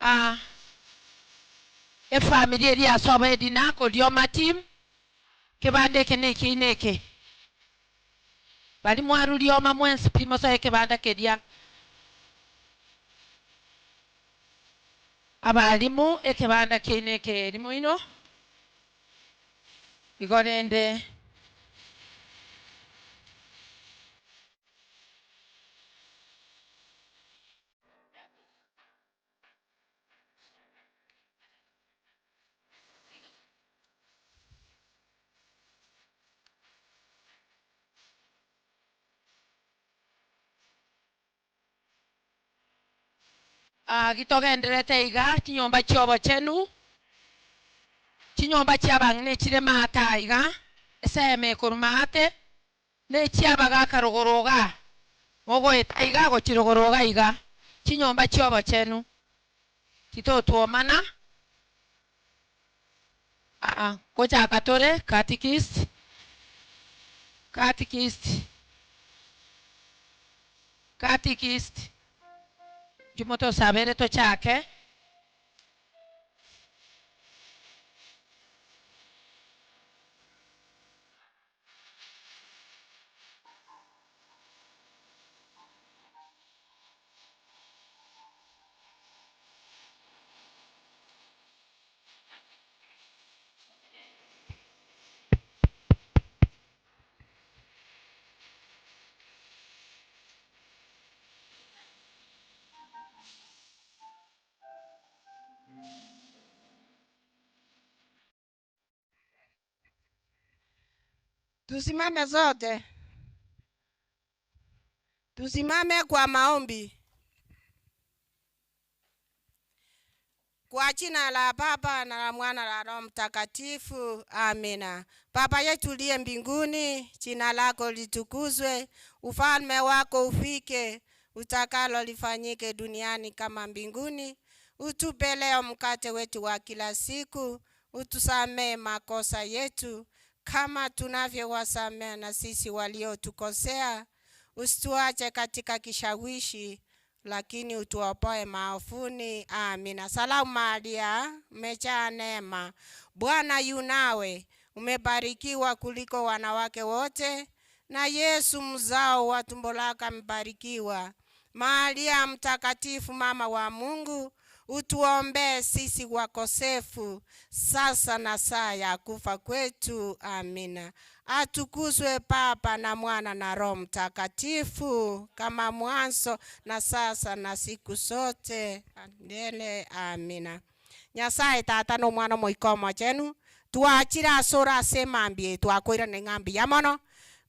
Aa efamiri eria yasoba edina korioma team, kebanda eke nekiaino eke. Baria mwarwa rioma mwensi pi mosoe ekebanda keria. Abalimu ekebanda kiaino eke eri moino, igo rende. Aa gitogendererete iga, chinyomba chi'obochenu, chinyomba chi'abang'ina echire maate aiga, eseme ekorwa maate, Ne chi'abagaaka rogoro igaa, mogoeta iga gochia rogoro iga iga, chinyomba chi'obochenu, titotwomana. Aa, ngochaka tore catechist, catechist, catechist, inchuo motosabere tochake. Tusimame sote. Tusimame kwa maombi. Kwa jina la Baba na la Mwana la Roho Mtakatifu, amina. Baba yetu uliye mbinguni, jina lako litukuzwe, ufalme wako ufike, utakalo lifanyike duniani kama mbinguni. Utupe leo mkate wetu wa kila siku, utusamee makosa yetu kama tunavyowasamea na sisi waliotukosea, usituache katika kishawishi, lakini utuopoe maovuni. Amina. Salamu Maria, umejaa neema, Bwana yu nawe, umebarikiwa kuliko wanawake wote, na Yesu mzao wa tumbo lako amebarikiwa. Maria Mtakatifu, mama wa Mungu, utuombee sisi wakosefu, sasa na saa ya kufa kwetu. Amina. Atukuzwe Baba na Mwana na Roho Mtakatifu, kama mwanzo na sasa na siku zote milele. Amina. Nyasae Tata na Omwana Omoika Omochenu, twachire asore ase emambia eye twakoiranire ng'a mbuya mono,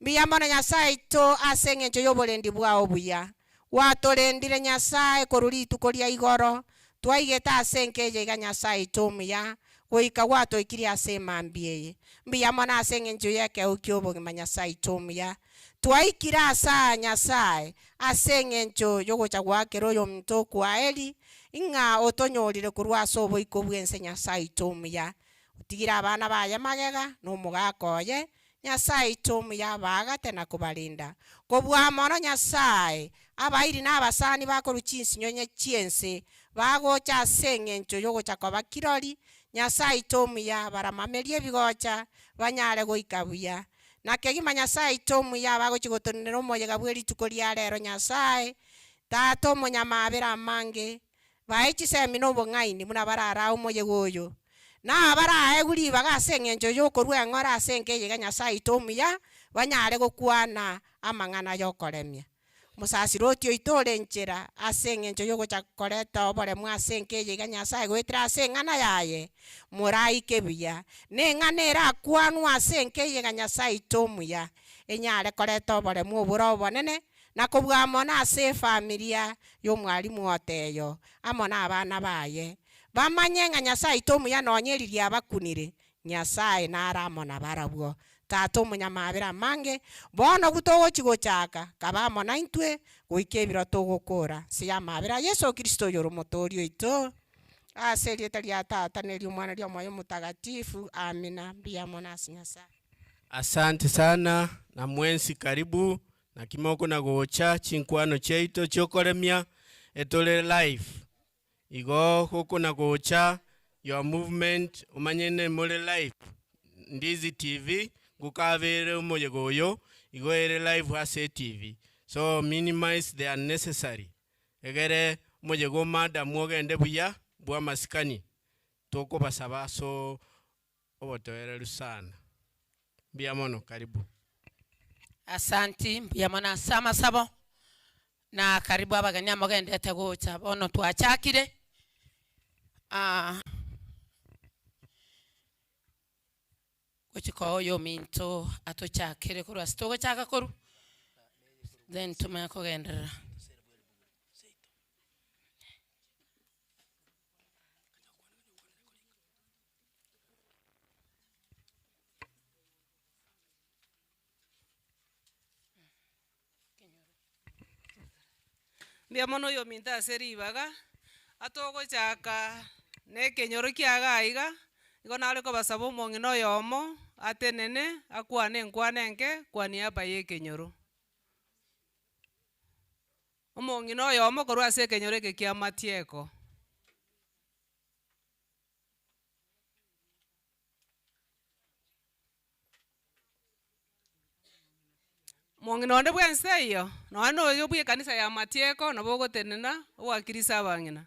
mbuya mono Nyasae oito ase engencho y'oborendi bwao obuya. Gwatorendire Nyasae korwa rituko ria igoro, twaigete ase enka eye iga Nyasae oito omuya, goika gwatoikirie ase emambia eye. Mbuya mono ase engencho y'ekeegwa ki'obogima Nyasae oito omuya. Twaikire ase aa Nyasae, ase engencho y'ogocha goakera oyominto okwaeri, ng'a otonyorire korwa ase oboiko bw'ense Nyasae oito omuya. Otigire abana baye magega, na omogaka oye, Nyasae oito omuya abaagate na kobarinda. Kobua mono Nyasae, abairi na abasani bakorwa chinsinyonye chi'ense bagocha ase engencho y'ogocha koba kirori, Nyasae oito omuya abaramamerie ebigocha, banyare goika buya. Na kegima Nyasae oito omuya abagochia gotonenera omoyega bwe rituko ria rero Nyasae, Tata omonyamaabera amange, Bae chisemi na obong'aini buna bararae omoyega oyo, na abaraegwe ribaga ase engencho y'okorua eng'ora ase enka eye iga Nyasae oito omuya, banyare gokwana amang'ana y'okoremia. Omosasiroti oito ore nchera ase engencho y'ogocha koreta oboremu ase enka eye iga Nyasae goetera ase eng'ana yaye, moraike buya, na eng'ana erakwanwe ase enka eye iga Nyasae oito omuya, enyare koreta oboremu obore obonene, na kobua mono ase efamilia y'omwalimu oteyo amo nabana baye, bamanye ng'a Nyasae oito omuya nonya eriria abakunire, Nyasae nare amo nabarabwo. Tata omonyamabera amange, bono obwo togochia gochaka, kaba amo naintwe goika ebiro togokora, nse y'amabera a Yeso Kristo oyore Omotooria oito. Ase erieta ria Tata, na eri'Omwana, na eri'Omoyo Omotagatifu. Amina. Mbuya mono ase Nyasae. Asante sana na mwensi karibu Naki mokona gocha chinkwano chiaito chiokoremia etore live. Igo gokona gocha your movement omanye nemore live Ndizi TV ngokabere omoyega oyo igo ere live ase etv so minimize the unnecessary egere omoyega o madam ogende buya bwa amasikani tokobasaba ase obotoereru sana. Mbuya mono karibu. Asanti mbuya mono ase amasabo na karibu abageni amogendete gocha bono twachakire ah, gochi koa oyominto atochakere korwa ase togochaka korwa then tomanye kogenderera. Mbuya mono oyominto ase ribaga, atogochaka na ekenyoro kiaga aiga, igo nare kobasaba omong'ina oyomo, atenene, akwane enkwana enke kwa niaba ya ekenyoro. Omong'ina oyomo korwa ase ekenyoro eke kia Matieko. Mong'ina onde bwensi taiyo, nonya na oyo bw'ekanisa ya Matieko nabo ogotenena owakirise abang'ina.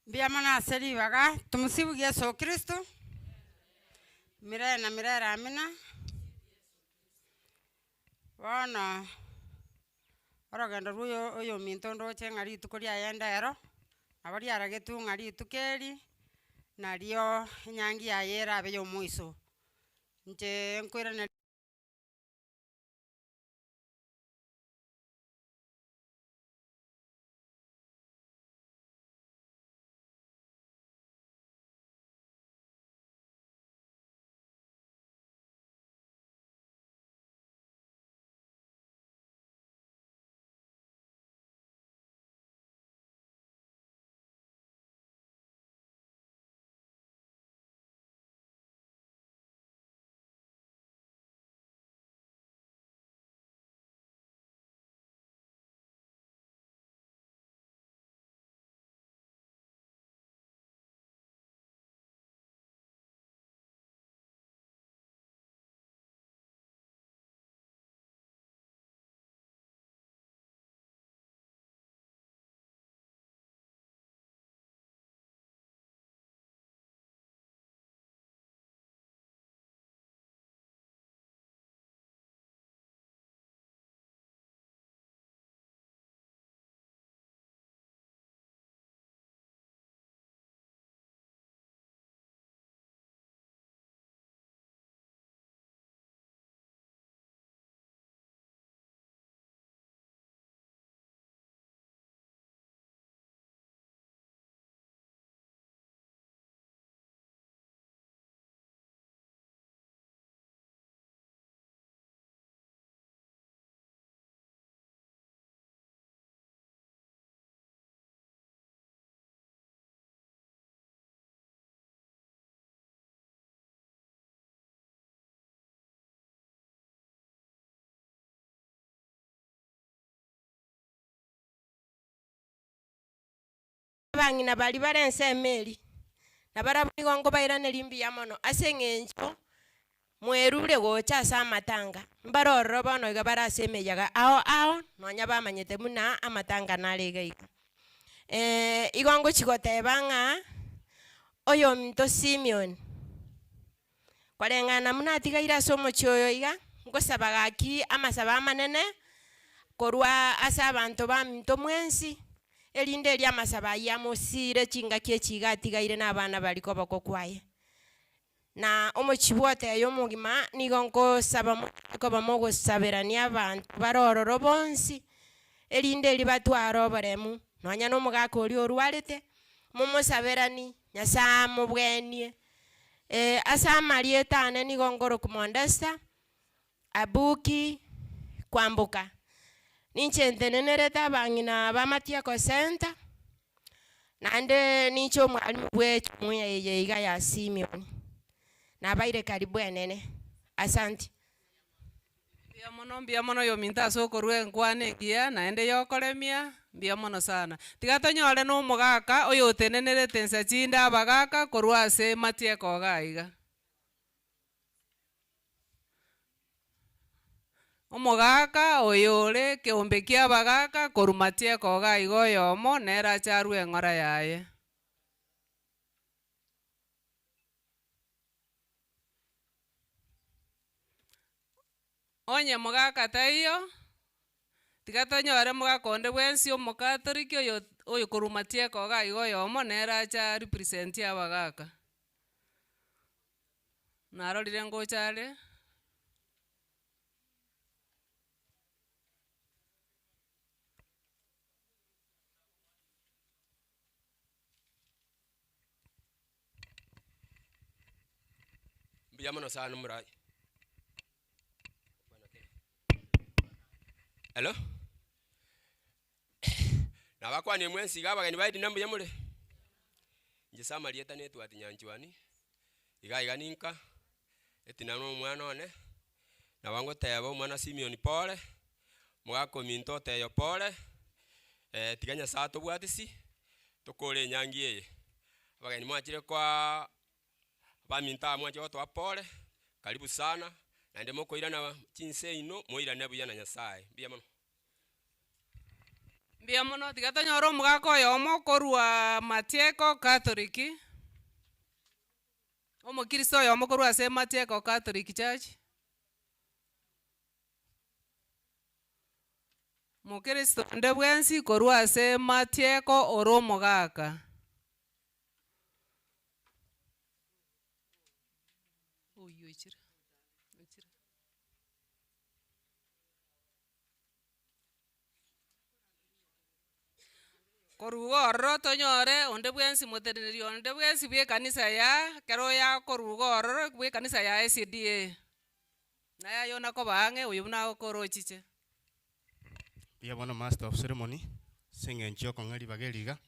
Mbuya mono ase ribaga, Tumsifu Yeso Kristo, Milele na milele amina. Bono orogendo rwa oyo oyominto ndoche ng'a rituko riaye ndero, nabo riaragetwe ng'a rituko eri, nario enyangi yaye erabe ya omoiso. Inche nkoiraneria. Abang'ina baria bare ensemo eria, na barabwo nigo nkobairaneria mbuya mono ase eng'encho mwerure gocha ase amatanga. Mbare ororo bono iga bare ase emeyaga ao ao, nonya bamanyete buna amatanga nare iga iga. Igo ngochia goteba ng'a oyominto Simion, Koreng'ana buna atigaire ase omochie oyo iga, ngosaba gaki amasabo amanene korwa ase abanto baminto mwensi, erinde erio amasabo ayio amosiire chingaki echi iga atigaire na abana baria koboko kwaye. Na omochie bw'oteya omogima nigo nkosaba monyare koba mogosaberania abanto bare ororo bonsi, erinde erio batware oboremu, nonya nomogaka oria orwarete, momosaberanie, Nyasae amobwenie. Ase amarieta ane nigo nkorokwa Mondesta Abuki Kwamboka. Ninche ntenenerete abang'ina ba Matieko Centre, naende ninche omwalimu bwe ejumuiya eye iga ya Simeon. Nabaire karibu enene. Asanti. Mbuya mono, mbuya mono oyominto ase okorwa enkwana engiya naende ya okoremia, mbuya mono sana. Tiga tonyore na omogaka oyotenenerete nsa chinde abagaka korwa ase matieko iga iga. Omogaka oyo ore ekeombe kia abagaka korwa matieko iga iga oyomo nere ache arwe eng'ora yaye. Onye mogaka taiyo, tiga tonyore mogaka onde bwensi omokatoliki oyo oyo korwa matieko iga iga oyomo nere ache a represent abagaka. Narorire ngocha are. Mbuya mono sana omorai. Hello? Nabakwanie mwensi iga abageni ba Edina mbuya more? Inche ase amarieta na Edward Nyanchwani, iga iga ninka, Edina na omwana one, nabo ngoteba omwana Simeon pore, omogaka ominto oteyo pore, tiga Nyasaye atobwatisi, tokore enyangi eye. Abageni mwachire kwaa abaminto aba mwanchire gotoa pore, karibu sana, naende mokoirana chinse ino, moirane buya na Nyasaye. Mbuya mono. Mbuya mono, tiga tonyore omogaka oyomo korwa Matieko Catholic, omokristo oyomo korwa ase Matieko Catholic Church. Mokristo onde bwensi korwa ase Matieko ore omogaka. Oyio oichire, oichire. Korwa iga ororo tonyore onde bwensi moteneneri onde bwensi bwa ekanisa ya ekero yakorwa iga ororo bwa ekanisa ya SDA. Naye aye onakoba ang'e oyo buna agokora ochiche. Mbuya bono master of ceremony, ase eng'encho ya okong'a ribaga eri iga,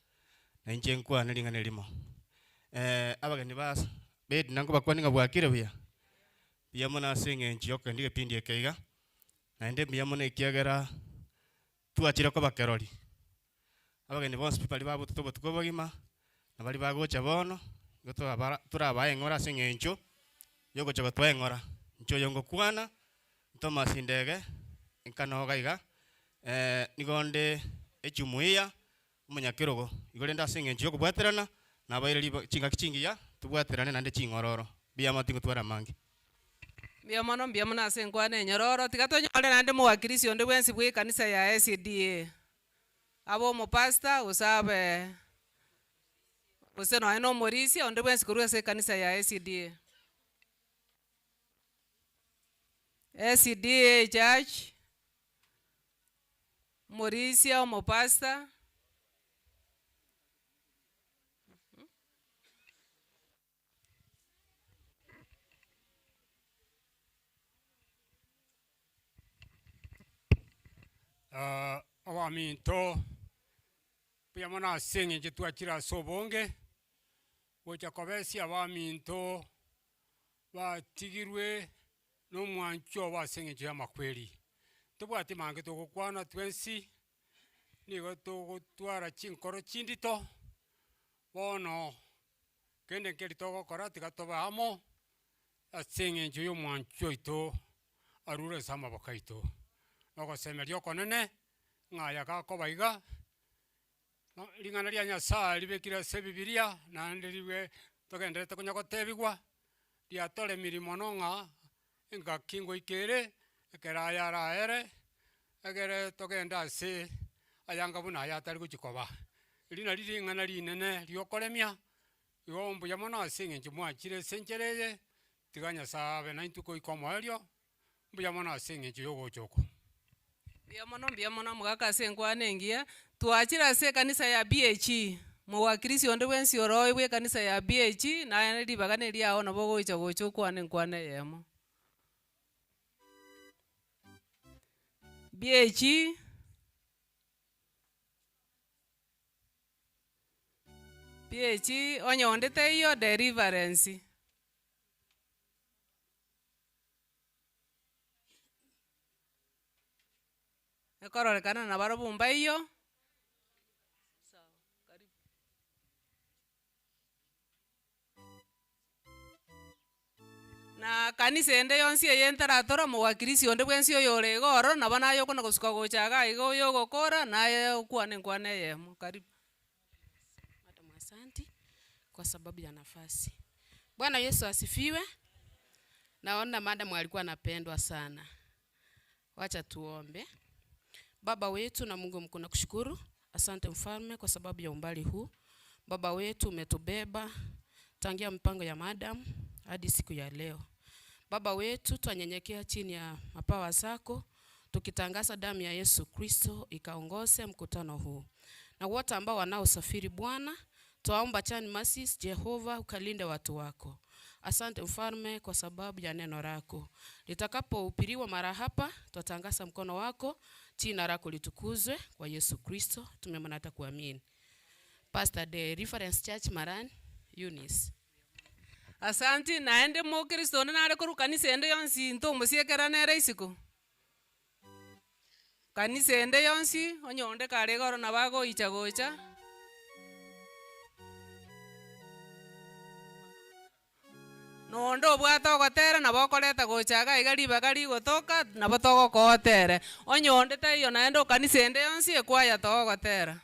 na inche nkwane ring'ana erimo. Abageni ba b'edina nkobakwania ng'a bwakire buya? Mbuya mono ase eng'encho ya okogenda egepindi eke iga, naende mbuya mono ekiagera twachire koba kerori. Abageni bonsi pi baria babotete obotuko obogima, na baria bagocha bono, nigo torabara torabae eng'ora ase eng'encho yogocha gotoa eng'ora. Inche oyo ngokwana, Thomas Ndege, nkanoga iga, nigo onde ejumuiya omonyakerogo, igo rende ase eng'encho yokobwaterana, nabaire riba chingaki chingiya, tobwaterane naende ching'ororo. Mbuya mono tingotwara amange. Mbuya mono, mbuya mono ase enkwana enyororo. Tiga tonyore naende mowakilisi onde bwensi bwa ekanisa ya SDA, abe omopastor gose abe gose nonye na omorisia onde bwensi korwa ase ekanisa ya SDA. SDA Church, omorisia, omopastor. Abaminto, mbuya mono ase eng'encho twachire ase obonge, gocha kobesia abaminto batigirwe na omwancho obo ase eng'encho y'amakweri. Ntobwati mange togokwana twensi, nigo togotwara chinkoro chindito, bono kende nkeri togokora tiga tobe amo, ase eng'encho y'omwancho oito arure ase amaboko aito. Na ogosemeria okonene, ng'a aya gakoba iga, ring'ana ria Nyasaye ribekire ase ebibiria, naende ribe togendererete konya gotebigwa, riatoremirie mono ng'a engaki ngoika ere, ekero aya araere, egere togende ase ayanga buna aya atari gochia koba. Eri nari ring'ana rinene riokoremia, igo mbuya mono ase eng'encho mwachire ase enchera eye, tiga Nyasaye abe naintwe goika omoerio, mbuya mono ase eng'encho ya ogocha oko. Mbuya mono, mbuya mono omogaka ase enkwana engiya, twachire ase ekanisa ya BAG, mowakilisi onde bwensi ore oyo bwa ekanisa ya BAG, naye ribaga neriago nabo ogocha gocha okwane enkwana eyemo. BAG. BAG, onye onde taiyo, Ekororekana nabarobwo mbaiyo. Na kanisa ende yonsi eye ntaratora omowakilisi onde bwensi oyore iga ororo, nabo naye okona gosuka gocha iga iga oyo ogokora, naye okwane enkwana eyemo, karibu. Madam, asanti kwa sababu ya nafasi. Bwana Yesu asifiwe. Naona madam alikuwa anapendwa sana. Wacha tuombe. Baba wetu na Mungu mkuu, nakushukuru. Asante mfalme kwa sababu ya umbali huu. Baba wetu umetubeba tangia mpango ya madam hadi siku ya leo. Baba wetu, twanyenyekea chini ya mapawa zako tukitangaza damu ya Yesu Kristo ikaongoze mkutano huu. Na wote ambao wanaosafiri Bwana, twaomba Chan Mercies, Jehova ukalinde watu wako. Asante mfalme kwa sababu ya neno lako. Litakapohubiriwa mara hapa, twatangaza mkono wako, jina lako litukuzwe kwa Yesu Kristo. Tumeamini hata kuamini. Pastor the Reference Church Maran, Eunice. Asanti, naende mokristo onde nare korwa kanisa ende yonsi ntomosiekera nere isiko. Kanisa ende yonsi, onye onde kare igoro nabo agoicha gocha. Nonde obwate ogotera nabo okoreta gocha iga iga ribaga rigotoka, nabo togokotere. Onye onde taiyo naende okanisa ende yonsi ekwaya togogotera.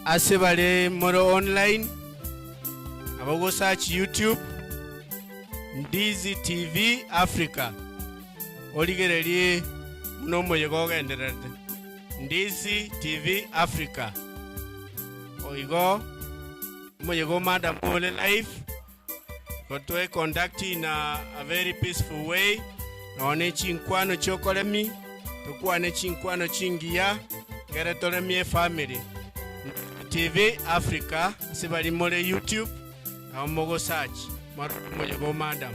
Ase bare more online, nabo ogosearch YouTube, Ndizi TV Africa, origererie buna omoyega ogendererete. Ndizi TV Africa. Igo omoyega o madam ore live, igo toe conduct in a, a very peaceful way, nonya ne chinkwano chiokoremi, tokwane chinkwano chingiya, ekere toremie efamily. TV Africa ase baria more YouTube nabo mogo search morore omoyega o madam.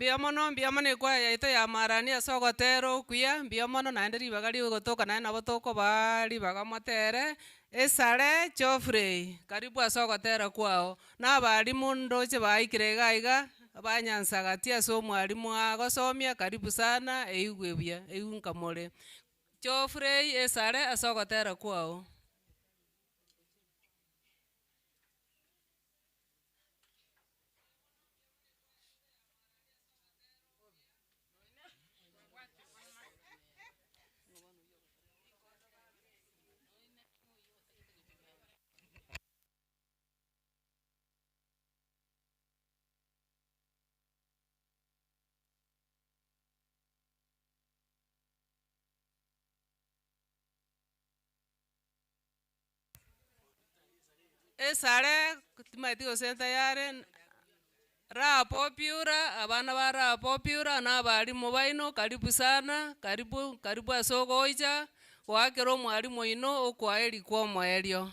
Mbuya mono, mbuya mono ekwaya yaito ya Marani ase ogotera okuya, mbuya mono naende ribaga rigotoka naende nabo tokobaa ribaga motere, esare Geoffrey, karibu ase ogotera kwao. Na abalimu ndoche baikire iga iga, banyansagatie ase omwalimu agosomia, karibu sana, eigwe buya, eigwe nka more. Geoffrey esare ase ogotera kwao. Esare timanyeti gose ntayare, raha popular, abana ba raha popular na abalimu baino karibu sana, karibu karibu ase ogocha, goakera omwalimu oino okwaeri kwa omoerio.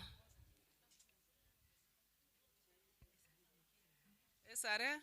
Esare.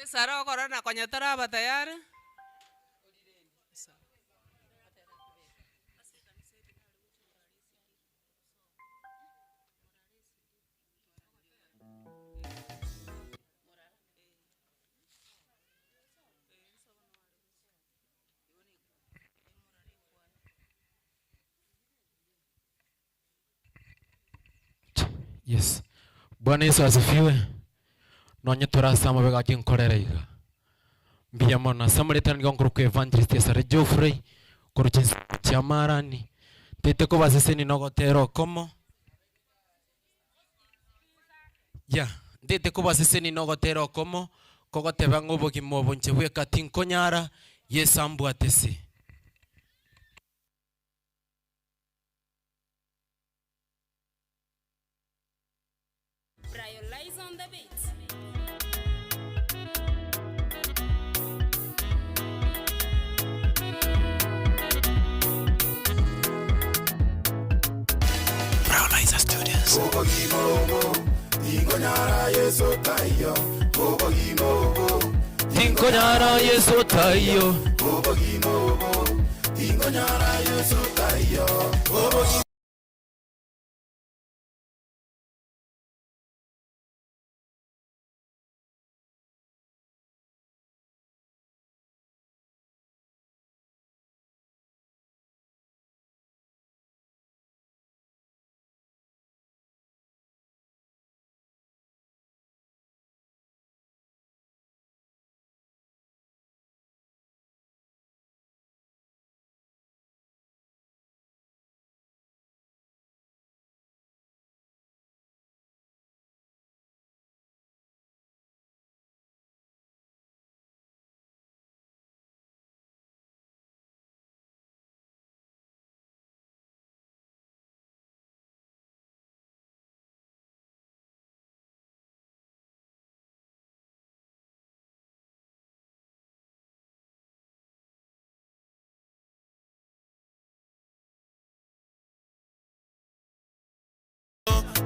Esara okorora na konya taraba tayari. Yes. Bwana Yesu asifiwe. Nonye torase amabega gaki nkorere iga. Mbuya mono ase amaretano nigo nkorokwa Evangelist Esare Geoffrey korwa chinse chia Marani. Ntete kobaseseni nogotera okomo. Yeah, ntete kobaseseni nogotera okomo kogoteba ng'a obogima obo inche bweka tinkonyara, Yeso ambwate se. Briolize on the beat. Briolizer Studios. Obogima obo tinkonyara Yeso taiyo Obogima obo Tinkonyara Yeso taiyo Obogima obo tinkonyara Yeso taiyo Obogima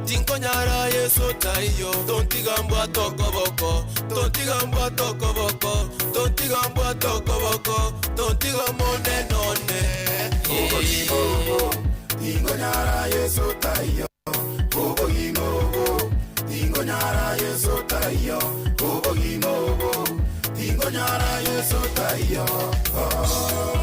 Tinkonyara Yeso taiyo Tontiga mbwate okoboko Tontiga mbwate okoboko Tontiga mbwate okoboko Tontiga monene one Obogima obo Tinkonyara Yeso taiyo Obogima obo Tinkonyara Yeso taiyo Obogima obo Tinkonyara Yeso taiyo oh.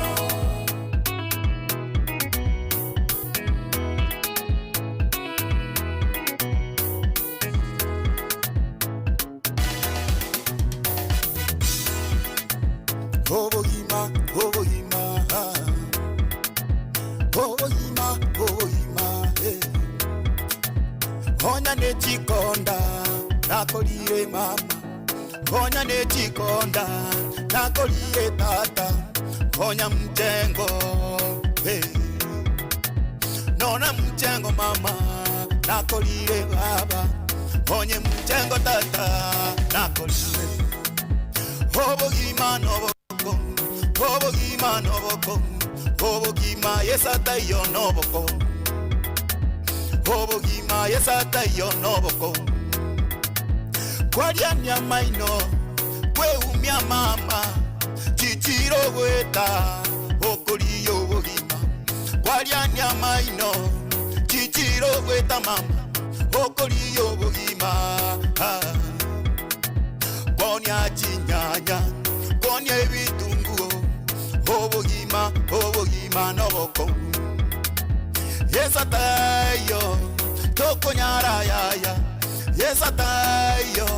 Obogima, obogima, obogima, obogima, eh. Onya nechikonda nakorire mama, onya nechikonda nakorire tata, onya mjengo, eh. Nona mchengo mama nakorire baba onye mchengo tata nakorire obogima noboko obogima noboko obogima yesataiyo noboko obogima yesataiyo noboko kwaria nyamaino kweumia mama chichiro gweta okoriyo obogima kwaria nyamaino chichiro gweta mama okoriyo obogima ah. Konya chinyanya konya ebitunguo obogima obogima noboko yesatayo tokonyara yaya yesatayo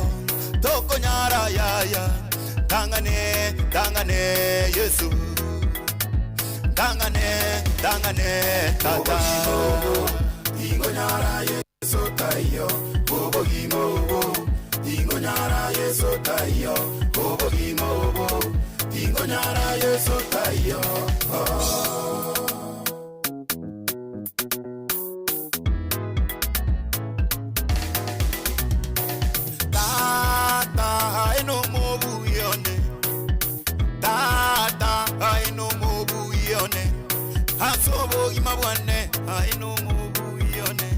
tokonyara yaya tangane tangane yesu tangane tangane tata ingonyara yesu tayo obogima obo ingonyara yesu tayo obogima obo ingonyara yesu tayo oh. Tata aino mobuyone Tata aino mobuyone Asobo imabwane aino mobuyone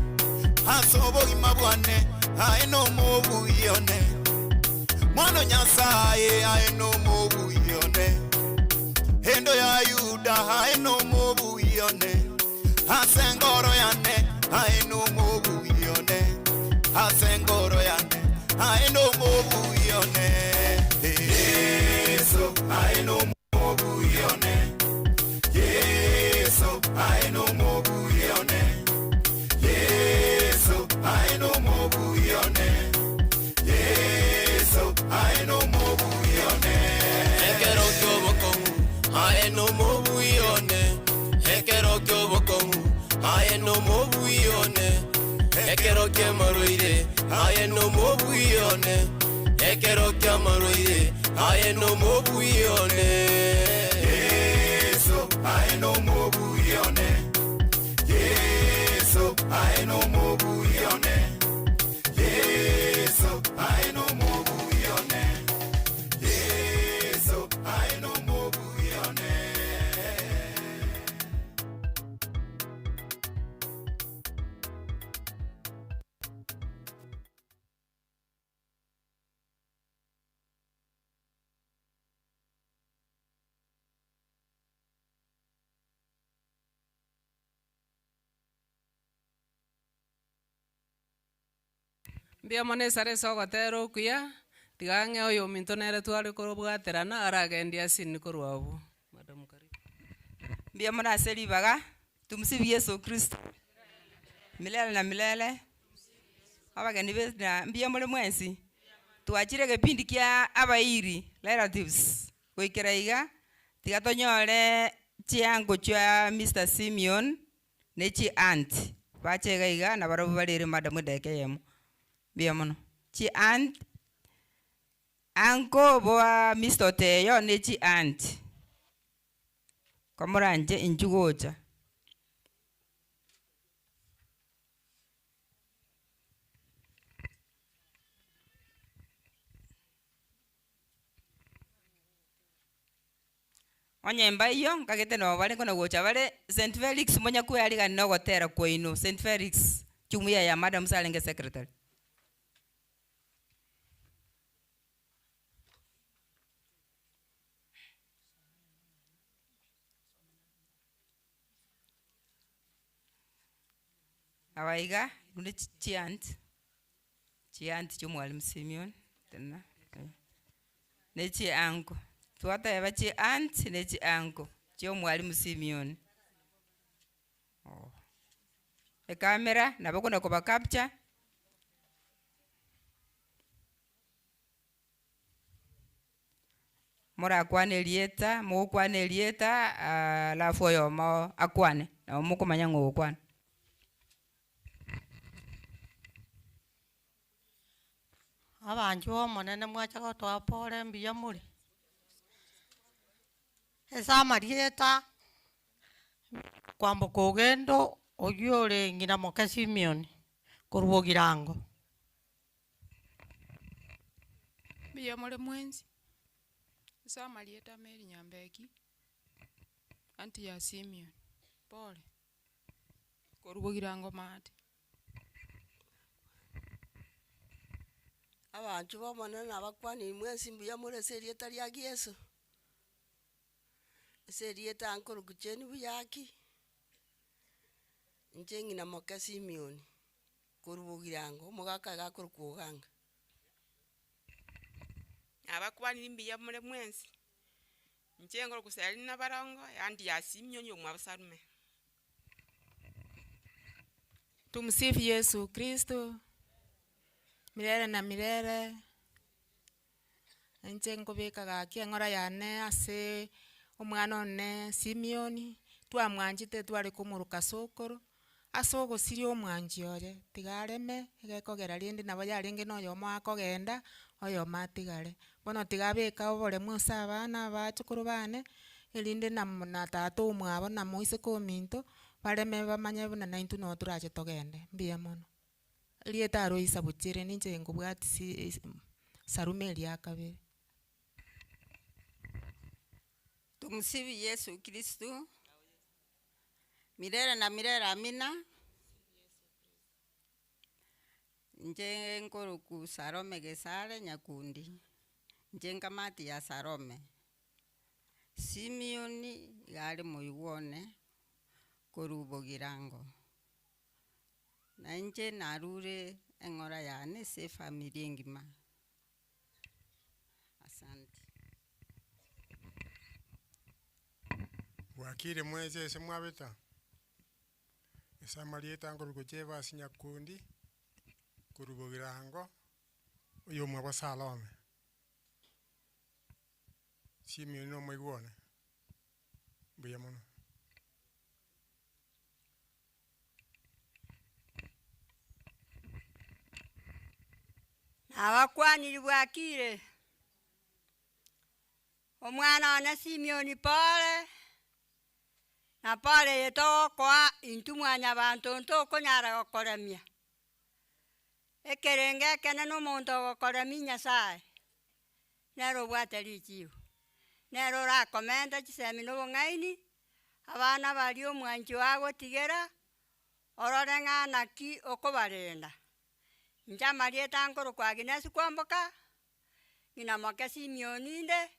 Asobo imabwane aino mobuyone Mwana Nyasaye aino mobuyone Endo ya Yuda aino mobuyone Asengoro yane aino mobuyone Asengoro yane aino mobuyone Yesu aino mobuyone Yesu aino mobuyone Yesu aino mobuyone Yesu aino mobuyone Ekero ky'obokongu aye n'omobuyone ekero ky'obokongu aye n'omobuyone ekero ky'amarwaire aye n'omobuyone ekero ky'amarwaire aye n'omobuyone Yesu aino mobuyone Yesu aino mobuyone Yesu aino mobuyone Yesu aino mobuyone Mbuya mono esare ase ogotera okuya, tiga ang'e oyo ominto nere tware korobwaterana, aragendia asini korwa abwo. Madam karibu. Mbuya mono ase ribaga, tumsifu Yesu Kristo milele na milele, abageni be na mbuya more mwensi, twachire egepindi kia abairi relatives, goikera iga, tiga tonyore chiango chia Mr Simeon na chiaunt, bache iga iga nabarobwo barere madam edageka eyemo, mbuya mono. Chiaunt, uncle bwa Mr Oteyo na chiaunt, komoranche inchuo gocha. Onye mbaiyo, nkagete nabo bare nkona gocha bare St Felix monyakwearigani na ogotera kwaino, St Felix, jumuiya ya madam arenge secretary. Aba iga, rende chiaunt, chiaunt chia omwalimu Simeon, tena eh, na chianko, twateba chiaunt na chianko chia omwalimu Simeon. Oh. Ekamera, nabo okona koba capture. Morakwane erieta, mogokwana erieta, alafu oyomo akwane, nabo mokomanya ng'a ogokwana. Abanchwa ba omonene mwacha gotoa pore mbuya more, ase amarieta kwamboka ogendo Oywo ore ng'ina moke Simioni, korwa Bogirango. Mbuya more mwensi, ase amarieta Mary Nyambeki, aunty ya Simion, pole, korwa Bogirango maate. Abanchwa ba omonene nabakwaniri mwensi mbuya more ase erieta ria Yeso. Ase erieta nkorokwa Jane Buyaki, inche ng'ina moke Simion, korwa Bogirango, omogaka iga akorokwa Oganga. Nabakwaniri mbuya more mwensi, inche nkorokwa Selina Barongo, aunty ya Simion omwabo Salume. Tumsifu Yesu Kristo, milele na milele, inche nkobeka gaki eng'ora yane ase omwana one Simion, twamwanchete tware komoroka sokoro, ase ogosiria omwanchi oye, tiga areme, egekogera rende nabo yarenge na oyomo akogenda, oyomo atigare. Bono tiga abeke oboremu ase abana abachokoro bane, erinde namo na tata omwabo na moiseke ominto, bareme bamanye buna na intwe no torache togende, mbuya mono. Erieta Aloisa Bochere ninche nkobwati si esi Salume eria kabere. Tumsifu Yesu Kristo, milele na milele amina. Inche nkorokwa Salome Gesare Nyakundi, inche nkamati ya Salome. Simion iga are moigwa one, korwa Bogirango. Na inche narure eng'ora yane ase efamiri engima. Asante. Bwakire mwensi ase mwabeta, ase amarieta nkorokwa Jevas Nyakundi, korwa Bogirango, oyo omwabo Salome. Simion na omoigwa one, mbuya mono. Nabakwaniri bwakire, omwana one Simion pole, na pole eye togokoa intwe mwanyabanto ntokonyara gokoremia. Ekerenge ekene na omonto ogokoremia Nyasaye, nere obwate richibu, nere orakomenta chisemi na obong'aini, abana baria omwanchi ogo agotigera, orore ng'a naki okobarenda. Inche amarieta nkorokwa Agnes Kwamboka, ng'ina moke Simion inde,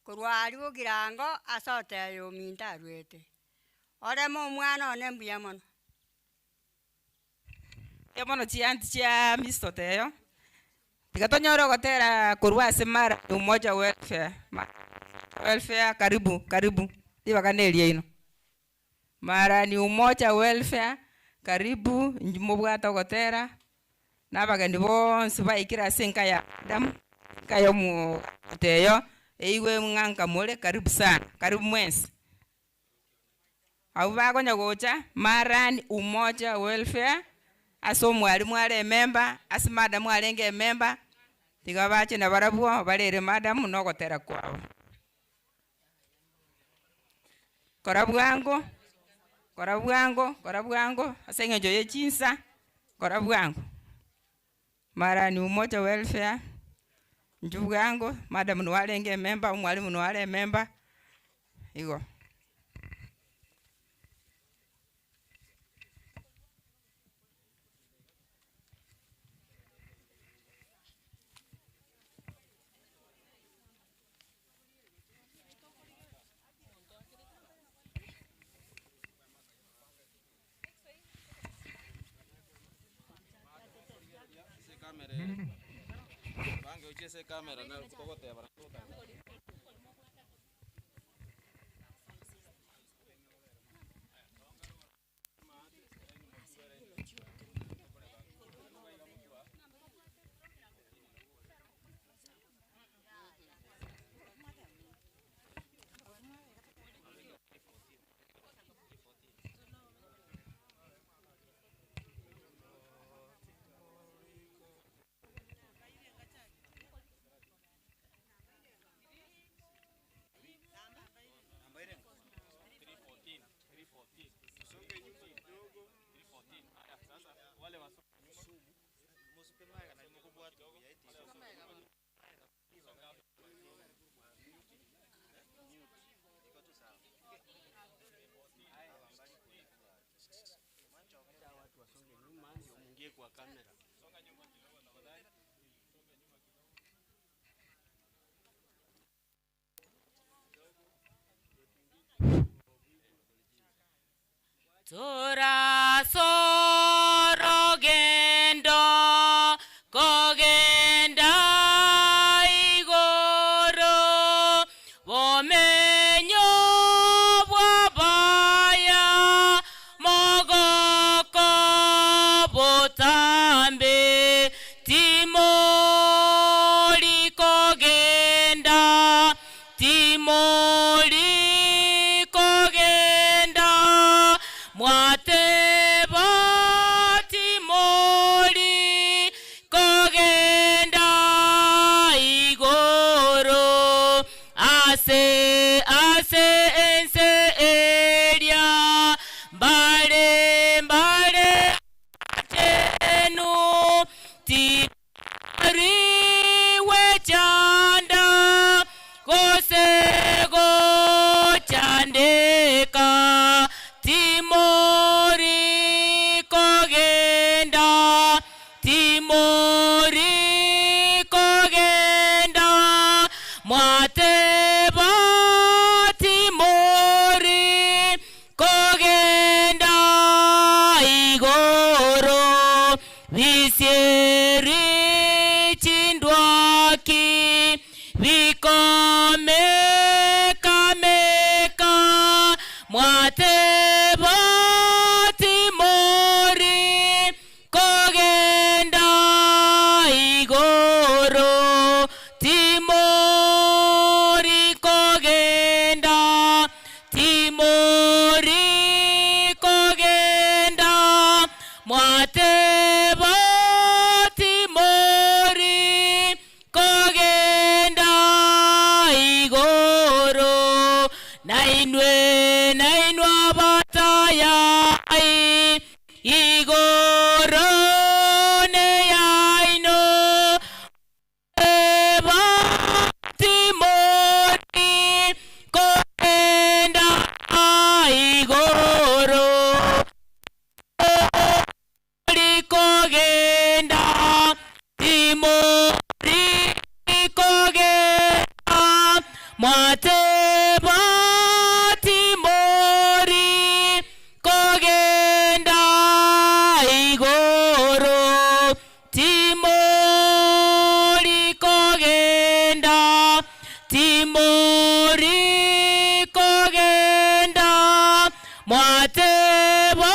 korwa aria Bogirango ase oteyo ominto arwete. Oreme omwana one mbuya mono. Mbuya mono chianti chia Mr. Oteyo, tiga tonyore ogotera korwa ase Mara Umoja Welfare, Mara Welfare karibu karibu, ribaga na eriaino. Mara ni Umoja Welfare, karibu, inchuo mobwate ogotera, na abageni bonsi baikire ase enka ya Adamu, enka ya omo Oteyo, eigwe ng'a nkamore karibu sana, karibu mwensi. Abwo bakonya gocha, Marani Umoja Welfare, ase omwalimu are emember, ase madam arenge emember, tiga bache nabarabwo barere madam na ogotera kwabo. Kora bwango, kora bwango, kora bwango, ase eng'encho ya chinsa, kora bwango. Marani Umoja Welfare, inchuo bwango, madam nigo arenge emember, omwalimu nigo are emember, igo. Torasorogendo kogenda igoro, bomenyo bw'abaya, mogoko botambe, timori kogenda, timori kogenda, mwateba timori kogenda igoro, ase ase ense eria, mbare mbare achenu, tibari gwechanda gose gochandeka, timori kogenda, timori kogenda, mwateba timori kogenda igoro, bisieri chindwaki, bikomekameka, mwateba timori kogenda igoro, timori kogenda, timori kogenda, mwateba timori kogenda igoro, nainwe nainwe abatayai, igoro neyaino, mwateba timori kogenda igoro, timori kogenda, timori kogenda, mwateba timori kogenda igoro, timori kogenda, timori kogenda, mwateba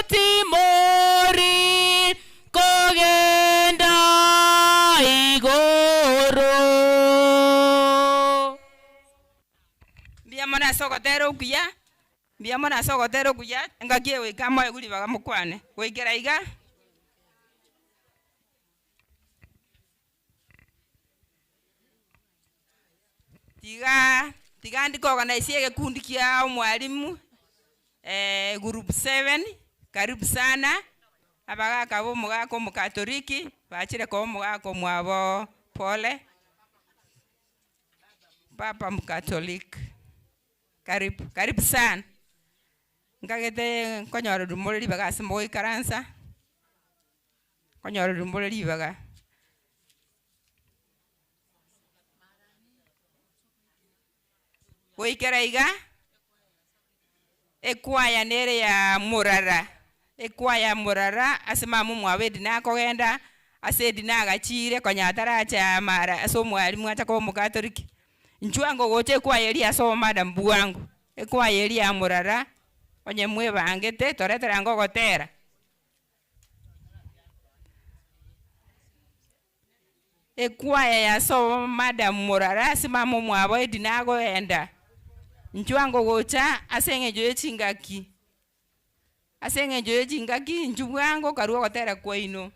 timori kogenda igoro. Mbuya mono ase ogotera okuya, mbuya mono ase ogotera okuya, engaki egoika moegwe ribaga mokwane. Goikera iga. Tiga tiga ndi koorganize egekundi kia omwalimu group seven, karibu sana, abagaka ba omogaka omokatoliki, bachire koa omogaka omwabo pole, papa mkatoliki, karibu karibu sana. Nkagete nkonyorerwa more ribaga ase mogoikaransa, nkonyorerwa more ribaga. Goikera iga, ekwaya nere ya morara, ekwaya morara ase mama omwabo Edna akogenda, ase Edna agachire konya ataracha mara ase omwalimu acha koba omokatoliki. Inchuo ango gocha ekwaya eria ase obomadam bwango, ekwaya eria ya morara, onye mwebangete toretere ango ogotera. Ekwaya ya sobo madam morara ase mama omwabo Edna agoenda. Inchuo ango gocha ase eng'encho ye chingaki, ase eng'encho ye chingaki inchuo bwango karue ogotera kwaino.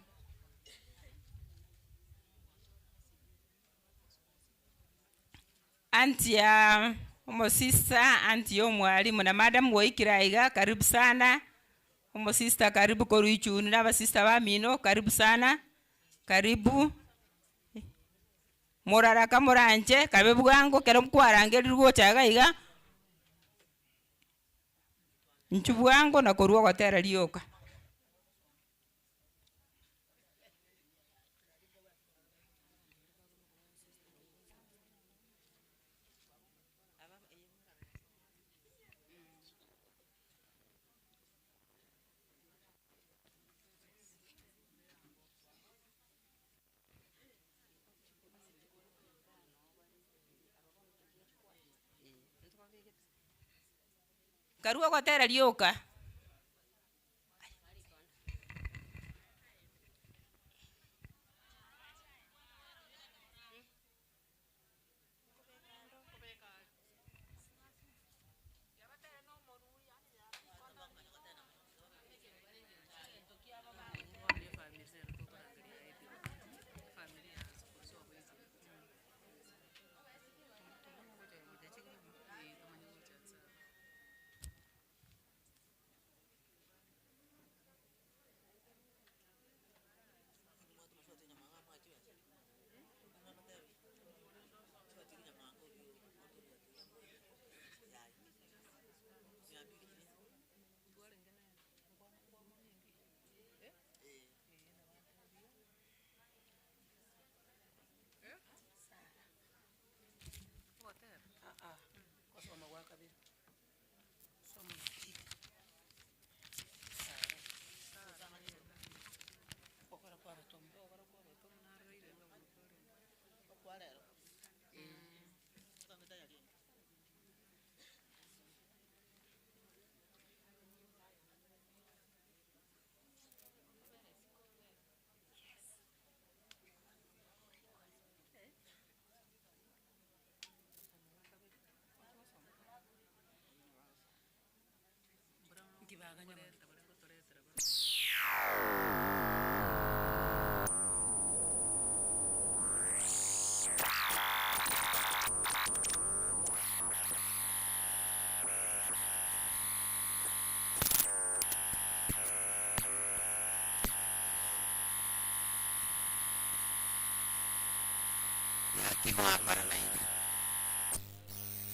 Aunty ya omosister, aunty ya omwalimu na madam gwaikire aiga karibu sana, omosister karibu korwa ichuni na abasister bamino karibu sana, karibu, morara kamoranche kabe bwango ekero kwarangerirwe gocha iga iga, inchuo bwango na korwa ogotera rioka. Nkarua ogotera rioka.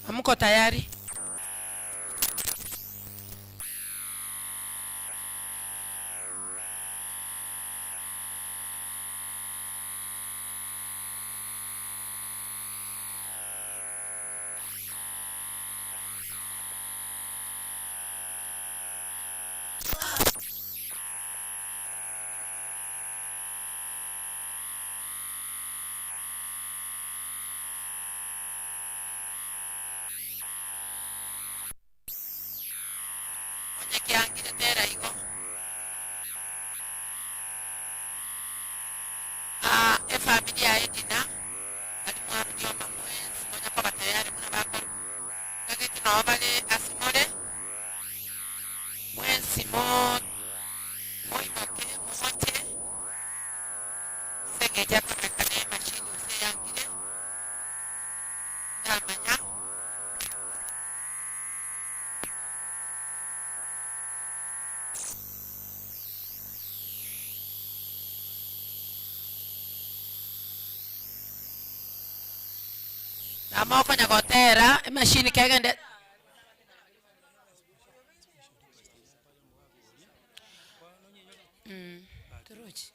Hamko tayari? Onye kiangire tera igo. Ah, efamili ya Edina bari mwarurioma mwensi monya koba tayari buna bakor kageti noo bare ase more mwensi mo moimoke moche ase eng'encho akororeka na emashini gose eyangire ndamanya. Namokonya gotera emashini kegende. Mm, torochi.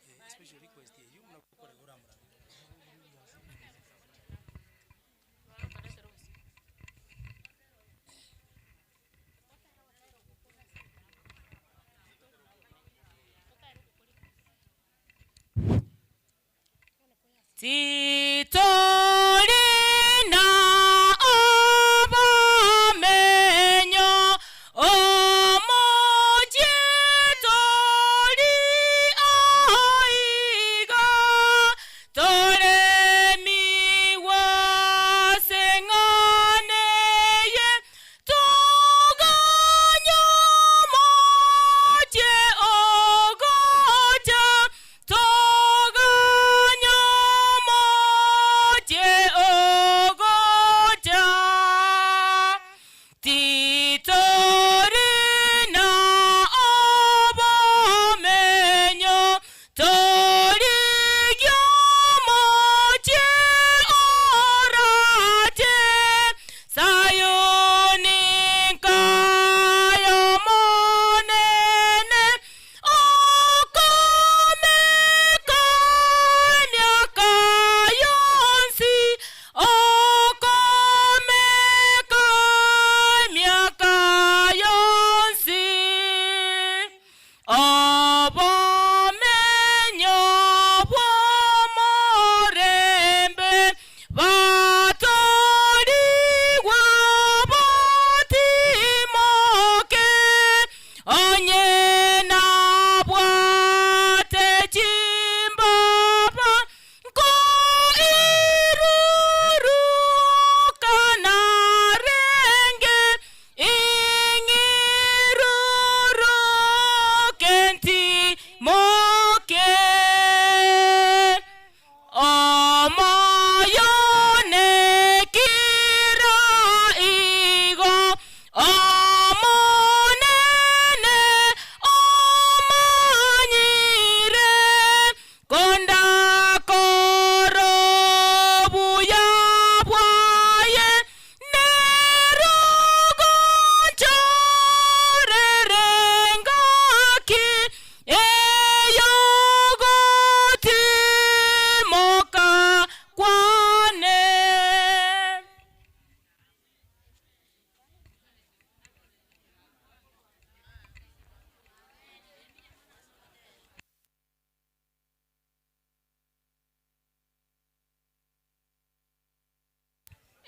Titorina obomenyo omochie tori aiga toremiwa seng'aneye toganya omochie ogocha toganya omochie.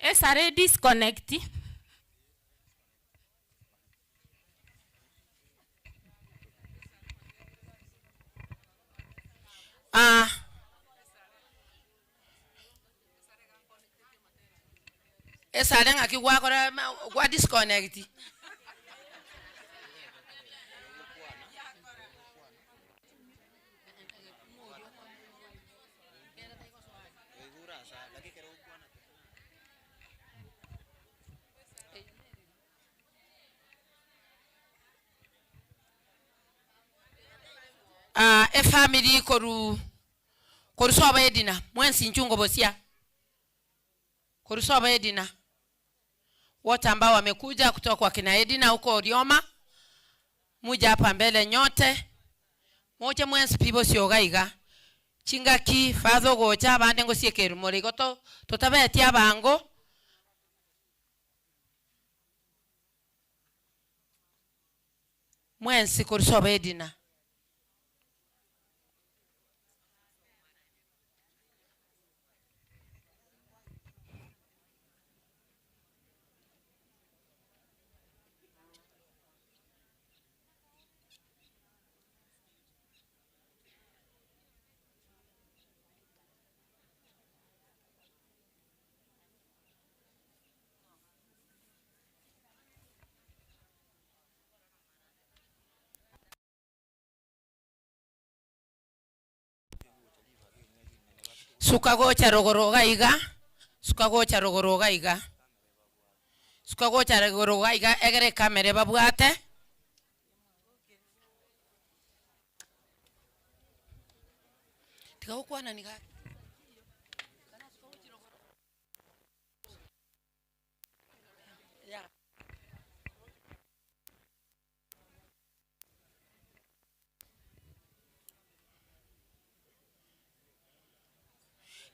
Esare disconnect. Ah. Esare ng'aki gwakora gwa disconnect. Ah, efamiri koru koru sobo Edina mwensi inchu ngobosia koru sobo Edina wote ambao wamekuja kutoka kwa kina Edina huko Orioma muje hapa mbele nyote moche mwensi pi bosio iga iga chingaki father ogocha abande ngosiekerwa more igo to totabeti abango Mwensi korwa sobo Edina. Suka gocha rogoro iga iga, suka gocha rogoro iga iga, suka gocha rogoro iga iga egere ekamera ebabwate. Tiga gokwanani gaki.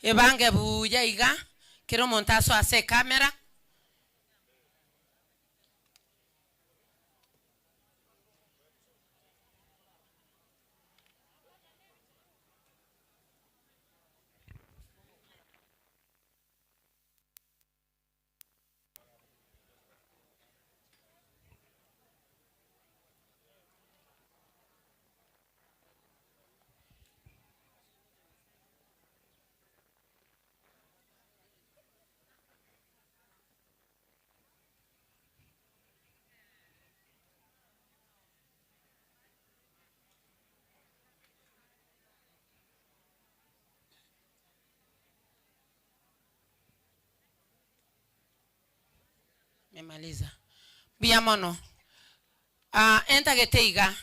Ebange buya iga, kera omonto asoe ase ecamera. Memaliza. Mbuya mono. Ah, entagete iga.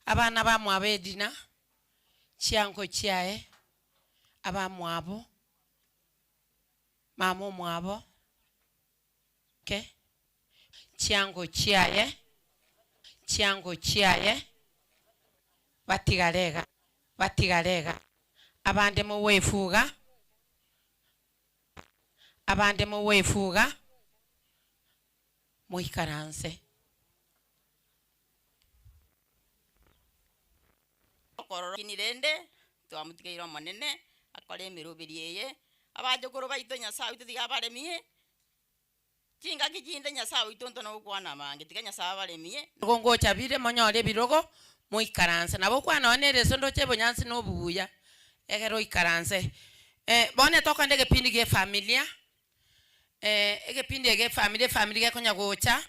Abana bamwabo Edina, chianko chiaye, abamwabo, mama omwabo, ke, chiango chiaye, chiango chiaye, batigare iga, batigare iga, abande mowefuga, abande mowefuga, moikaranse. Okorora kini rende twamotigeire Omonene akore emeroberi eye, abachokoro baito Nyasae oito tiga abaremie, chingaki chinde Nyasae oito ntona gokwana amange, tiga Nyasae abaremie. Nigo ngocha bire monyore ebirogo, moikaranse. Nabo okwana nonya na ereso ndoche ebonyansi na obuya, ekero oikaranse. Bono etokogenda egepindi gia efamilia, egepindi eke efamiri efamiri gekonya gocha,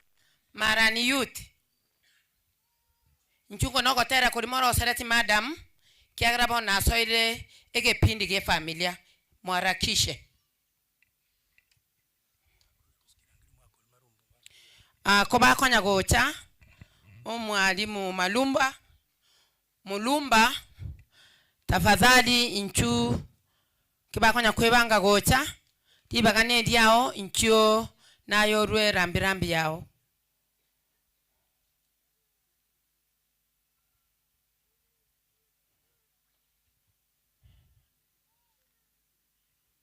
Marani Youth. Inchuo nko nogotera koria morosereti madam, kiagera bono nasoire egepindi gi'efamilia. Mwarakishe. Ah, kobakonya gocha, omwalimu Malumba, Mulumba, tafadhali inchu kibakonya kwebanga gocha, ribaga neriao, inchuo naye orue rambi rambi yao.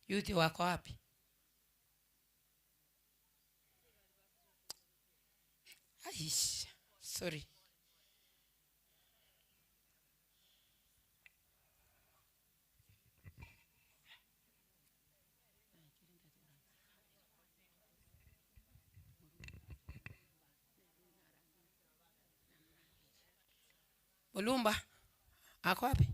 Youth wako wapi? Aish, sorry. Mulumba ako wapi?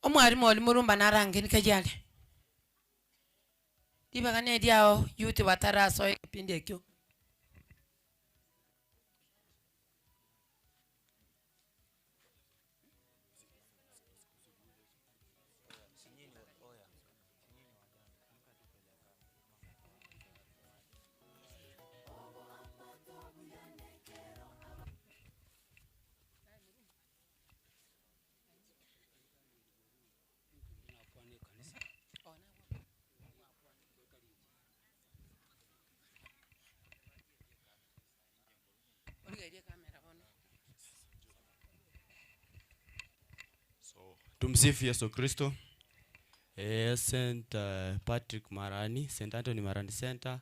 Omwalimu oria Mulumba narange nikeji are? Ribaga neriao youth batarasoa ekepindi ekio. Tumsifu Yesu Kristo. Eh, St. Patrick Marani, St. Anthony Marani Center,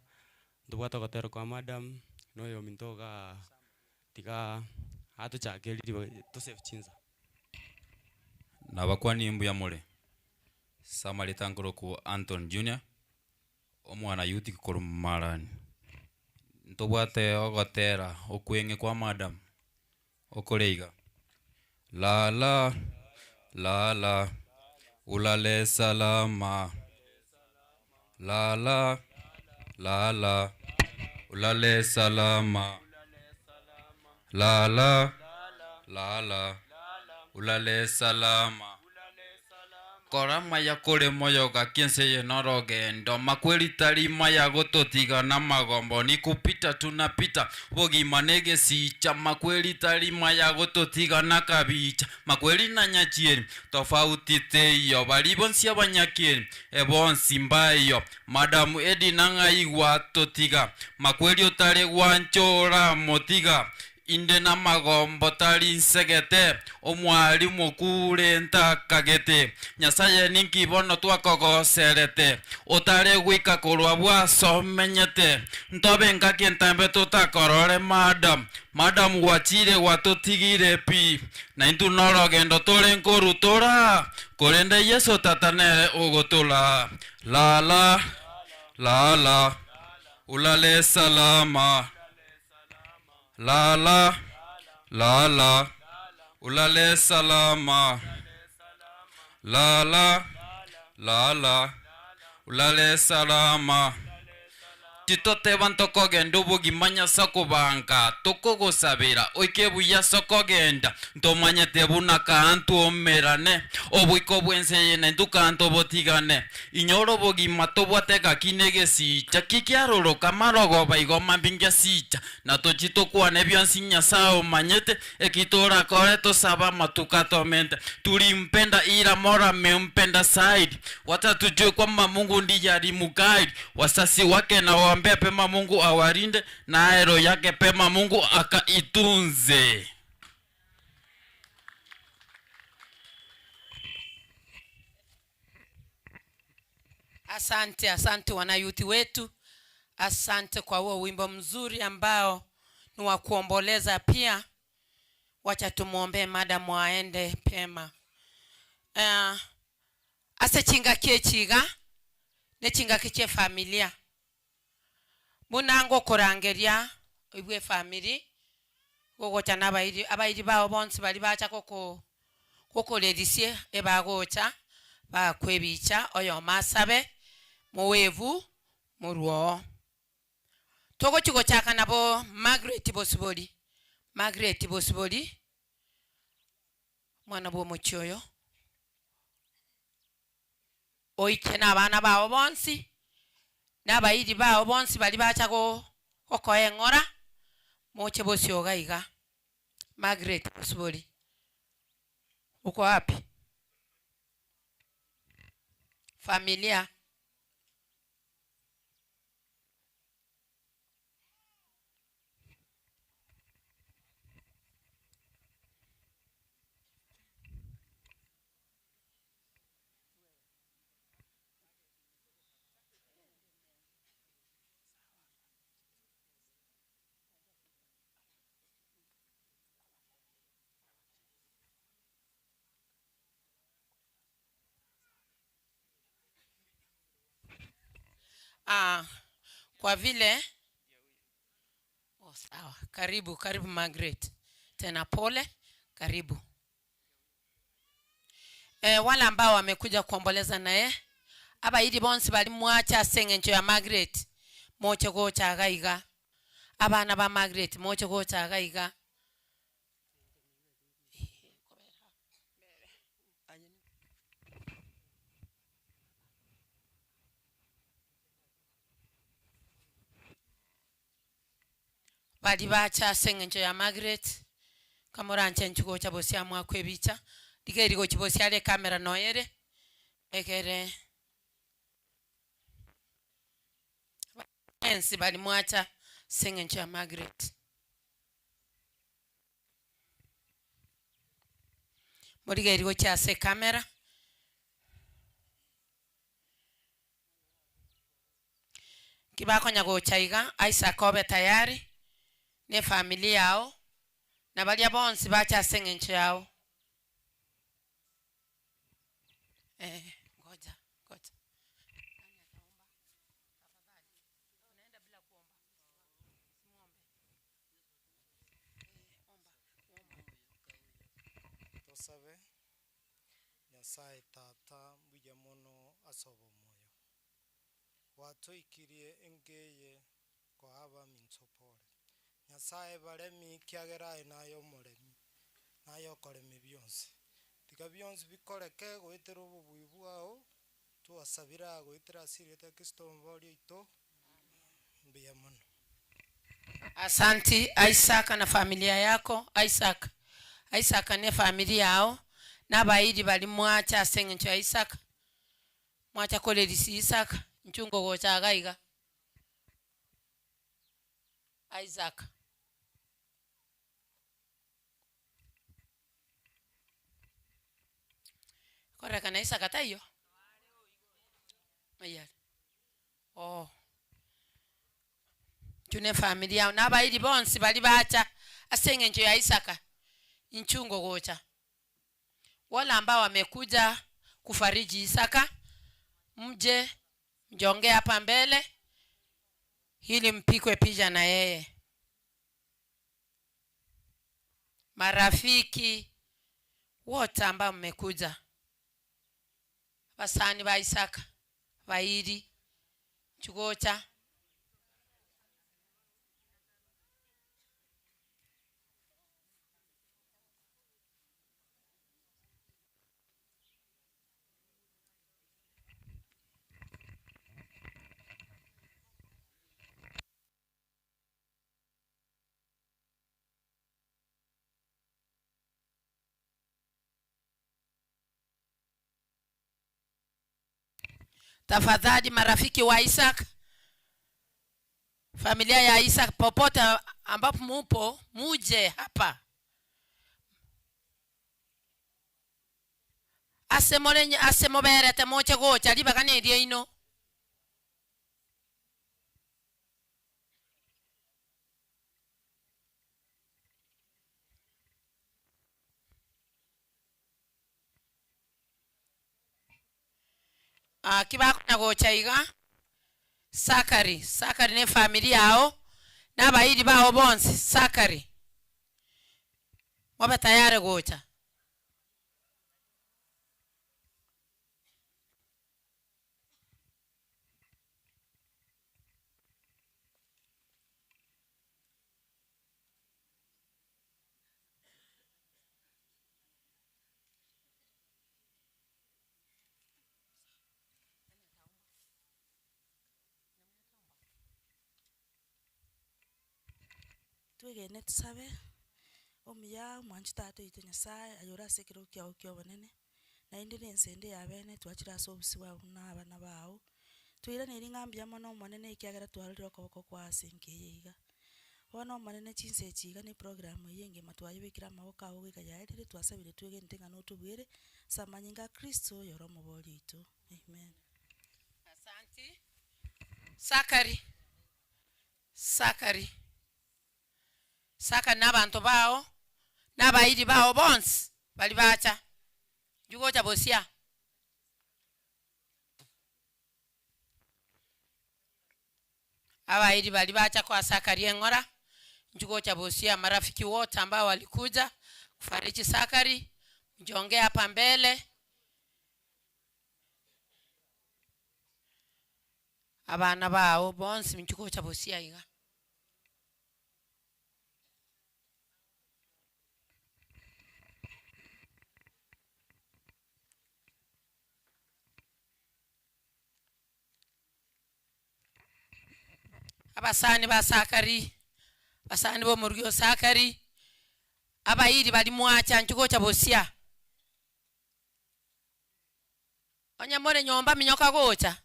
ntobwate ogotera kwa madam, na oyominto igaa tiga atochake riria tosave chinsa. Nabakwani mbuya more. Ase amareta nkorokwa Anthony Junior, omwana youth korwa Marani. Ntobwate ogotera okweng'e kwa madam, okore iga, Lala, lala, ulale salama, lala, lala, ulale salama, lala, lala, ulale salama. Kora maya kore moyo gaki ense eye norogendo, makweri tari maya gototiga namagombo, ni kupita tunapita, obogima negesicha, makweri tari maya gototiga nakabicha, makweri na nyachieri, tofauti teiyo, bari bonsi abanyakieri, ebonsi mbaiyo, madamu Edina ng'ai gwatotiga, makweri otare gwanchora motiga, inde namagombo tari nsegete, omwarimu okure ntakagete, Nyasaye ninki bono twakogoserete, otare goika korwa bwasomenyete, ntobe ngaki entambe totakorore madam, madam gwachire gwatotigire pi, naintwe norogendo tore nkorutora, korende Yeso tata nere ogotola, lala, lala, ulale salama. Lala, lala, ulale salama. Lala, lala, ulale salama. Titoteba ntokogenda obogima Nyasae okobanga, tokogosabera oike buya ase okogenda, ntomanyete buna kaa ntwomerane, oboiko bw'ense eye naintwe kaa ntobotigane. Inyora obogima tobwate gaki na egesicha, ki kiaroroka marogoba igo mambia ngesicha, na tochie tokwane bionsi Nyasae omanyete, eki torakore tosabe amatuko atomente. Tulimpenda ila Mola amempenda zaidi, wacha tujue kwamba Mungu ndiye alimguide, wazazi wake na waombea pema Mungu awalinde, na roho yake pema Mungu akaitunze. Asante, asante wanayuti wetu, asante kwa huo wimbo mzuri ambao ni wa kuomboleza pia. Wacha tumuombee madam aende pema. Ase chingaki echiga ne chingaki chie familia buna ngokorangeria oibwe efamiri gogocha na abairi abairi bao bonsi baria bacha goko gokorerisie ebagocha bakwa ebicha oyomo asabe mowevu morwoo. Togochi gochaka nabo Margaret Bosibori Margaret Bosibori omwana bwa omochie oyo oike na abana bao bonsi na abairi bao bonsi baria bacha go gokoa eng'ora moche bosio iga iga. Margaret Bosibori uko wapi? Familia. Ah, kwa vile oh, sawa. Karibu, karibu Margaret. Tena pole, karibu. Eh, wale ambao wamekuja kuomboleza naye abairi bonsi bari mwacha ase eng'encho ya Margaret moche gocha iga iga abana ba Margaret moche gocha iga iga. Baria bacha ase eng'encho ya Margaret, kamoranche inchuo gocha bosio amo akwe ebicha, riga eri gochia bosio are ecamera noyo ere, egere mwensi baria mwacha ase eng'encho ya Margaret. Morigererie gochia ase ecamera. Nki bakonya gocha iga, Isaac obe tayari, na efamiri yao, na baria bonsi bache ase eng'encho yao. Eh, ngoja, ngoja. Tosabe, Nyasae Tata, mbuya mono ase obomoyo. Gwatoikirie enka eye koa abaminto pore. Nyasae baremi ekiagera aye naye omoremi, naye okoremi bionsi. Tiga bionsi bikoreke goetera obobui bwao, twasabire aa goetera ase erieta ria Kristo omobori oito, mbuya mono. Asanti Isaka na familia yako, Isaka, Isaka ne efamiri yao, na abairi baria mwacha ase eng'encho ya Isaka, mwacha korerisia Isaka, inchuo nkogocha iga iga. Isaka. Korekana Isaka taiyo? Ng'ai are? Oo. Inchuo na efamiri yao, na abairi bonsi baria bacha ase eng'encho ya Isaka, inchuo ngogocha. Wale ambao wamekuja kufariji Isaka, mje mjongee hapa mbele ili mpigwe picha na yeye. Marafiki wote ambao mmekuja, abasani ba Isaka, abairi, inchuo gocha. Tafadhali marafiki wa Isaac, familia ya Isaac, popote ambapo mupo, muje hapa. Ase more ase moberete moche gocha ribaga neriaino. Ki bakonya gocha iga, Sakari, Sakari na efamiri yao, na abairi bao bonsi, Sakari, mobe tayari gocha. Twegene tosabe, Omuya omwanchi Tata oito Nyasaye, aye ore ase ekerogo kiago kia obonene, naende na ense ende ya bene twachire ase obosio bwao buna abana bao, Toiranerie ng'a mbuya mono Omonene ekiagera twarorire okoboko kwao ase enka eye iga. Bono Omonene chinsa echi iga na eprogram eye engima twayebekire amaboko ao goika yaerire twasabire twegenete ng'a notobuere ase amanyinga a Kristo oyore omobori oito. Amen. Asanti. Sakari, Sakari, Sakari na abanto bao, na abairi bao bonsi baria bacha, inchuo gocha bosio aa. Abairi baria bacha koa Sakari eng'ora, inchuo gocha bosio amarafiki wote ambao walikuja kufariji Sakari, mjongee hapa mbele. Abana bao bonsi inchuo gocha bosio aiga. Abasani ba Sakari, abasani b'omorugi o Sakari, abairi baria mwacha inchuo gocha bosio aa. Onye more nyomba minyoka gocha.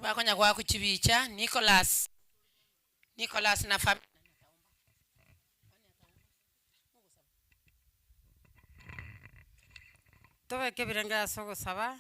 Bakonya goaka chibicha, Nicholas, Nicholas na fam. Tobeke ebirenge ase ogosaba,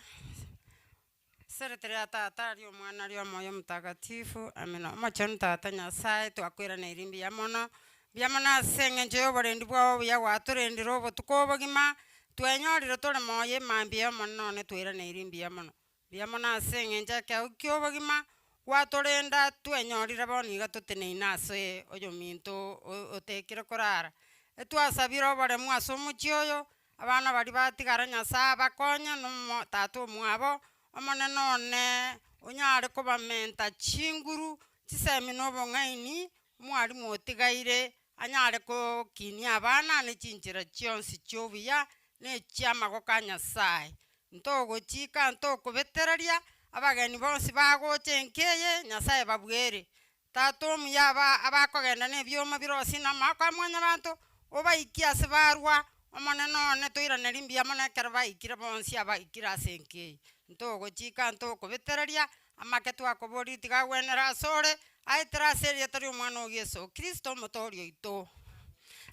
Ase riria Tata, ria Omwana, ria Omoyo Omotakatifu, amina. Omochenu Tata Nyasaye, twakoiraneirie mbuya mono, mbuya mono ase eng'encho ya oborendi bwao obuya gwatorendire obotuko obogima, twenyorire tore moyo emambia ya Omonene one twairaneirie mbuya mono. Mbuya mono ase eng'encho ekeegwa kia obogima, gwatorenda twenyorire bono iga toteneine ase oyominto otekire korara. Etwasabire oboremu ase omochie oyo, abana baria batigara Nyasaye abakonye na omo tata omwabo, Omonene one onyare kobamenta chinguru, chisemi na obong'aini, omwalimu otigaire anyare kokinia abana ne chinchera chionsi chi'obuya na echi'amagoko a Nyasae. Ntogochika, ntokobetereria, abageni bonsi bagocha enka eye, Nyasae babwere. Tata omuya aba abakogenda nebioma birosie namagoko a mwanyabanto, obaikie ase barwa, Omonene one toiranerie mbuya mono ekero baikire bonsi abaikire ase enka eye. Ntogochika, ntokobetereria, amake twakoboria tiga agwenere asore, aetere ase erieta ri'Omwana o Yeso Kristo Omotoori oito.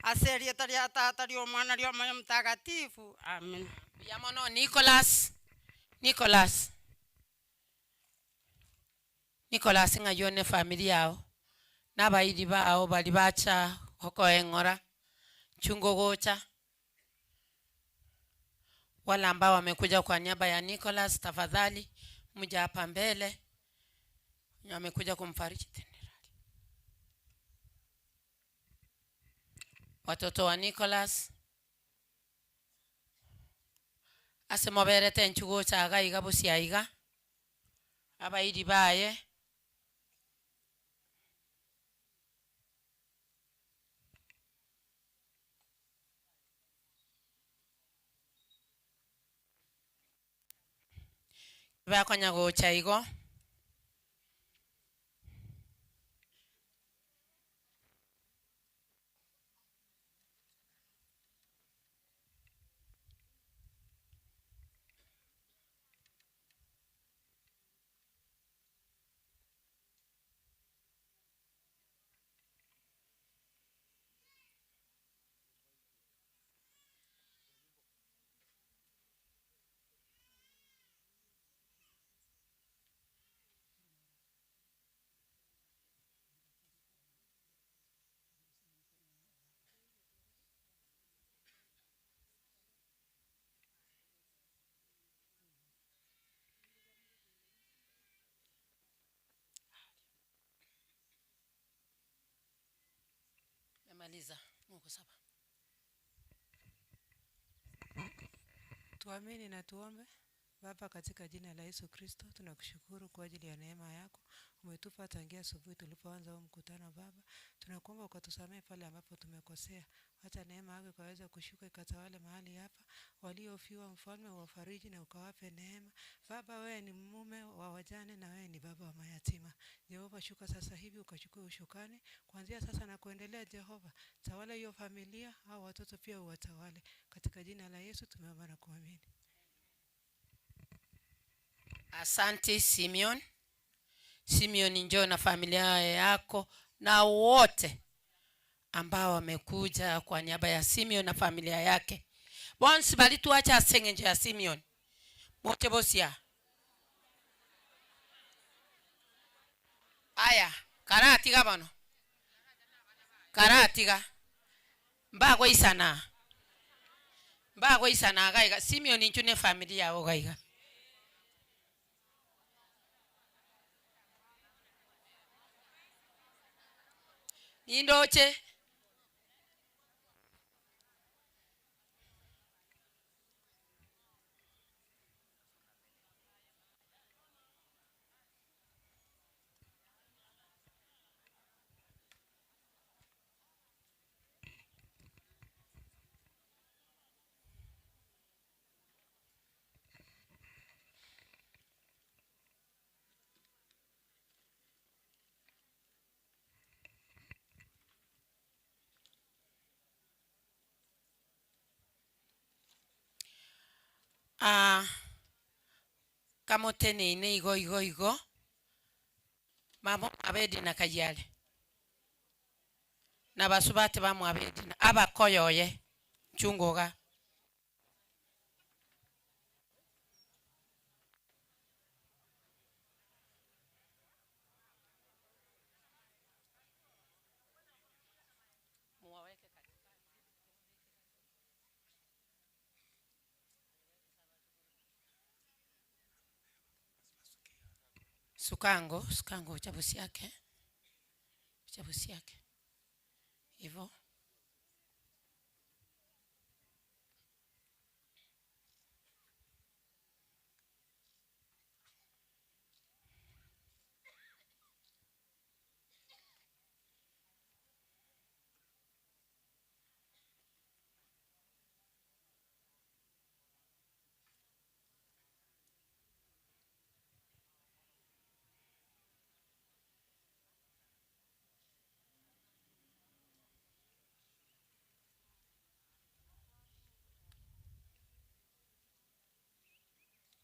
Ase erieta ria Tata, ri'Omwana, ri'Omoyo Omotagatifu. Amina. Mbuya mono Nicholas, Nicholas. Nicholas ng'ai one efamiri yao, na abairi bao baria bacha gokoeng'ora, chungo gocha. Wale ambao wamekuja kwa niaba ya Nicholas, tafadhali mje hapa mbele. Wenye wamekuja kumfariji watoto wa Nicholas ase moberete inchu gocha iga iga bosio aiga abairi baye. Bakonya gocha igo. Memaliza. Mungu saba. Tuamini na tuombe. Baba, katika jina la Yesu Kristo, tunakushukuru kwa ajili ya neema yako umetupa tangia asubuhi tulipoanza huu mkutano. Baba, tunakuomba ukatusamehe pale ambapo tumekosea. Wacha neema yako ikaweza kushuka ikatawale mahali hapa. Waliofiwa mfalme uwafariji na ukawape neema. Baba, wewe ni mume wa wajane na wewe ni baba wa mayatima. Jehova, shuka sasa hivi ukachukue ushukani kuanzia sasa na kuendelea. Jehova, tawala hiyo familia au watoto pia uwatawale. Katika jina la Yesu tumeomba na kuamini. Asante Simeon. Simeon, njoo na familia yako. Na wote ambao wamekuja kwa niaba ya Simeon na familia yake. Bonsi baria twacha ase eng'encho ya Simeon. Moche bosia. Aya, karatiga bono. Karatiga. Mbagoisana. Mbagoisana iga iga. Simeon inchu ne efamiri yao iga iga. Nindoche. Ah, kamoteneine igo igo igo, mama omwabo Edina Kayiare, na abasubati bamwabo Edina, abakoyo oye, nchunga igaa. Sukango, sukango ocha bosio ake, ocha bosio ake, igo.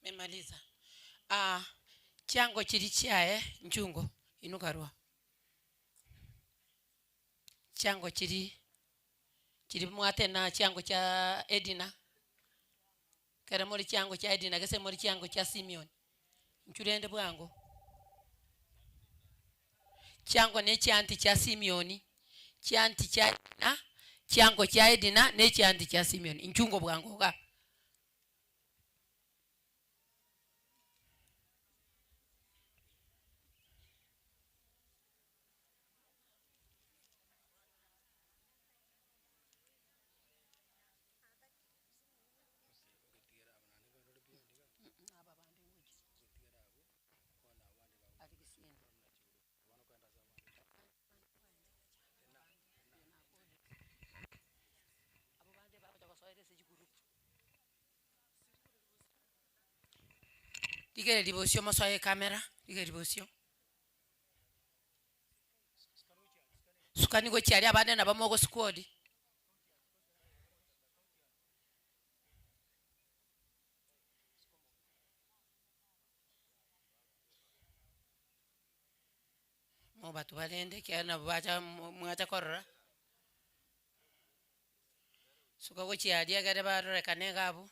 Memaliza. Ah, chiango chiri chiaye nchungo inukarwa chiango chiri chiri mwate na chiango chia Edina kere mori chiango chia Edina gese mori chiango chia Simeon nchurende bwango chiango ne chianti chia Simeoni chianti chia Edina chiango chia Edina ne chianti chia Simeon nchungo bwango iga. Rigereria bosio mosoe ekamera, rigereria bosio. Sukani gochia aria abande nabo mogosquad. Mobatu barende ekiagera nabo bacha mwacha korora. Suka gochia aria egere barorekane iga abwo.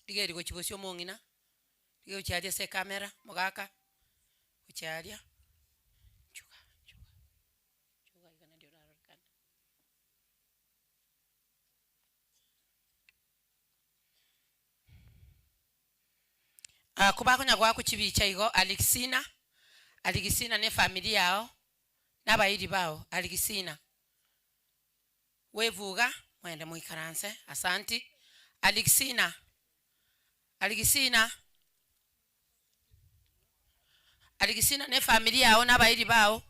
Rigereria gochia bosio omong'ina, rigereria gochia aria ase ecamera, mogaka, gochia aria, nchuga nchuga nchuga iga nario orarorekane. Ah, kobakonya goakwa chibicha igo, Alexina, Alexina na efamiri yao, na abairi bao, Alexina. Wevuga, mwende moikaranse, asanti. Alexina, Alexina, Alexina na efamiri yao na abairi bao.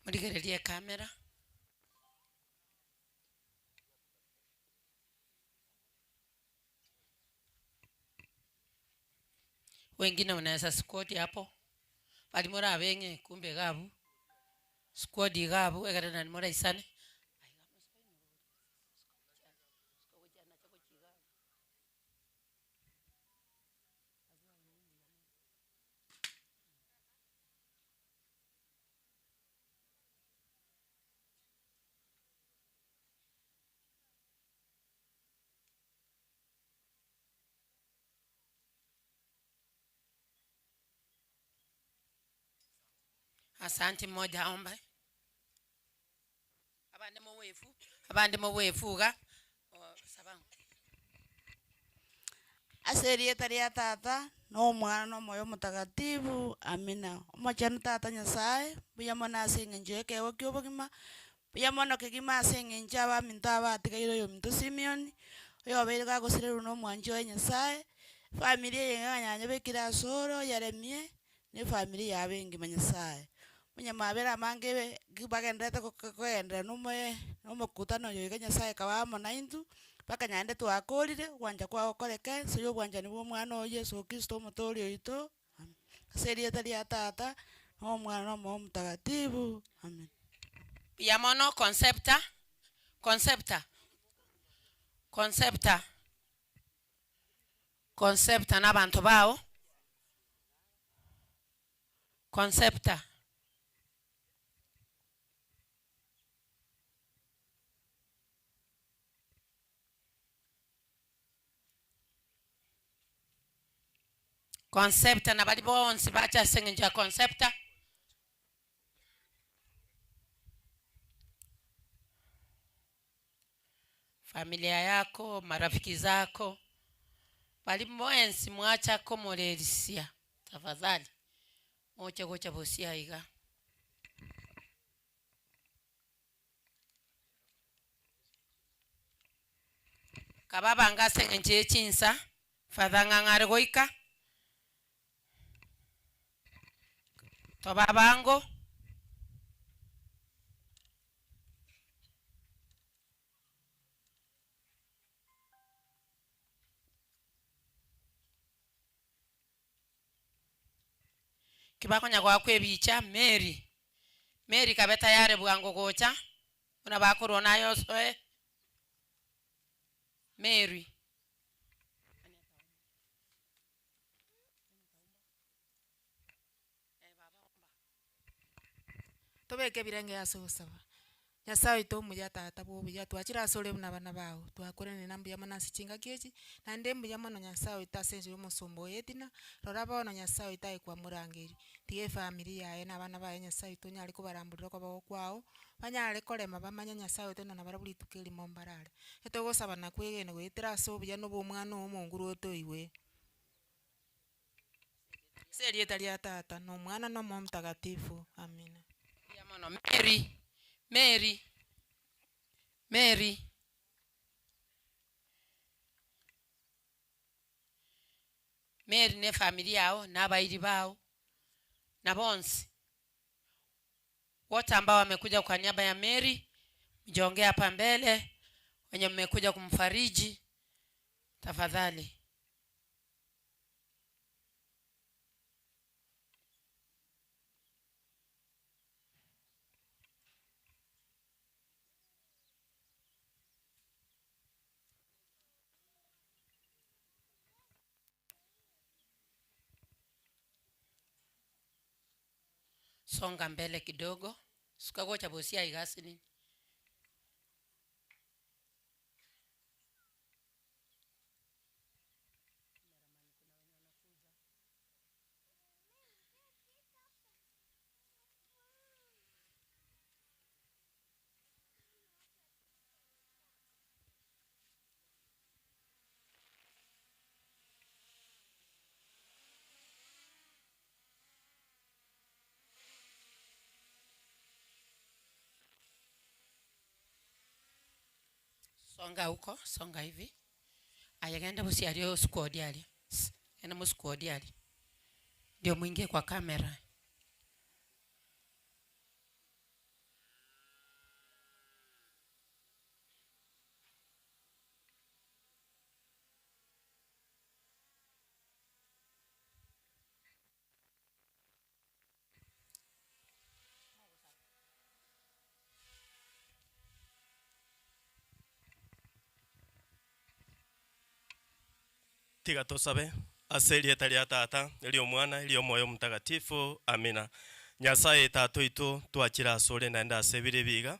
Morigererie ecamera. Wengine mnaweza squat hapo, bari morabe ng'e kumbe iga abwo, squat iga abwo ekero nari moraisane. Asanti mmoja aombe. Abande mowefu, abande mowefu iga, saba. Ase erieta ria Tata, na Omwana, na Omoyo Omotagatifu, amina. Omochenu Tata Nyasaye, mbuya mono ase eng'encho y'ekeegwa kia obogima, mbuya mono kegima ase eng'encho abaminto aba batigaire oyominto Simeon, oyobeire gagosirerwa na omwanchi oye Nyasaye, efamiri eye ng'a yanyebekire asore oyeremie, na efamiri yabo engima Nyasaye. Onyamabera amange ebe ki bagendererete kogenderera na omoe na omokutano oyo iga Nyasaye kabe amo naintwe, mpaka naende twakorire, ogwancha kwao gokoreke, ase ya obwanchani bwa omwana oo Yeso Kristo omotoori oito, amen. Ase erieta ria Tata, na Omwana, na Omoyo Omotagatifu, amen. Mbuya mono Concepta, Concepta, Concepta, Concepta na abanto bao, Concepta. Concepta na baria bonsi bacha ase eng'encho ya Concepta. Familia yako, marafiki zako, baria mwensi mwacha komorerisia tafadhali moche gocha bosio aiga. Kaba abange ase eng'encho ye chinsa, Father ng'ang'e are goika, tobe abango. Ki bakonya goakwa ebicha, Mary, Mary kabe tayari bwango gocha, buna bakorwa naye osoe, Mary. Tobeke ebirenge ase ogosaba. Nyasae oito omuya Tata bwa obuya, twachire asore buna abana bao, twakweranire na mbuya mono ase chingaki echi, naende mbuya mono Nyasae oito ase enchera ya omosomba oye Edna, rora bono Nyasae oito aye kwamorangeiri, tiga efamiri yaye na abana baye Nyasae oito onyare kobaramborera okoboko kwao, banyare korema bamanye Nyasae oito na nabarabwo rituko erimo mbarare. Etogosaba na kwegena goetera ase obuya na obwa omwana oo omonguru otoigwe. Ase erieta ria Tata, na Omwana, na Omoyo Omotagatifu. Amina. Mbuya mono Mary, Mary, Mary. Mary na efamiri yao, na abairi bao, na bonsi. Wote ambao wamekuja kwa niaba ya Mary, mjongee hapa mbele, wenye mmekuja kumfariji, tafadhali. Songa mbele kidogo, suka gocha bosia iga ase nini. Songa huko, songa hivi. Aya genda bosio aria osquad aria, genda mosquad aria, ndio muingie kwa camera. Tiga tosabe, Ase erieta ria Tata, eri'Omwana, eri'Omoyo Omotagatifu. Amina. Nyasae Tata oito, twachire asore naende ase ebiro ebi iga,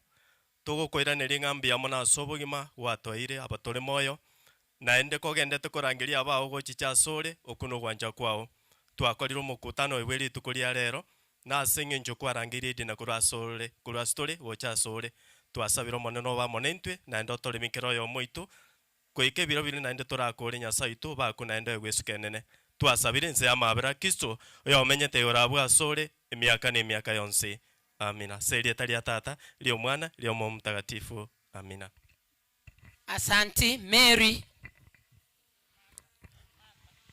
togokoiraneria ng'a mbuya mono ase obogima gwatoeire aba tore moyo, naende kogendete korangeria abao gochicha asore, okwo nogwancha kwao. Twakorire omokutano oyo bwe rituko ria rero, na ase engencho kwarangeirie edina korwa asore, korwa ase tore gocha asore. Twasabire Omonene obe amo naintwe, naende otoremie kera oyomo oito, Goika ebiro biria naende torakore Nyasae oito bakwe naende oegwe esuka enene. Twasabire inse y'amaabera a Kristo, oyomenyete igoro abwo asore, emiaka na emiaka yonsi. Amina. Ase erieta ria Tata, ri'Omwana, ri'Omoyo Omotagatifu. Amina. Asanti Mary.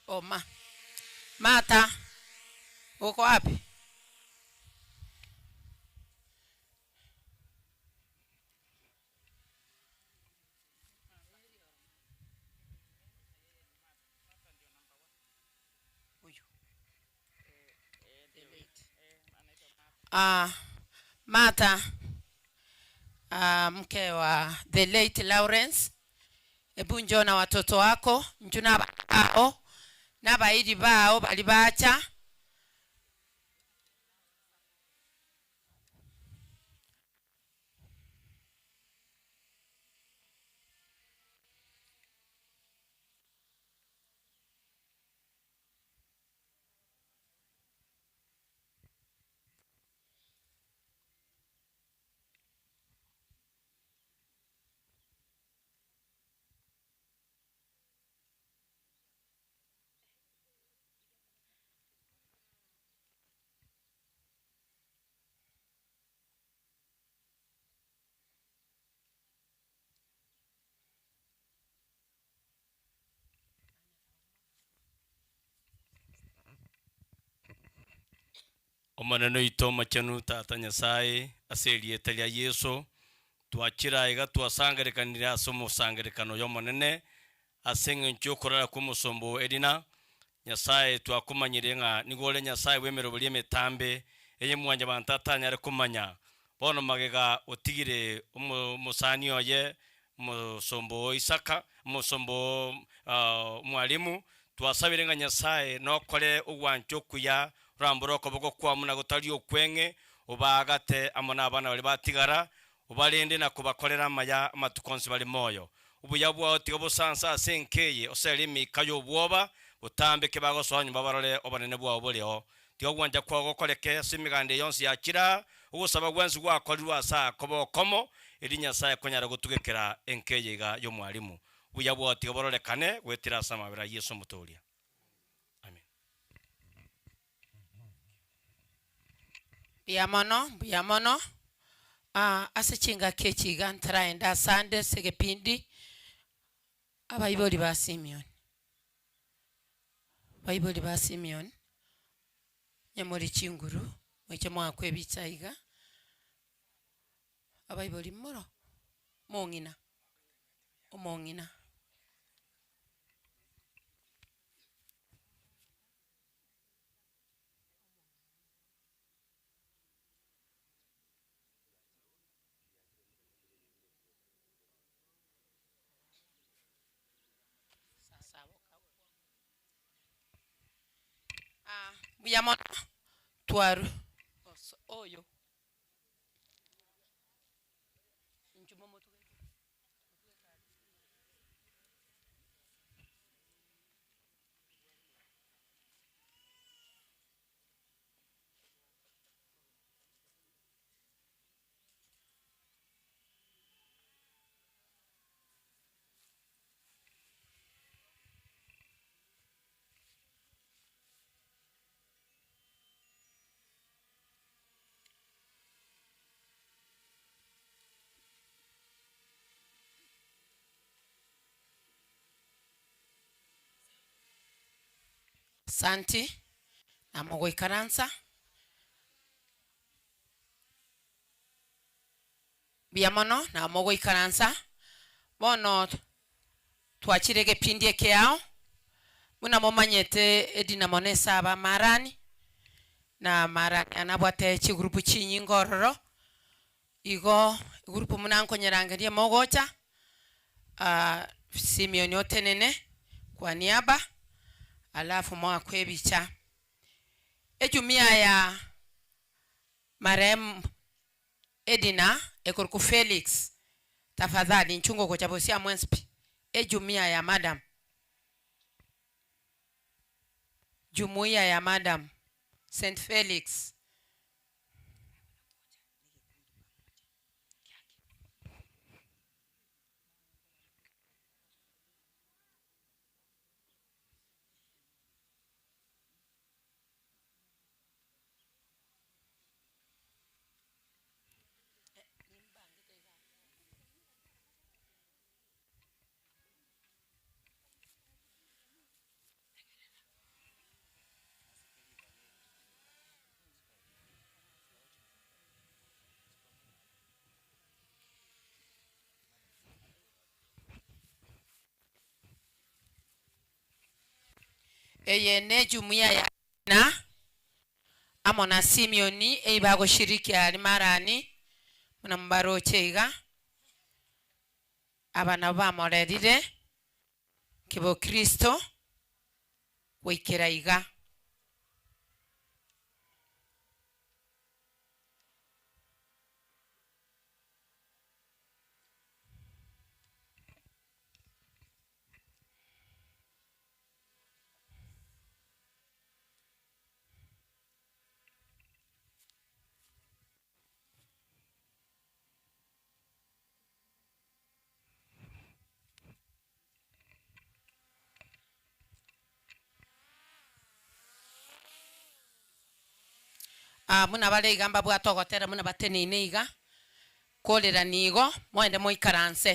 Oh, ma. Martha, uko wapi? Ah, Martha, ah, mke wa the late Lawrence, ebu njoo na watoto wako, njoo na abana bao, na abairi bao baria bacha. Omonene oito Omochenu, Tata Nyasae, ase erieta ria Yeso, twachire aiga twasangererekanire ase omosangererekano oyo omonene, ase engencho y'okorara kw'omosomba oo Elina, Nyasae, twakomanyire ng'a nigo ore Nyasae bw'emeroberi emetambe, eye mwanyabanto atanyare komanya. Bono magega otigire omosani oye, omosomba oo Isaka, omosomba oo Omwalimu, twasabire ng'a Nyasae nokore ogwancha okuya, orambore okoboko kwao buna gotari okweng'e, obaagate amo nabana baria batigara, Obarende na kobakorera amaya amatuko onsi bare moyo. Obuya bwao tiga bosanse ase enka eye, osere emeika y'obwoba, botambe ki bagosoa nyuma barore obonene bwao boreo. Tiga ogwancha kwao gokoreke ase emeganda eye yonsi yachire aa, ogosaba gwensi gwakorirwe ase aa kobe okomo, erio Nyasae akonyara gotugekera enka eye iga y'omwalimu. Obuya bwao tiga bororekane goetera ase amabera a Yeso Omotoria. Amen. Mbuya mono, mbuya mono, ase chingaki echi iga ntaraenda asande ase egepindi, abaibori ba Simion, abaibori ba Simion, onye more chinguru, moiche moakwe ebicha iga, abaibori moro, omong'ina, omong'ina. Mbuya mono twaru oyo. Asanti, na mogoikaransa. Mbuya mono, na mogoikaransa. Bono twachire egepindi ekeao, buna momanyete edina mono ase abamarani, na amarani aya nabwate chigroup chinyinge ororo, igo egroup buna nkonyerangeria mogocha, Simion otenene kwa niaba. Alafu moakwe ebicha. Ejumuiya ya marehemu Edina ekorokwa Felix, tafadhali inchunga ogocha bosia mwensi pi. Ejumuiya ya madam. Jumuiya ya madam St Felix. Eye nejumuiya ya Dina amo na Simioni eyio bagoshirikia aria Marani, buna mobaroche iga. Aba nabwo bamorerire kebokristo goikera iga. Ah, buna bare iga mbabwate ogotera buna bateneine iga, korera nigo, moende moikaranse.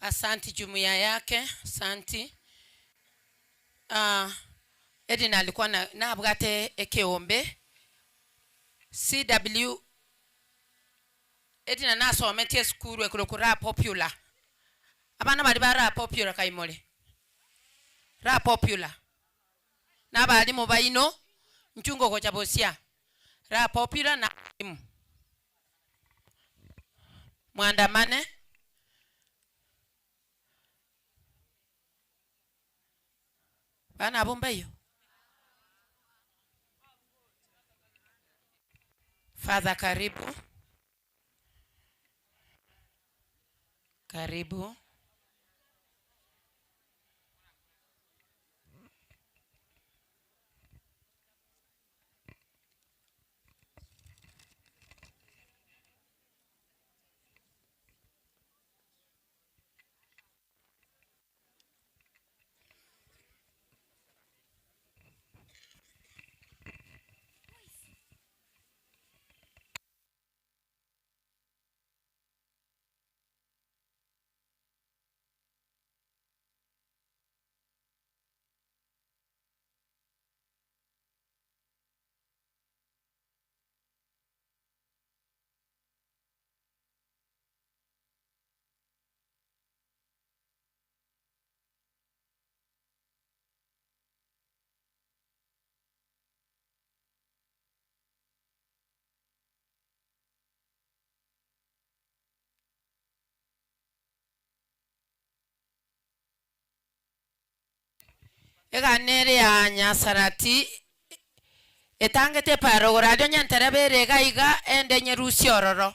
Asanti jumuiya yake, asanti. Ah, Edina alikuwa na nabwate ekeombe CW Edina nasometie esukuru ekorokwa Raha Popular. Abana baria ba Raha Popular kaimore? Raha Popular. Na abalimu baino inchunga ogocha bosia. Raha Popular na abalimu. Mwandamane. Bana abwo mbaiyo? Father, karibu. Karibu. Egani ere ya Nyasarati etangete epara rogoro aria onye ntereba ere iga iga ende nyerusie ororo.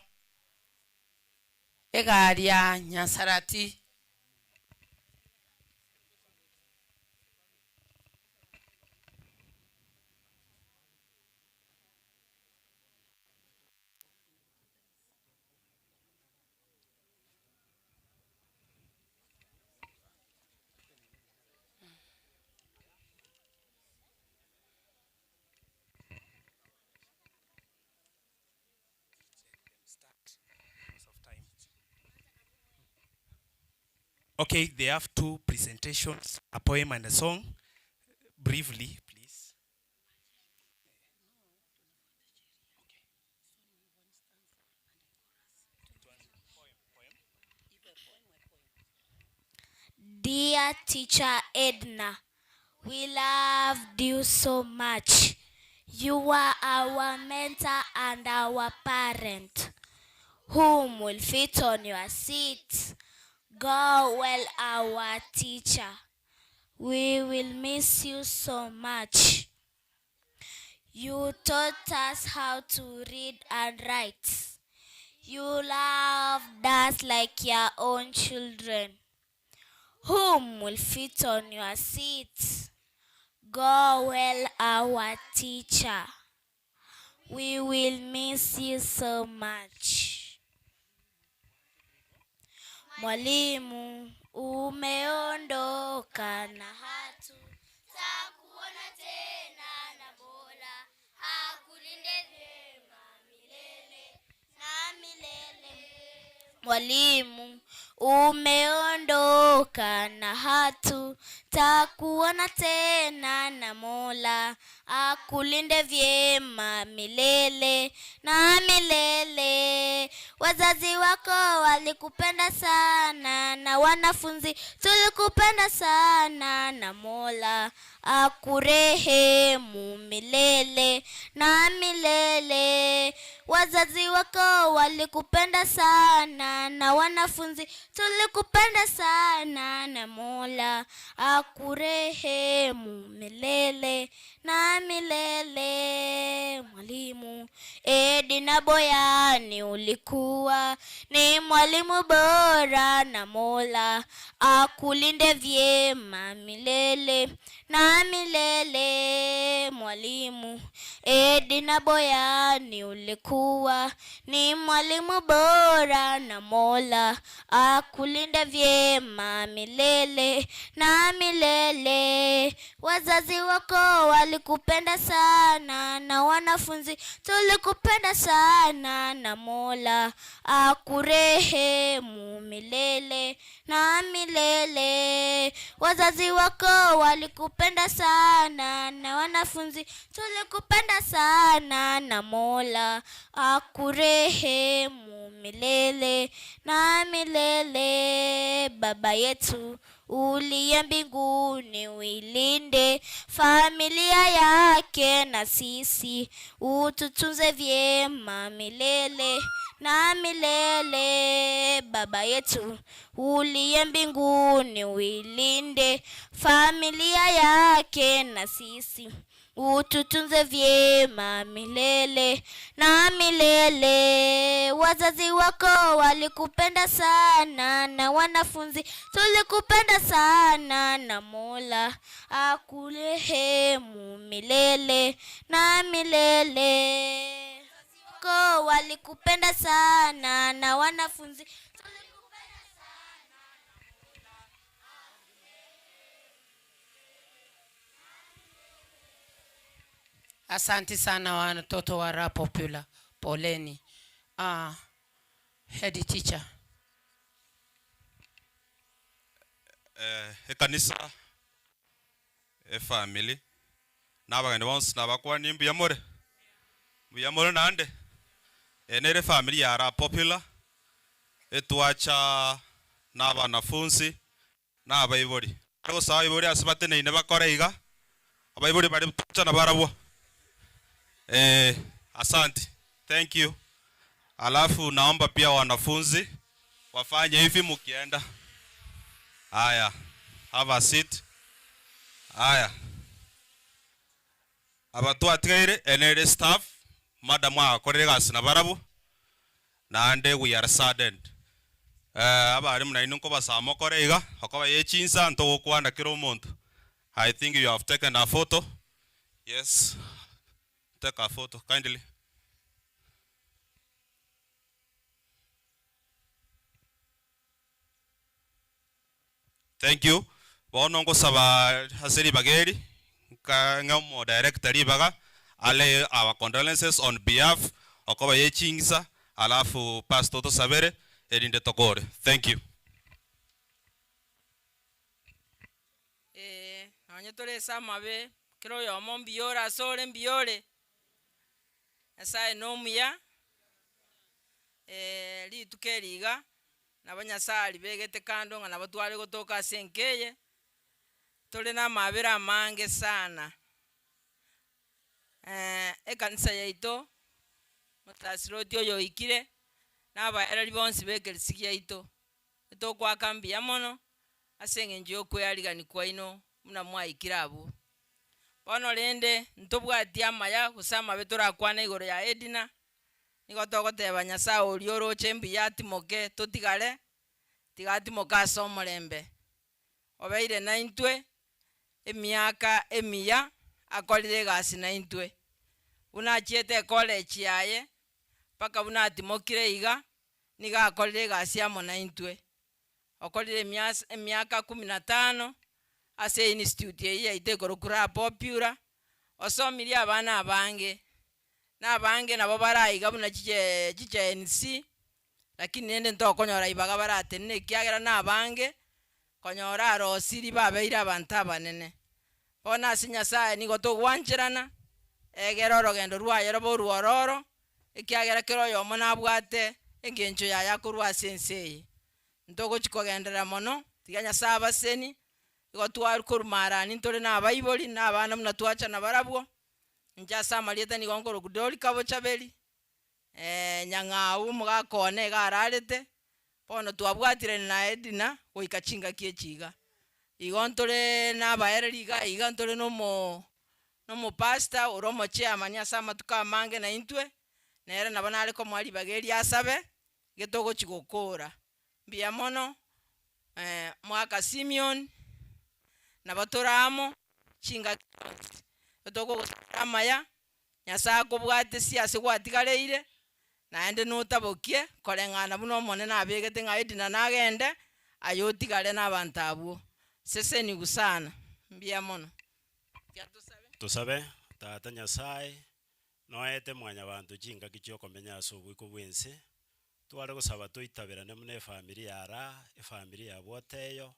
Egari ya Nyasarati. Okay, they have two presentations, a poem and a song. Briefly, please. Dear teacher Edna, we loved you so much. You were our mentor and our parent, whom will fit on your seat. Go well, our teacher. We will miss you so much. You taught us how to read and write. You loved us like your own children. Whom will fit on your seat? Go well, our teacher. We will miss you so much. Mwalimu, umeondoka na hatutakuona tena, na Mola akulinde vyema milele na milele. Mwalimu, umeondoka na hatutakuona tena, na Mola akulinde vyema milele na milele. Wazazi wako walikupenda sana na wanafunzi tulikupenda sana, na Mola akurehemu milele na milele. Wazazi wako walikupenda sana na wanafunzi tulikupenda sana, na Mola akurehemu milele na milele. Mwalimu Edna Boyani, ulikuwa ni mwalimu bora, na Mola akulinde vyema milele na milele. Mwalimu Edna Boyani, ulikuwa ni mwalimu bora, na Mola akulinde vyema milele na milele. Wazazi wako walikupenda sana na wanafunzi tulikupenda sana, na Mola akurehemu milele na milele. Wazazi wako walikupenda sana na wanafunzi tulikupenda sana, na Mola akurehemu milele na milele. Baba yetu uliye mbinguni, uilinde familia yake na sisi, ututunze vyema milele na milele. Baba yetu uliye mbinguni, uilinde familia yake na sisi, Ututunze vyema milele na milele. Wazazi wako walikupenda sana na wanafunzi tulikupenda sana, na Mola akurehemu milele na milele. Wako walikupenda sana na wanafunzi Asante sana watoto wa Raha Popular, poleni. Head teacher. Ekanisa, efamily, na abageni bonsi nabakwanie mbuya more, mbuya more naende, eye nere efamily ya Raha Popular, etwacha na abanafunzi, na abaibori. Nare gosaba abaibori ase bateneine bakore iga, abaibori baria twacha nabarabwo. Asante, thank you. Alafu naomba pia wanafunzi wafanye hivi mukienda. Haya, have a seat. Haya. Aba twatigaire enere staff, madam akorire egasi nabarabwo, naende we are saddened. Abarimu nainwe nkobasaba mokore iga, okoba ye chinsa ntogokwana kera omonto. I think you have taken a photo. Yes. Take a photo kindly. Thank you. Bono ngosaba ase ribaga eri, nka ng'a omo director ribaga, ale our condolences on behalf okoba ye chingsa, alafu pastor tosabere erinde tokore. Thank you. Nonye tore ase amabe, kera oyomo mbuya ore ase ore mbuya ore, Nyasaye na omuya, rituko eri iga, nabo Nyasaye aribegete kando ng'a nabo tware gotoka ase enka eye, tore na amabera amange sana. Ekanisa yaito, omosasiroti oyo oikire, na abaereri bonsi ba ekerisi giaito, etokoaka mbuya mono, ase eng'encho ya okwearigani kwaino buna mwaikire abwo. Bono rende, ntobwati amaya gose amabe torakwane igoro ya Edna, nigo togoteba Nyasaye oria oroche mbuya atimoke totigare, tiga atimoke ase omorembe. Obeire naintwe emiaka emiya, akorire egasi naintwe. Buna achiete ecollege yaye, mpaka buna atimokire iga, nigo akorire egasi amo naintwe. Okorire emiaka kumi na tano, ase institute eyio yaito ekorokwa Raha Popular, osomirie abana abange, na abange nabo baraiga buna chiche NC, lakini rende ntokonyora ibaga baratenene ekiagera na abange, konyora arosiri babeire abanto abanene. Bono ase Nyasaye nigo togwancherana, egere orogendo rwaye robe orwororo, ekiagera kera oyomo nabwate engencho yaye akorwa ase ense eye. Ntogochi kogenderera mono, tiga Nyasaye abaseni, igo twarwa korwa marani ntore na abaibori, na abana buna twacha nabarabwo, inche ase amarieta nigo nkorokwa Dorika Bochaberi, Nyang'au omogaka one iga ararete, bono twabwatirane na Edna goika chingaki echi iga. Igo ntore na abaereri iga iga ntore na omo na omopastor ore omochairman ase amatuko amange na intwe, nere nabo nare komoa ribaga erio asabe, getogochi gokora. Mbuya mono, mwaka Simeon, nabo tore amo, chingaki chionsi, tokogosabera amaya, Nyasaye akobwatesie ase gwatigareire, naende notabokie, koreng'ana buna Omonene abegete ng'a Edna nagende, aye otigare na abanto abwo. Sesenigu sana, mbuya mono. Tosabe, Tata Nyasae, noete mwanyabanto chingaki chi'okomenya ase oboiko bw'ense, tware gosaba toitaberane buna efamiri ya Raha, efamiri ya Bwoteyo,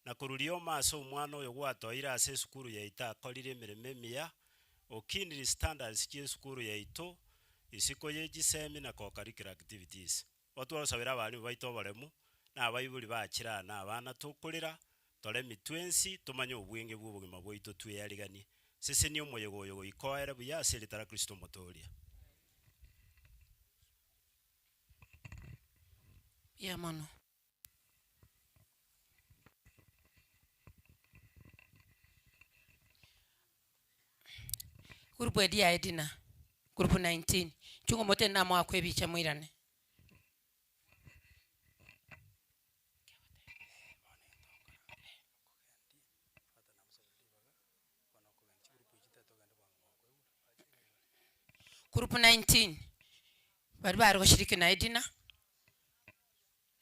na korwa rioma ase omwana oyo gwatoeire ase esukuru yaito akorire emeremo emiya, okiniri standards chi'esukuru yaito, isiko ye chisemi na co-curricular activities. Otware gosabera abalimu baito oboremu, na abaibori bachire aa na abana tokorera, toremi twensi tomanye obwenge bw'obogima bwaito tweyariganie. Sesenia omoyega oyo goika oere buya ase erieta ria Kristo Omotoria. Mbuya mono. Group edi ya Edina, group 19. Chungo motenene amo akwe ebicha moirane. Group 19 bari bare goshiriki na Edina,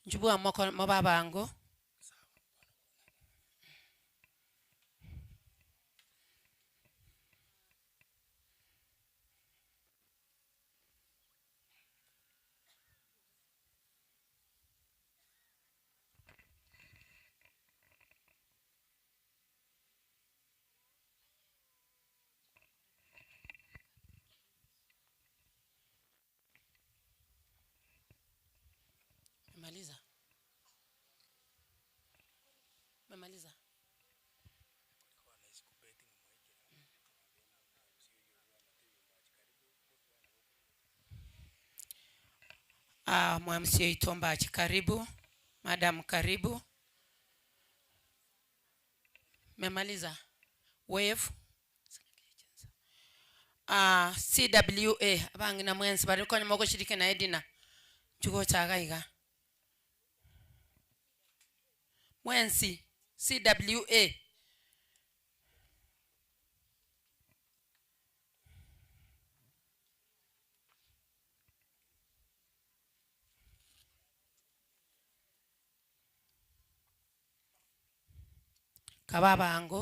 inchuo moko mobe abango. Memaliza? Memaliza? Ah, mwamsie Itombachi karibu. Madam karibu. Memaliza? Wave. Ah, CWA abang'ina mwensi bari konya mogoshiriki na Edina nchugochaga iga. Mwensi CWA. Kaba abango.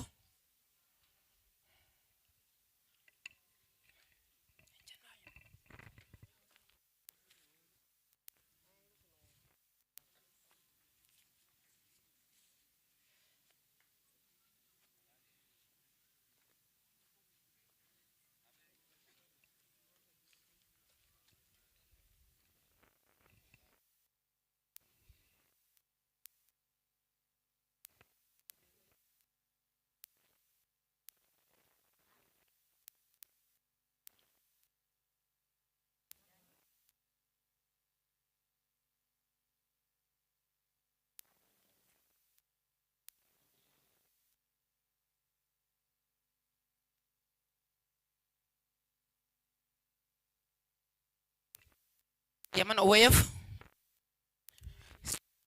Yamana wave.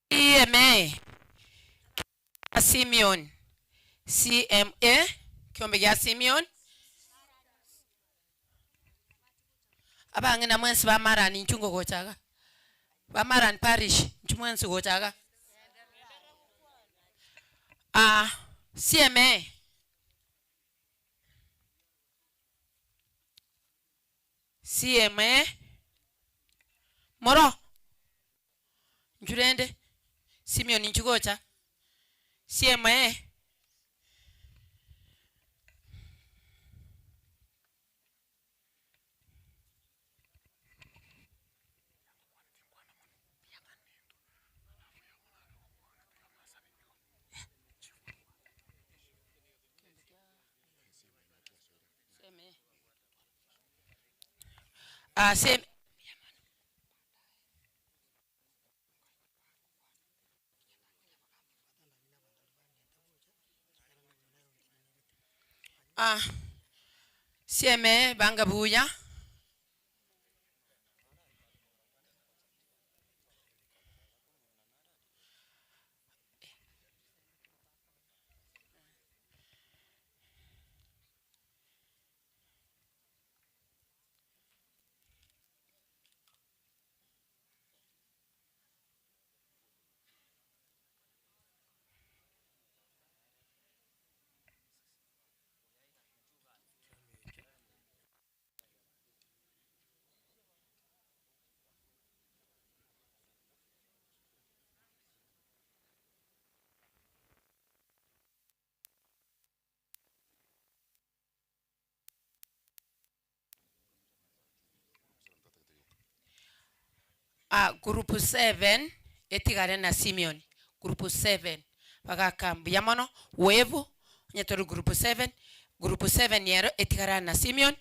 CMA Simeon CMA kiombe gia Simeon abang'ina mwensi ba Marani nchungo gochaga ba Marani parish nchu mwensi gochaga ah CMA CMA moro nchurende Simeon nchugocha CMA Ah, CM Ah, CMA banga buya. Ah, group 7 etigare na Simeon group 7 bagaka mbuya mono wave onye tori group 7 group 7 ero etigare na Simeon.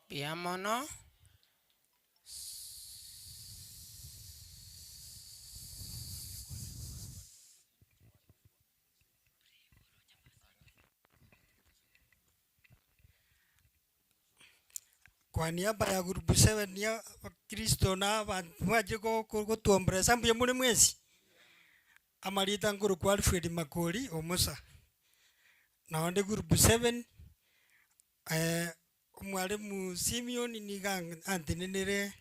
Mbuya mono. Kwa niaba ya group 7 ya abakristo na abanto mwache gotuomboresa mbuya more mwensi, amarita nkorokwa Alfred Makori omosa, nonde group 7 omwalimu Simeon niga antenenere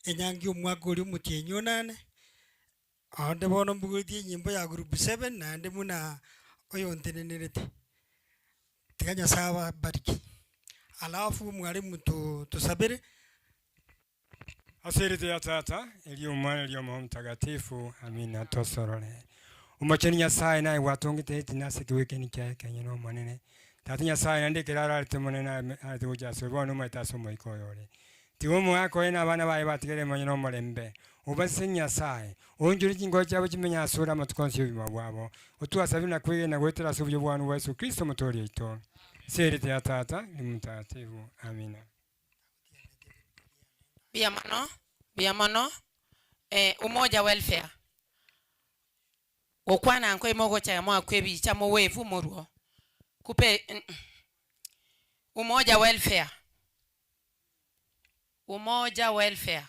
enyangi omwaka oria omotienyi onane, onde bono mbugetie enyimbo ya group 7 naende buna oyontenenerete. Tiga Nyasaye ababariki. Alafu mwalimu tusabere. Ase erieta ya Tata, eria Omwana, eria Omoyo Omotakatifu, amina. Tosorore. Omochenu Nyasaye naye gwatongete etina ase ekegwekeni kiaye ekenyene Omonene. Tata Nyasaye naende ekero ararete Omonene arete gocha asore bono omaete ase omoika oyo ore. Tiga omogaka oye na abana baye batigere emonyo na omorembe. Obasesenie Nyasaye, oonchore chinkoyo chiabo chimenye asore amatuko onsi y'obogima bwabo. Otwasabire na kwegena goetera ase obuya bwane bwa Yeso Kristo Omotoori oito. Ase erieta ya Tata, na Omotakatifu. Amina. Mbuya mono, mbuya mono, Umoja Welfare, gokwana nkoima mogocha moakwe ebicha mowevu morwo kupe Umoja Welfare, Umoja Welfare.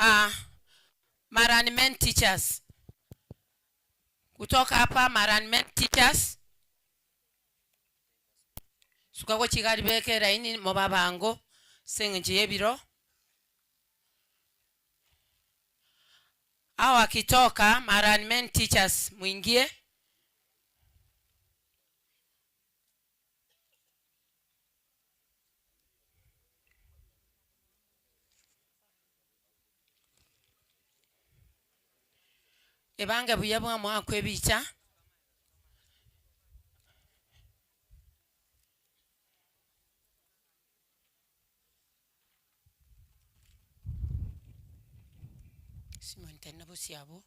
Ah, Maran Men Teachers. Kutoka hapa Maran Men Teachers. Suka gochigari beke eraini mobabango ase eng'encho y'ebiro. Hao akitoka Maran Men Teachers mwingie. Ebange buya bw'amoakwa ebicha. Simon tenena bosio abwo.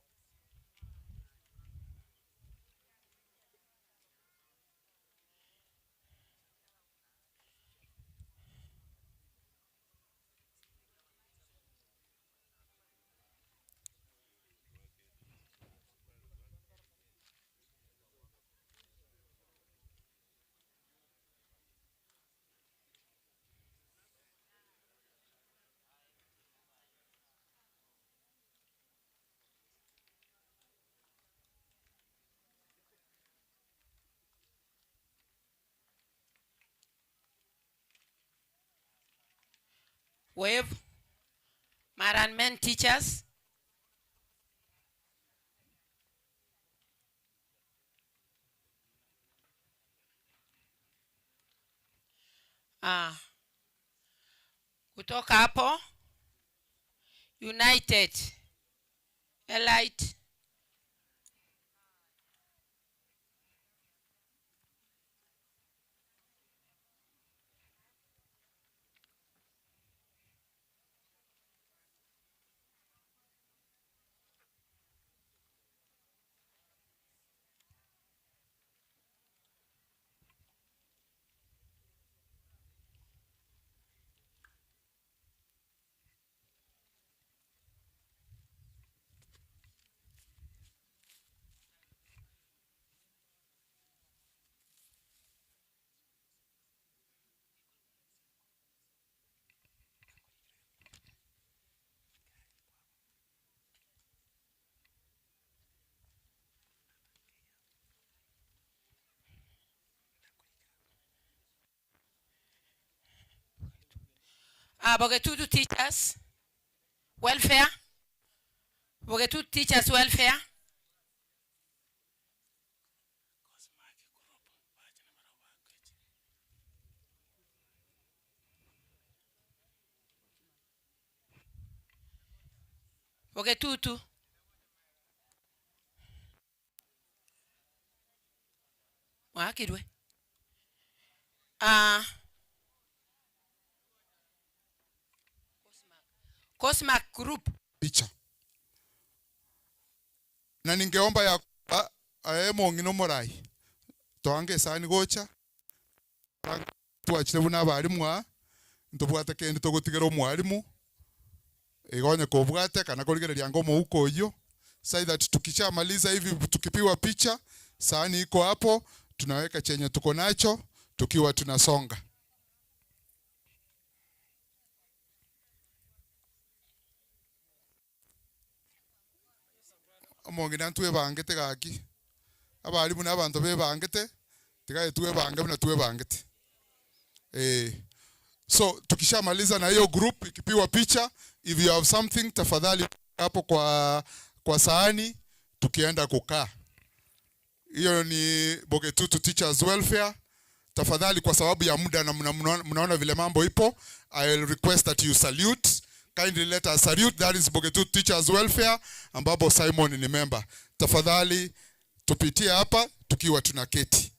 Wave. Maran Men Teachers. Ah. Kutoka hapo United Elite Bogetutu Teachers Welfare, Bogetutu Teachers Welfare. Bogetutu. Mwakirwe. Ah, Cosmac Group. Picha. Na ningeomba ya aye mong'ina omorai toange esani gocha twachire buna abarimu aa ntobwate kende togotigera omwarimu igo onye kobwate kana korigereria anga omouko oyio so that tukishamaliza hivi tukipiwa picha sahani iko hapo tunaweka chenye tuko nacho tukiwa tunasonga. Omong'ina ntwebangete gaki abarimu na abanto bebangete tigaye twebange buna twebangete. So tukishamaliza na hiyo group ikipiwa picha, if you have something tafadhali hapo kwa sahani tukienda kukaa. Hiyo ni Bogetutu Teachers Welfare. Tafadhali kwa sababu ya muda na mnaona vile mambo ipo, I will request that you salute. Kindly let us salute. That is Bogetutu Teachers Welfare ambapo Simon ni member. Tafadhali tupitie hapa tukiwa tunaketi.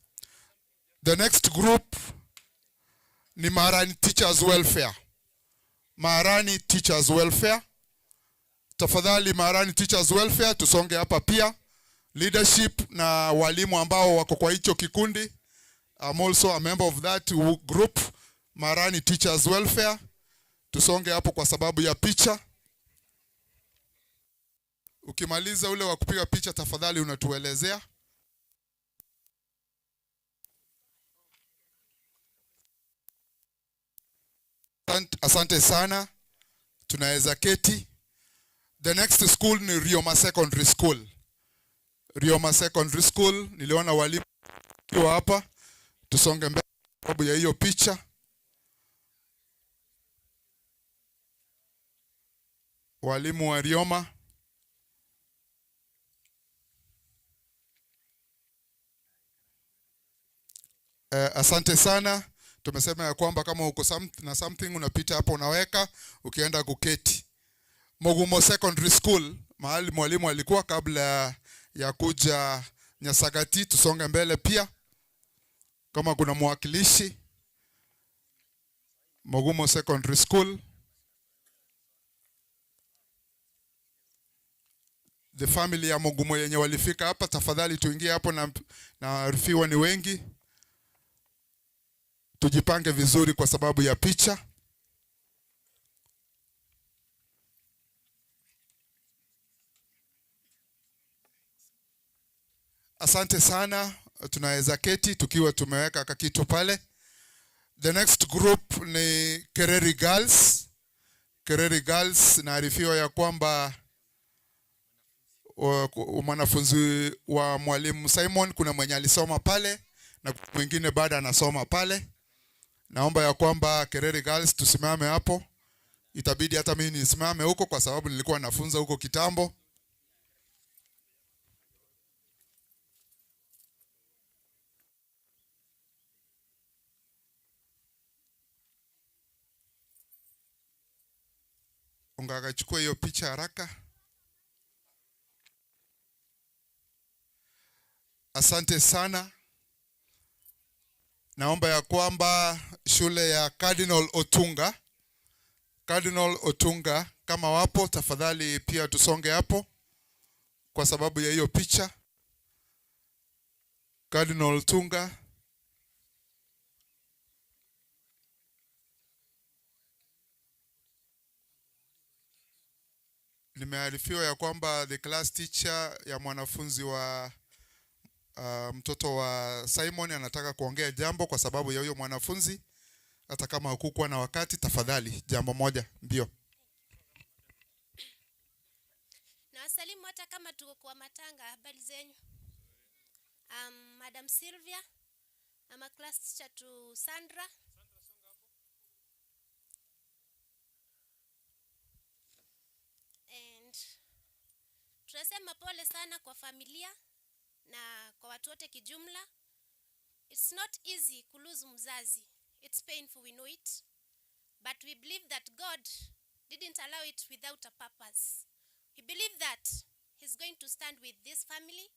The next group ni Marani Teachers Welfare. Marani Teachers Welfare. Tafadhali Marani Teachers Welfare tusonge hapa pia. Leadership na walimu ambao wako kwa hicho kikundi. I'm also a member of that group, Marani Teachers Welfare. Tusonge hapo kwa sababu ya picha. Ukimaliza ule wa kupiga picha tafadhali unatuelezea. Asante sana. Tunaweza keti. The next school ni Rioma Secondary School. Rioma Secondary School, niliona walimu wakiwa hapa. Tusonge mbele kwa sababu ya hiyo picha. Walimu wa Rioma. Asante sana. Tumesema ya kwamba kama uko na something unapita hapo unaweka ukienda kuketi. Mugumo Secondary School, mahali mwalimu alikuwa kabla ya kuja Nyasagati, tusonge mbele pia. Kama kuna mwakilishi Mugumo Secondary School. The family ya Mugumo yenye walifika hapa, tafadhali tuingie hapo na arifiwa ni wengi. Tujipange vizuri kwa sababu ya picha. Asante sana. Tunaweza keti tukiwa tumeweka kakitu pale. The next group ni Kereri Girls. Kereri Girls, naarifiwa ya kwamba mwanafunzi wa mwalimu Simon kuna mwenye alisoma pale na mwingine bado anasoma pale. Naomba ya kwamba Kereri Girls tusimame hapo. Itabidi hata mimi nisimame huko kwa sababu nilikuwa nafunza huko kitambo. Ungakachukua hiyo picha haraka. Asante sana. Naomba ya kwamba shule ya Cardinal Otunga, Cardinal Otunga kama wapo tafadhali pia tusonge hapo kwa sababu ya hiyo picha. Cardinal Otunga. Nimearifiwa ya kwamba the class teacher ya mwanafunzi wa mtoto wa Simon anataka kuongea jambo kwa sababu ya huyo mwanafunzi. Hata kama hukukuwa na wakati, tafadhali jambo moja mbio. Na wasalimu hata kama tuko kwa matanga, habari zenyu? Madam Sylvia, I'm a class teacher to Sandra. Tunasema pole sana kwa familia na kwa watu wote kijumla. It's not easy kulose mzazi. It's painful, we know it. But we believe that God didn't allow it without a purpose. We believe that He's going to stand with this family.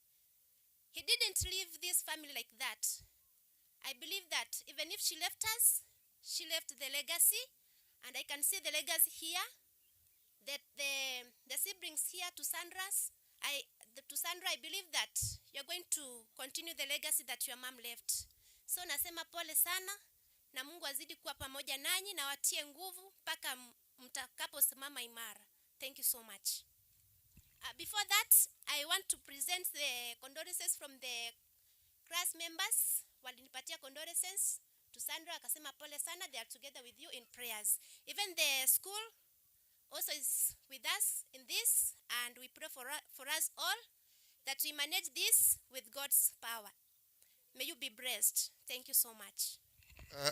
He didn't leave this family like that. I believe that even if she left us, she left the legacy, and I can see the legacy here. That the, the siblings here to Sandra's, I, the, to Sandra, I believe that you're going to continue the legacy that your mom left. So nasema pole sana na Mungu azidi kuwa pamoja nanyi na watie nguvu mpaka mtakaposimama imara. Thank you so much. Before that, I want to present the condolences from the class members. Walinipatia condolences to Sandra, akasema pole sana, they are together with you in prayers. Even the school also is with us in this, and we pray for, for us all that we manage this with God's power. May you be blessed. Thank you so much.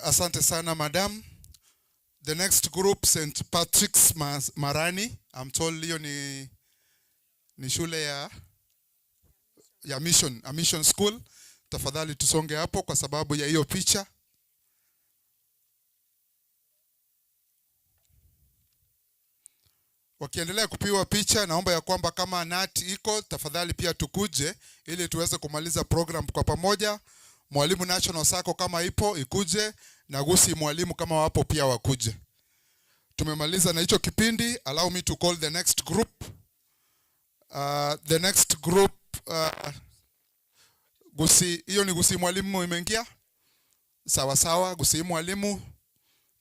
Asante sana madam. The next group St. Patrick's Marani. I'm told hiyo ni, ni shule ya, ya mission, a mission school. Tafadhali tusonge hapo kwa sababu ya hiyo picha. Wakiendelea kupigwa picha, naomba ya kwamba kama nat iko tafadhali pia tukuje ili tuweze kumaliza program kwa pamoja. Mwalimu National Sacco kama ipo ikuje, na Gusii mwalimu kama wapo pia wakuje. Tumemaliza na hicho kipindi. Allow me to call the next group. The next group Gusii, hiyo ni Gusii mwalimu imeingia? Sawa sawa, Gusii mwalimu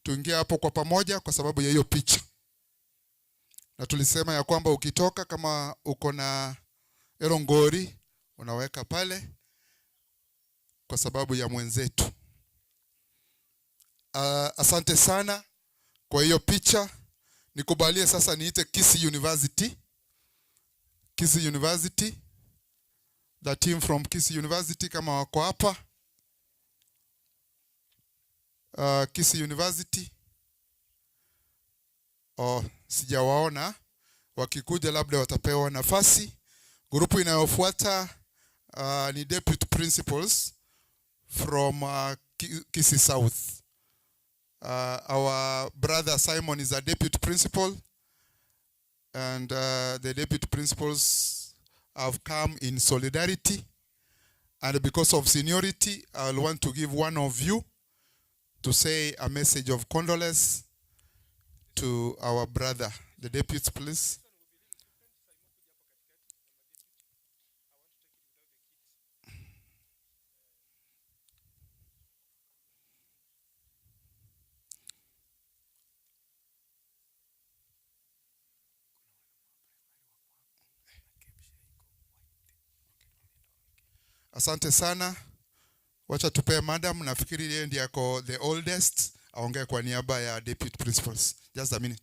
tuingie hapo kwa pamoja kwa sababu ya hiyo picha. Na tulisema ya kwamba ukitoka kama uko na erongori unaweka pale kwa sababu ya mwenzetu. Asante sana kwa hiyo picha. Nikubalie sasa niite Kisii University. Kisii University. The team from Kisii University kama wako hapa. Kisii University. Oh, sijawaona. Wakikuja labda watapewa nafasi. Grupu inayofuata ni deputy principals from Kisii South. Our brother Simon is a deputy principal, and the deputy principals have come in solidarity, and because of seniority, I'll want to give one of you to say a message of condolence to our brother. The deputy, please. Asante sana. Wacha tupee madam, nafikiri yeye ndiye ako the oldest, aongee kwa niaba ya deputy principals. Just a minute.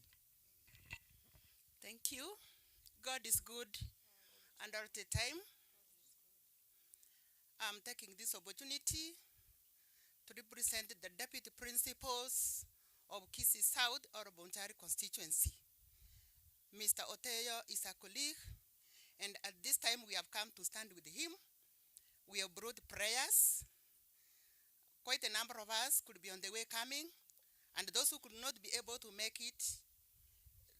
Thank you. God is good and all the time. I'm taking this opportunity to represent the deputy principals of Kisii South or Bonchari constituency. Mr. Oteyo is a colleague, and at this time we have come to stand with him. We have brought prayers. Quite a number of us could be on the way coming, and those who could not be able to make it,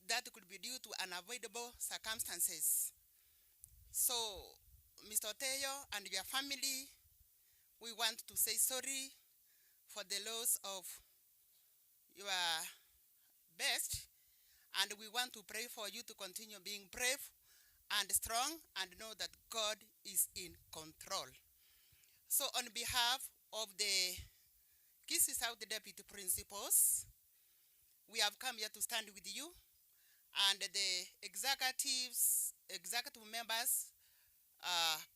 that could be due to unavoidable circumstances. So, Mr. Oteyo and your family, we want to say sorry for the loss of your best, and we want to pray for you to continue being brave and strong and know that God is in control. So on behalf of the Kisii South Deputy Principals, we have come here to stand with you, and the executive members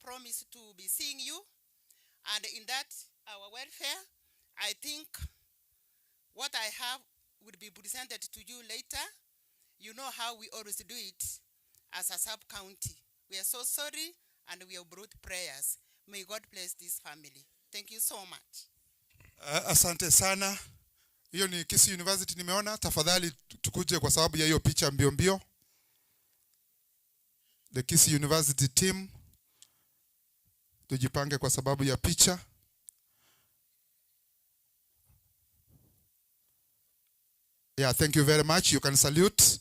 promise to be seeing you, and in that, our welfare, I think what I have will be presented to you later. You know how we always do it as a sub-county. We are so sorry, and we have brought prayers. May God bless this family. Thank you so much. Asante sana. Hiyo ni Kisii University nimeona. Tafadhali tukuje kwa sababu ya hiyo picha mbio mbio. The Kisii University team, tujipange kwa sababu ya picha. Yeah, thank you very much. You can salute.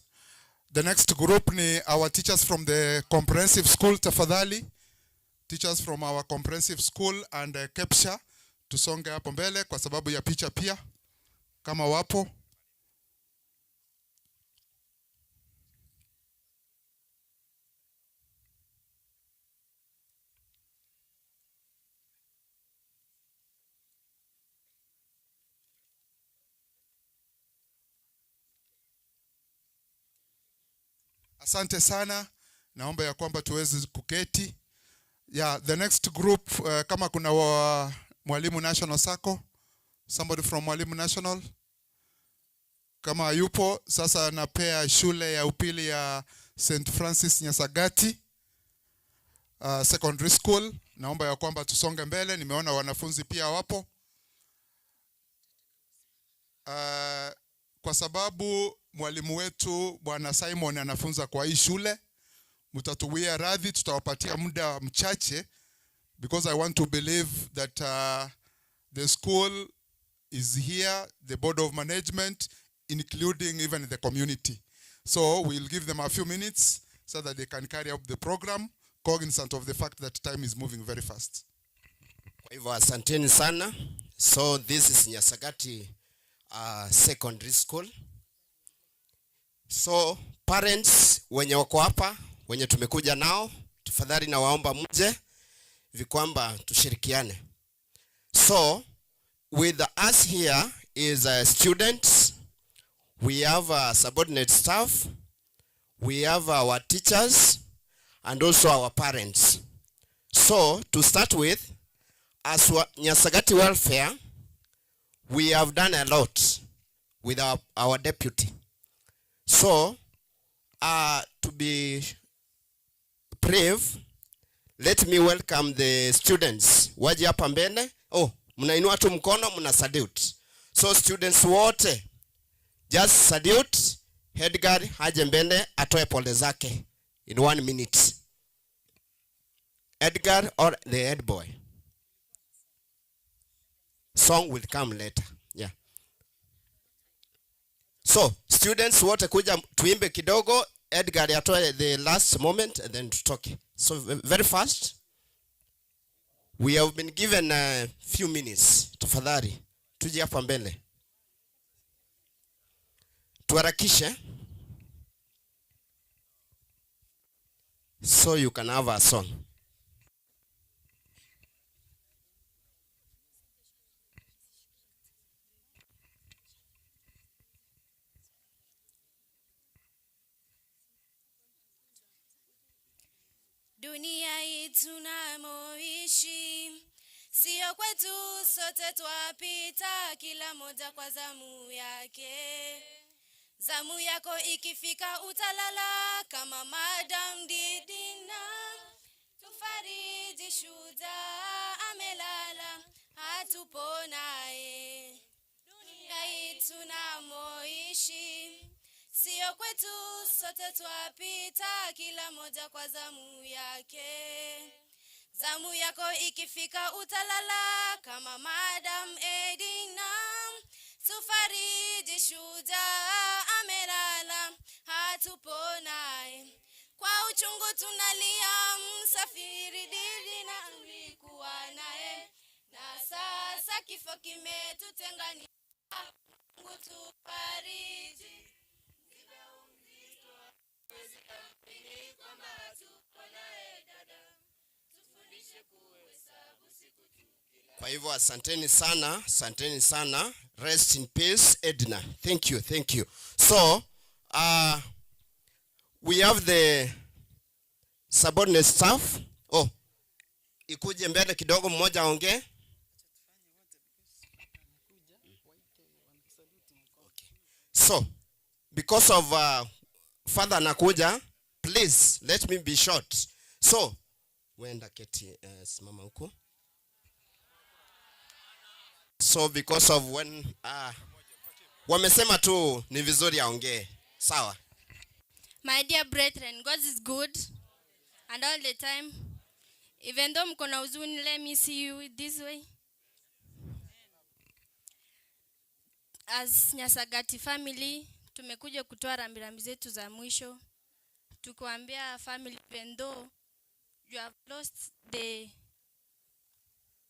The next group ni our teachers from the comprehensive school, tafadhali. Teachers from our comprehensive school and KEPSHA, tusonge hapo mbele kwa sababu ya picha pia kama wapo. Asante sana, naomba ya kwamba tuweze kuketi. Yeah, the next group kama kuna wa Mwalimu National Sacco, somebody from Mwalimu National kama yupo sasa, napea shule ya upili ya St Francis Nyasagati Secondary School. Naomba ya kwamba tusonge mbele, nimeona wanafunzi pia wapo. Kwa sababu mwalimu wetu Bwana Simon anafunza kwa hii shule, mtatuwia radhi, tutawapatia muda mchache because I want to believe that the school is here, the board of management, including even the community. So we'll give them a few minutes so that they can carry out the program, cognizant of the fact that time is moving very fast. Kwa hivyo asanteni sana. So this is Nyasagati Secondary School. So parents wenye wako hapa, wenye tumekuja nao, tafadhali nawaomba mje hivi kwamba tushirikiane. So with us here is students, we have subordinate staff, we have our teachers and also our parents. So to start with, as Nyasagati Welfare, we have done a lot with our deputy. So to be brave, let me welcome the students. Waje hapa mbele. Oh, mnainua tu mkono, mna salute. So students wote, just salute. Head guard aje mbele atoe pole zake in 1 minute. Edgar or the head boy. Song will come later. Yeah. So students wote kuja tuimbe kidogo. Edgar atoe the last moment and then tutoke. So very fast. We have been given a few minutes. Tafadhali tuje hapa mbele. Tuharakishe. So you can have a song. Dunia hii tunamoishi sio kwetu, sote twapita, kila moja kwa zamu yake. Zamu yako ikifika utalala kama Madam Didina. Tufariji shujaa amelala, hatupo naye. Dunia hii tunamoishi sio kwetu, sote twapita, kila moja kwa zamu yake. Zamu yako ikifika utalala kama Madam Edina. Tufariji shujaa amelala, hatupo naye. Kwa uchungu tunalia, msafiri Didina tulikuwa naye, na sasa kifo kimetutenganisha. Mungu tufariji. Kwa hivyo asanteni sana, asanteni sana. Rest in peace, Edna. Thank you, thank you. So we have the subordinate staff. Oh, ikuje mbele kidogo mmoja aongee. Okay. So, because of Father anakuja, please let me be short. So, wenda keti, simama huko. So because of when wamesema tu ni vizuri aongee. Sawa. My dear brethren, God is good. And all the time even though mko na huzuni let me see you this way. As Nyasagati family tumekuja kutoa rambirambi zetu za mwisho tukiwaambia family even though you have lost the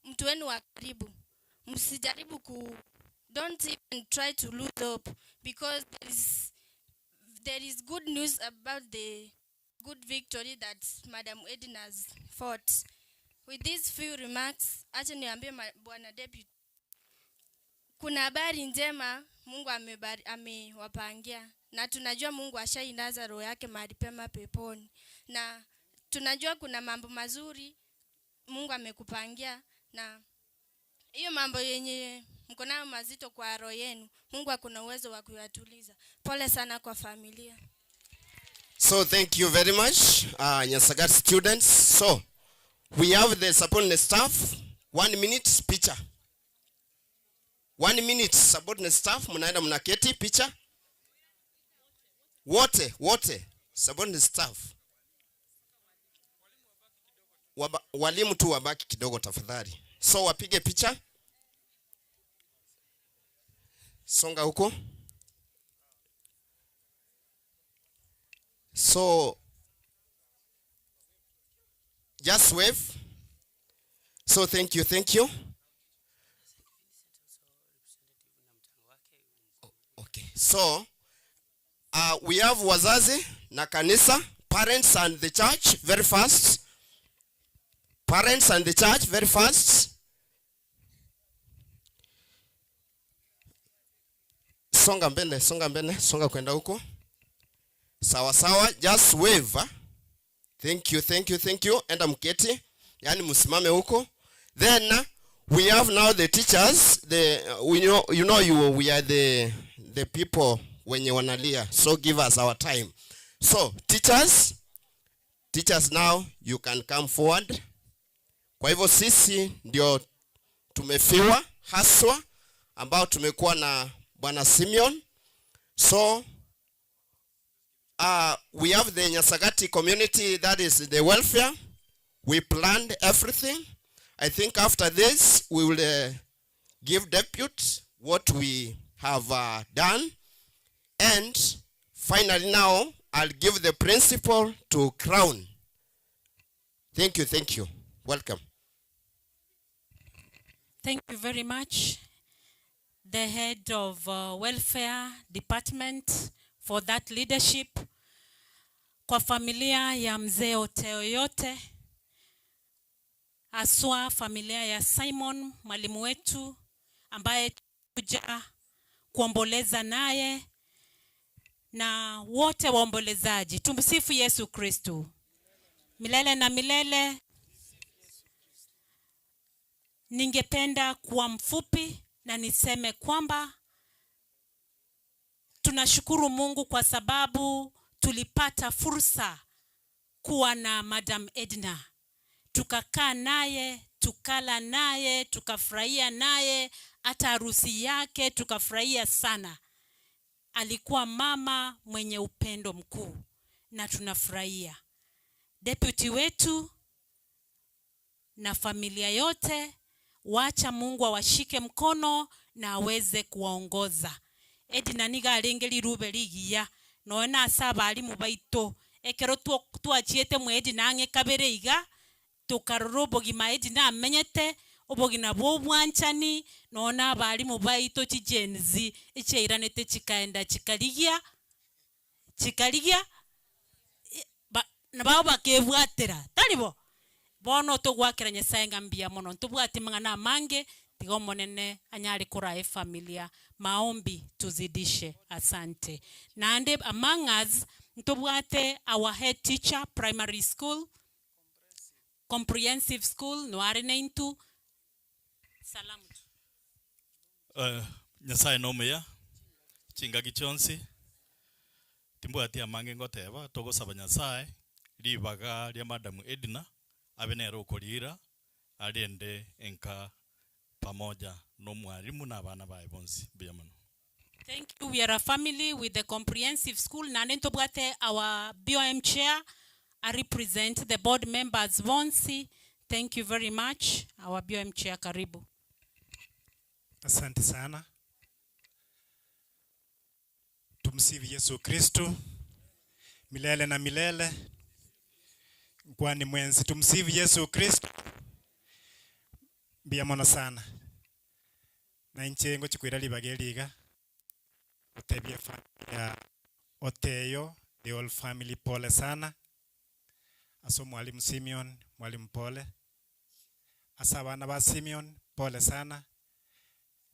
mtu wenu wa karibu, msijaribu ku don't even try to lose hope because there is good news about the good victory that Madam Edna has fought. With these few remarks, acha niambie Bwana Deputy, kuna habari njema Mungu amewapangia, na tunajua Mungu ashainaza roho yake mahali pema peponi, na tunajua kuna mambo mazuri Mungu amekupangia, na hiyo mambo yenye mko nayo mazito kwa roho yenu, Mungu akona uwezo wa kuyatuliza. Pole sana kwa familia. So thank you very much, Nyasagat students. So we have the subordinate staff. 1 minute picha. 1 minute subordinate staff, mnaenda mnaketi picha. Wote, wote subordinate staff. Walimu tu wabaki kidogo tafadhali. So wapige picha. Songa huko. So just wave. So thank you, thank you. Okay. So we have wazazi na kanisa, parents and the church very fast. Parents and the church very fast. Songa mbele, songa mbele, songa kwenda huko. Sawa sawa, just wave. Thank you, thank you, thank you. Enda mketi, yani msimame huko. Then we have now the teachers, the we know, you know you we are the people wenye wanalia. So give us our time. So teachers now you can come forward. Kwa hivyo sisi ndio tumefiwa haswa ambao tumekuwa na Bwana Simeon. So we have the Nyasagati community, that is the welfare. We planned everything. I think after this, we will give deputy what we have done. And finally now, I'll give the principal to crown. Thank you, thank you. Welcome. Thank you very much, the head of welfare department, for that leadership. Kwa familia ya mzee Oteo yote, haswa familia ya Simon, mwalimu wetu ambaye tuja kuomboleza naye, na wote waombolezaji. Tumsifu Yesu Kristo milele na milele. Ningependa kuwa mfupi na niseme kwamba tunashukuru Mungu kwa sababu tulipata fursa kuwa na Madam Edna. Tukakaa naye, tukala naye, tukafurahia naye, hata harusi yake tukafurahia sana. Alikuwa mama mwenye upendo mkuu na tunafurahia. Deputy wetu na familia yote, wacha Mungu awashike mkono na aweze kuwaongoza. Edna niga arenge rirube rigiya, noe na ase abarimu baito. Ekero twachiete mwe Edna ang'e kabere iga, tokarora obogima Edna amenyete, obogima bwa obwanchani, noe na abarimu baito chi Gen Z, echairanete chikaenda chikarigia, chikarigia, na bao bakebwatera, tari bo? Bono togwakera Nyasaye ng'a mbuya mono, ntobwati mang'ana amange, tiga omonene anyare koraa efamilia. Maombi tuzidishe, asante. Naende among us, ntobwate our head teacher, primary school, comprehensive school, noare neintu. Salamu. Nyasaye nomuya, chingaki chionsi, timbwati amange ngoteba, togosaba Nyasaye, ribaga ria Madam Edna, abe nere okorira, arende enka pamoja no mwalimu na abana baye bonsi. Mbuya mono. Thank you. We are a family with the comprehensive school. Nane ntobwate our BOM chair A represent the board members bonsi. Thank you very much. Our BOM chair karibu. Asante sana. Tumsifu Yesu Kristo milele na milele. Kwani mwenzi tumsifu Yesu Kristo mbuya mono sana na inche ngochikwira ribaga eri iga gotebia efamily ya Oteyo the whole family pole sana ase omwalimu Simeon mwalimu pole ase abana ba Simeon pole sana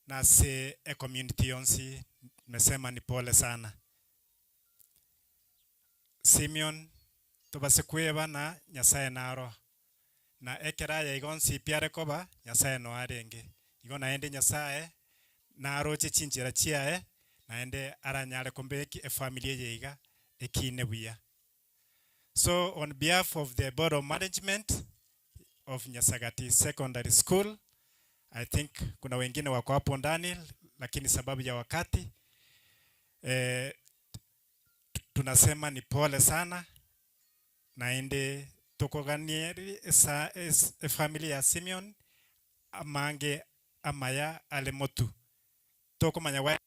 na ase ecommunity yonsi nimesema ni pole sana. Simeon tobase kweba na Nyasaye naro na ekero aya iga onsi pi are koba Nyasaye no arenge. Igo naende Nyasaye naroche chinchera chiaye naende aranyare kombeki efamily eye iga ekine buya. So on behalf of the board of management of Nyasagati Secondary School, I think kuna wengine wako hapo ndani, lakini sababu ya wakati eh, tunasema ni pole sana naende tokoganie esa es, efamily ya Simeon amange amaya ale motu tokomanya wa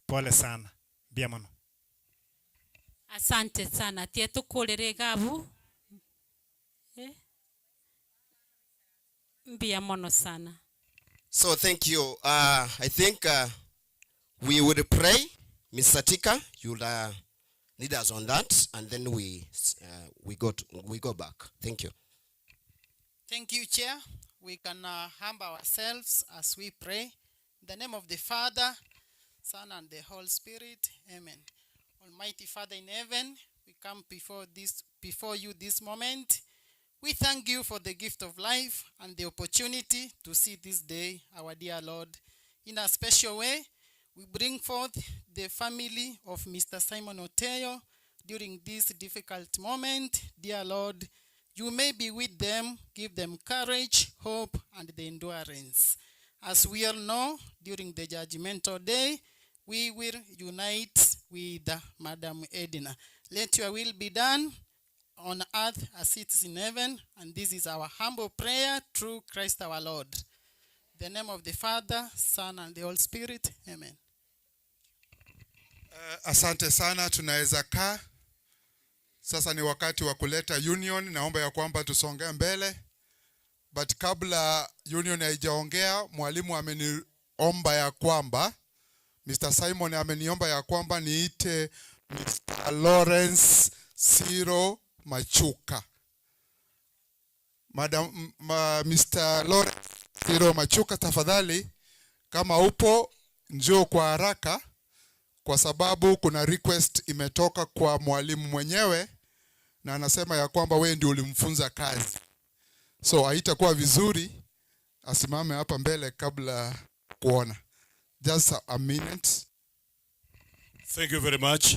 pole sana mbuya mono. Asante sana tiga tokorere iga abwo eh, mbuya mono sana. So thank you. I think we would pray. Mr. Tika, you'll lead us on that, and then we go back. Thank you. Thank you, Chair. We can humble ourselves as we pray. In the name of the Father, Son, and the Holy Spirit. Amen. Almighty Father in heaven, we come before you this moment. We thank you for the gift of life and the opportunity to see this day, our dear Lord. In a special way, we bring forth the family of Mr. Simon Oteyo during this difficult moment. Dear Lord, you may be with them, give them courage, hope, and the endurance. As we all know, during the judgmental day, we will unite with Madam Edna. Let your will be done on earth as it is in heaven, and this is our humble prayer through Christ our Lord. In the name of the Father, Son, and the Holy Spirit. Amen. Asante sana, tunaweza kaa. Sasa ni wakati wa kuleta union. Naomba ya kwamba tusongee mbele, but kabla union haijaongea, mwalimu ameniomba ya kwamba Mr. Simon ameniomba ya kwamba niite Mr. Lawrence Siro Machuka. Madam, ma, Mr. Lawrence Siro Machuka, tafadhali kama upo njoo kwa haraka, kwa sababu kuna request imetoka kwa mwalimu mwenyewe na anasema ya kwamba wewe ndio ulimfunza kazi, so haitakuwa vizuri asimame hapa mbele kabla kuona. Just a minute. Thank you very much.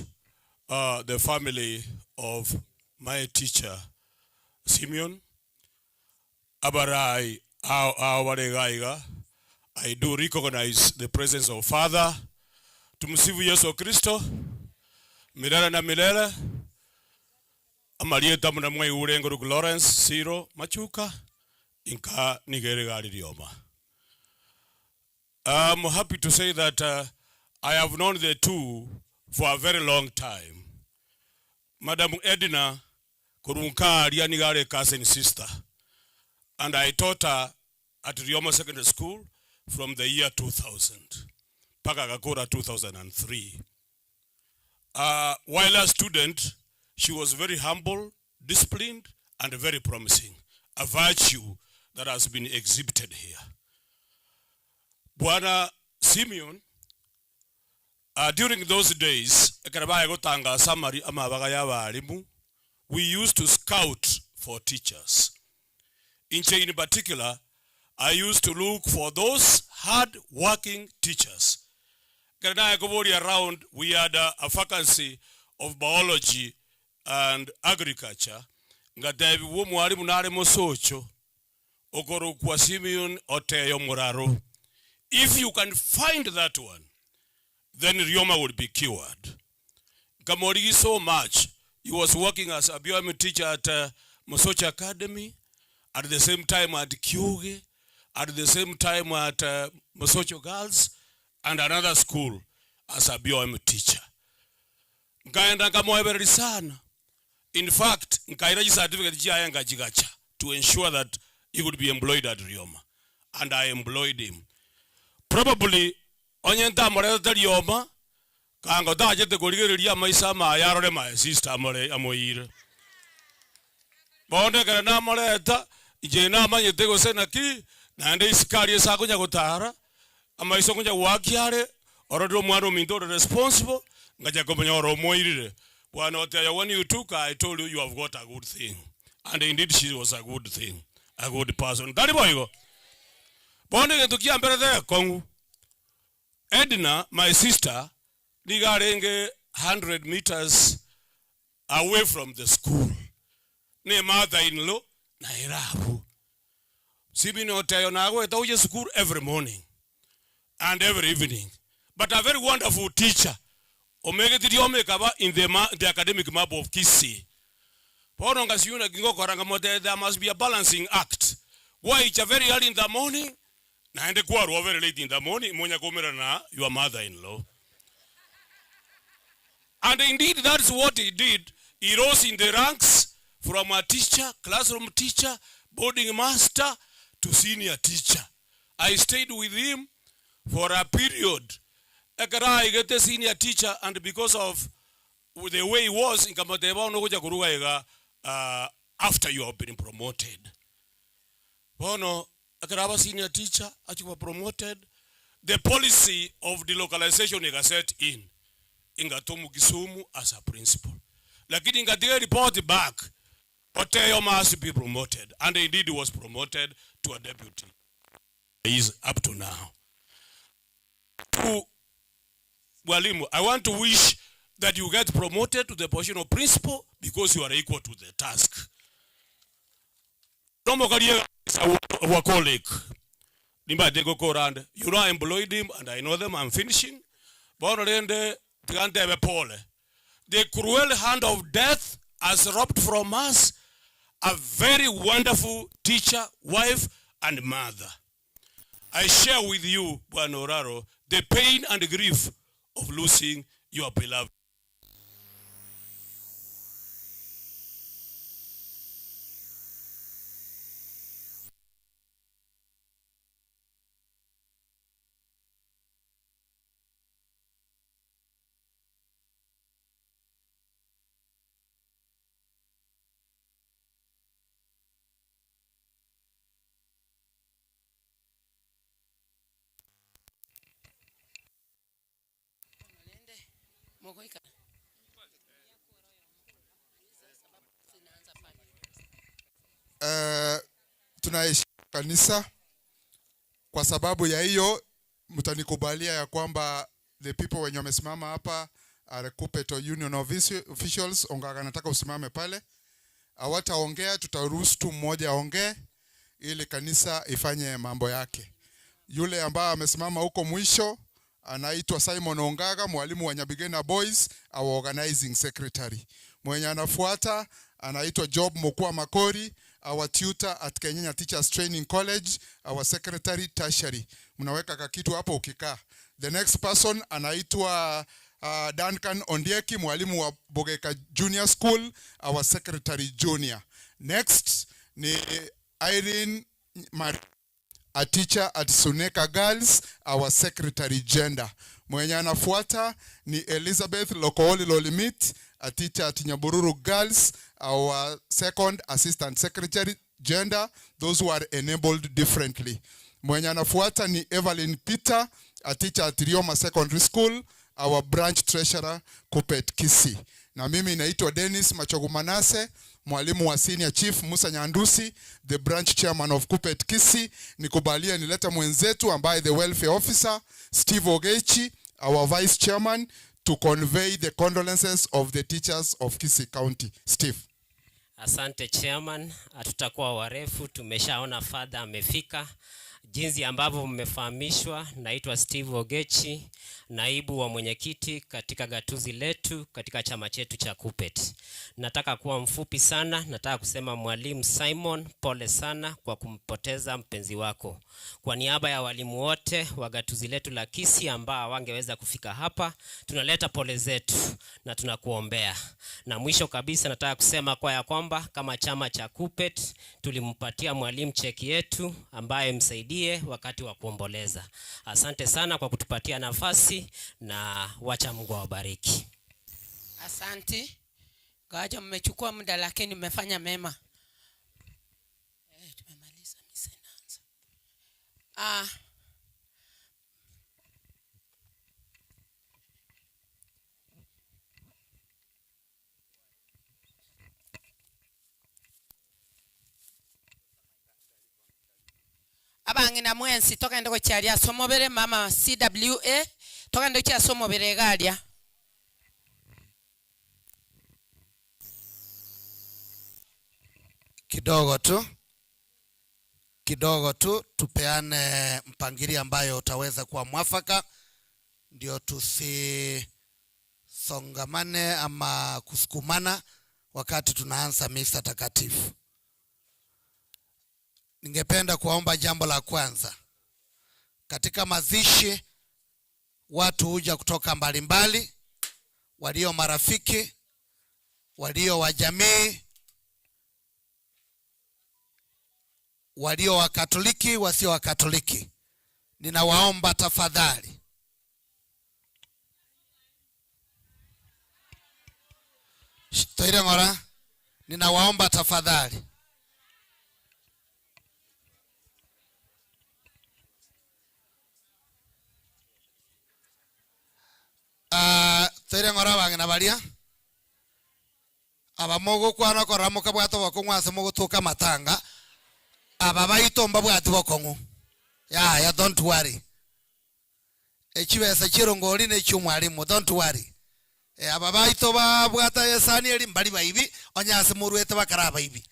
The family of my teacher, Simeon Abarai Awaregaiga, I do recognize the presence of Father. Tumsifu Yesu Kristo. Milele na milele. Amarieta muna mwaigure nguru Lawrence Siro Machuka inka nigere gari rioma. I'm happy to say that I have known the two for a very long time. Madam Edna Kurunka Nigare cousin sister, and I taught her at Rioma Secondary School from the year 2000, Paka Gakura 2003. While a student, she was very humble, disciplined, and very promising, a virtue that has been exhibited here. Bwana Simeon, during those days, ekarabaya gotanga summary amabaga ya barimu, we used to scout for teachers. In in particular, I used to look for those hard-working teachers. Karana Kobori around, we had a vacancy of biology and agriculture. Ngatebi wo mwalimu nare mosocho, okoro kwa Simeon Oteyo Muraro. If you can find that one, then Rioma will be cured. Kamorigi so much. He was working as a BOM teacher at uh, Mosocho Academy, at the same time at Kyuge, at the same time at uh, Mosocho Girls, and another school as a BOM teacher. Nkaenda nkamoebereria sana. In fact, nkaira chicertificate chiaye nkachigacha to ensure that he could be employed at Rioma. And I employed him. Probably, onye ntamoretete Rioma, kango tachete korigereria amaiso amaye arore my sister amore amoire. Bono ekero namoreta, inche namanyete gose naki, naende isiko aria ase akonya gotara, amaiso nkonya goakia are, ororire omwana ominto ore responsible, ngacha komonyora omoirire. Bwana Oteyo when you took her I told you you have got a good thing. And indeed she was a good thing, a good person. Tari boigo? Bono egento kiamberete gekong'u, Edna my sister nigo arenge 100 meters away from the school ne mother in law na ere abwo. Simini Oteyo nagoeta gochia esukuru every morning and every evening but a very wonderful teacher omegeti rioma ekaba in the, ma, the academic map of Kisii. Bono ngasinywa naki ngokora nkamotebia there must be a balancing act. Gwaicha very early in the morning naende kwarwa very late in the morning monya koumerana na your mother in law. And indeed that's what he did. He rose in the ranks from a teacher, classroom teacher, boarding master to senior teacher. I stayed with him for a period. Ekero aigete senior teacher and because of the way he was, nkamotebia bono ogocha koruga iga uh, after you have been promoted. Bono ekero aba senior teacher achia koba promoted, the policy of delocalization ega set in, ingatomwa Kisumu as a principal. Lakini ngatiga ereport back, Oteyo must be promoted and indeed he was promoted to a deputy. He is up to now. To Mwalimu, I want to wish that you get promoted to the position of principal because you are equal to the task. Nomokarie our colleague. Nimbate gokora ande. You know I employed him and I know them. I'm finishing. Bono rende tiga ntebe pole. The cruel hand of death has robbed from us a very wonderful teacher, wife, and mother. I share with you, Bwana Oraro, the pain and grief of losing your beloved. Eh, tunaheshimu kanisa kwa sababu ya hiyo mtanikubalia ya kwamba the people wenye wamesimama hapa are Kupeto Union offici- officials. Ongaga nataka usimame pale, hawataongea, tutaruhusu tu mmoja aongee ili kanisa ifanye mambo yake. Yule ambaye amesimama huko mwisho anaitwa Simon Ongaga, mwalimu wa Nyabigena Boys, our organizing secretary. Mwenye anafuata anaitwa Job Mokua Makori, our tutor at Kenya Teachers Training College, our secretary tertiary. Mnaweka kakitu hapo ukikaa. The next person anaitwa uh, Duncan Ondieki, mwalimu wa Bogeka Junior School, our secretary junior. Next ni Irene Mar a teacher at Suneka Girls, our secretary gender. Mwenye anafuata ni Elizabeth Lokooli Lolimit, a teacher at Nyabururu Girls, our second assistant secretary gender, those who are enabled differently. Mwenye anafuata ni Evelyn Peter, a teacher at Rioma Secondary School, our branch treasurer Kupet Kisi. Na mimi naitwa Dennis Machogumanase, mwalimu wa senior chief Musa Nyandusi, the branch chairman of Kupet Kisi. Nikubalie nilete mwenzetu ambaye the welfare officer Steve Ogechi, our vice chairman, to convey the condolences of the teachers of Kisii County. Steve. Asante chairman, hatutakuwa warefu, tumeshaona father amefika. Jinsi ambavyo mmefahamishwa, naitwa Steve Ogechi, naibu wa mwenyekiti katika gatuzi letu katika chama chetu cha KUPPET. Nataka kuwa mfupi sana, nataka kusema Mwalimu Simon, pole sana kwa kumpoteza mpenzi wako. Kwa niaba ya walimu wote wa gatuzi letu la Kisii ambao hawangeweza kufika hapa, tunaleta pole zetu na tunakuombea. Na mwisho kabisa nataka kusema kwa ya kwamba kama chama cha KUPPET tulimpatia mwalimu cheki yetu ambaye msaidie wakati wa kuomboleza. Asante sana kwa kutupatia nafasi na wacha Mungu awabariki. Asanti. Ngawaje mmechukua muda lakini mmefanya mema. Eh, tumemaliza misa inaanza. Ah. Abang'ina mwensi togende gochia aria ase omobere mama CWA togende gochia ase omobere iga aria. Kidogo tu kidogo tu tupeane mpangilio ambayo utaweza kuwa mwafaka, ndio tusisongamane ama kusukumana wakati tunaanza misa takatifu. Ningependa kuwaomba jambo la kwanza. Katika mazishi watu huja kutoka mbalimbali, walio marafiki, walio wa jamii, walio wa Katoliki, wasio wa Katoliki. Ninawaomba tafadhali, Toire ng'ora, ninawaomba tafadhali Toire ng'ora abang'ina baria aba mogokwana okorora mokabwata obokong'u ase mogotoka amatanga, aba baito mbabwati bokong'u. Yaya, don't worry. Echibesa chierongori na echiomwalimu, don't worry. Aba baito babwata esani eri mbari baibi, onye ase morwete bakare abaibi.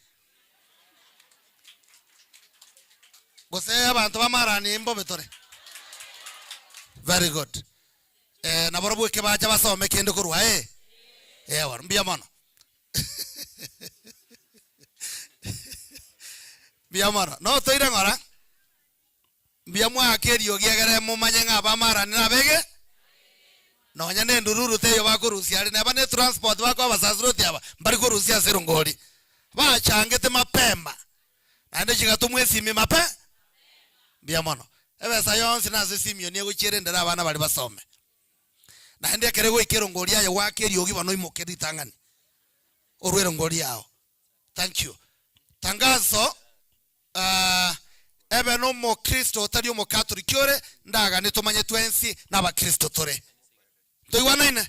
Gose abanto bamarani mbobe tore. Very good. Nabarobwo ekebacha basome kende korwa eh. Ewa, mbuya mono. Mbuya mono. Notoire ng'ora? Mbuya mwaaka eriogi egere momanye ng'a abamarani nabege nonya na endururu teiyo bakorusia are, neba ne transport bakoa abasasiroti aba mbari korusia ase erongori. Bachangete mapema naende chigatomwa esimi mape mbuya mono. Ebesa yonsi nase Simioni egochierendera abana baria basome. Naende ekero egoika erongori aye goaka eriogi bono oimoke ritang'ani orwe erongori yao. Thank you. Tangazo, ah, ebe nomokristo otari omokatoliki ore, ndagane tomanye twensi nabakristo tore. Ntoigwanaine?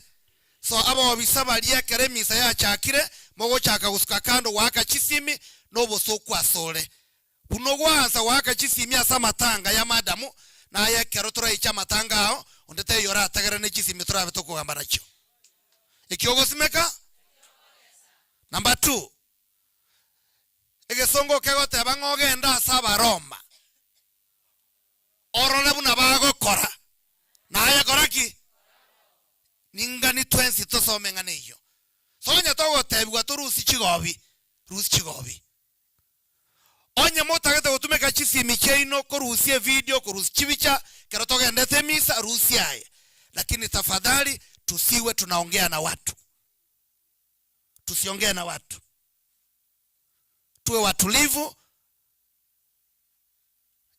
So abobisa baria ekero emisa yachakire, mogochaka gosuka kando goaka chisimi, nobosoku asore. Buna ogwansa goaka chisimi ase amatanga ya madamu, naye ekero toraiche amatanga ao, onde taiyo oratagere ne chisimi torabe tokogamba nachio. Eki ogosimeka? Number two, egesongo kegoteba ng'a ogende ase Abaroma, orore buna bagokora, naye kora ki? Ningani twensi tosome eng'ana eyio. So onye togotebigwa torusie chigobi, rusia chigobi. Onye motagete gotumeka chisimi chiaino korusia evidio, korusia chibicha, ekero togendete emisa, rusia aye. Lakini tafadhali tusiwe tunaongea na watu. Tusiongee na watu. Tuwe watulivu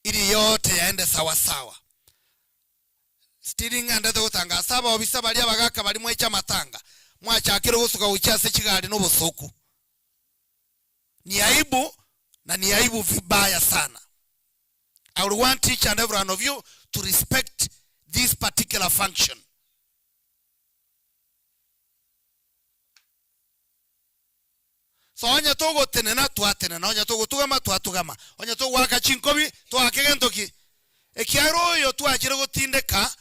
ili yote yaende sawa sawa. Still ng'endete gotangasa abaobisa baria abagaka baria mweche amatanga, mwachakire gosuka gochia ase chigari na obosoku. Ni aibu na ni aibu vibaya sana. I would want each and every one of you to respect this particular function. So onye togotenena twatenena, onye togotugama twatugama, onye togoaka chinkobi toake gento ki? Ekiagera oyo twachire gotindeka,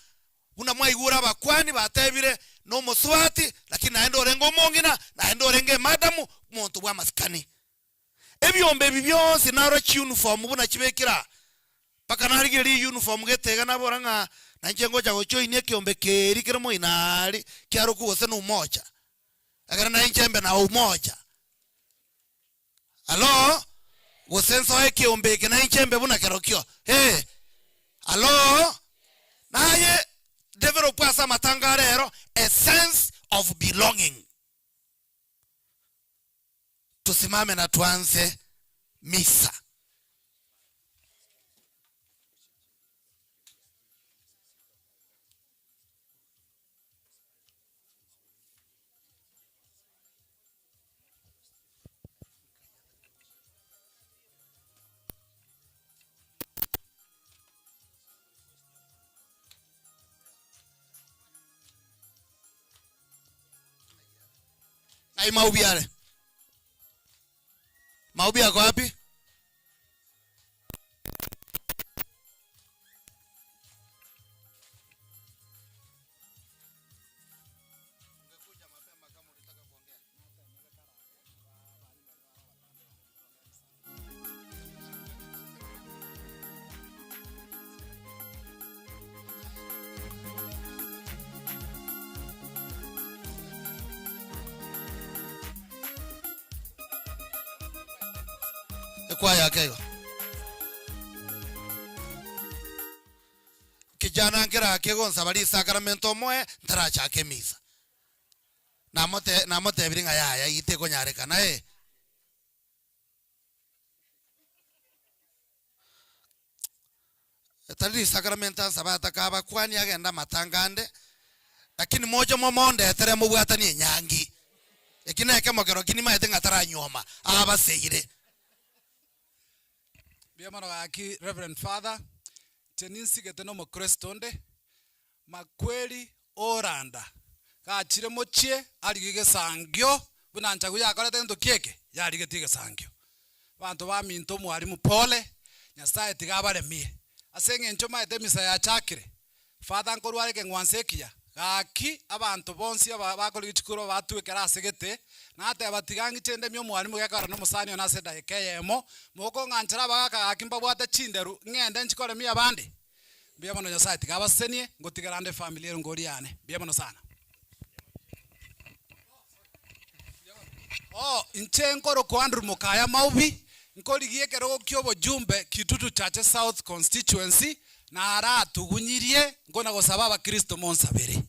buna mwaigure abakuani batebire, nomosubati, lakini naende orenge omong'ina, naende orenge emadamu, omonto bw'amasikani. Ebiombe ebi bionsi naro chiuniform buna chibekire aa. Mpaka narigereria uniform gete iga nabora ng'a nainche ngocha gojoin ekeombe keria kere moino aria kiarokwa gose na umoja. Ekero nainche mbe na umoja. Hallo? Gose nsoe ekeombe eke nainche mbe buna kerokio? Ee. Hallo? Naye develop ase amatanga are ero a sense of belonging. Tusimame na tuanze misa. Ai maubi are? Maubi ako wapi? Ekwaya yake igo. Kijana nkera kegonsaba risakaramento omoe ntarachaka emisa. Namote namotebiri ng'a yaya eye tekonyarekana eh. Tari risakaramento ansabe ataka abakwani agende amatanga ande, lakini moche momondetere mobwatanie enyangi. Eki nekemo kero ki nimaete ng'a taranyuoma, abaseire. Mbuya mono gaki Reverend Father, inche ninsigete na omokristo onde, makweri oranda, gachire mochie arigie egesangio buna nchagu yakorete gento ki eke, yarigetie egesangio. Abanto baminto omwalimu pole, Nyasaye tiga abaremie. Ase eng'encho omaete emisa yachakire, Father nkorware ekeng'wanso ekiya, gaki abanto bonsi aba bakorigia chikura batwekere ase gete, nateba tiga ng'iche ndemie omwalimu gekogera na omosani one ase edageka eyemo, mokong'anchera abagaka gaki mbabwate chinderu, ng'ende nchi koremia abande. Mbuya mono Nyasaye tiga abasesenie, ngotigera ande efamiri ere ngori yane. Mbuya mono sana. Oh, inche nkorokwa Andrew Mokaya Maubi, nkorigia ekerogo kia obojumbe Kitutu Chache South Constituency, naratugunyirie nkona gosaba abakristo monsabere.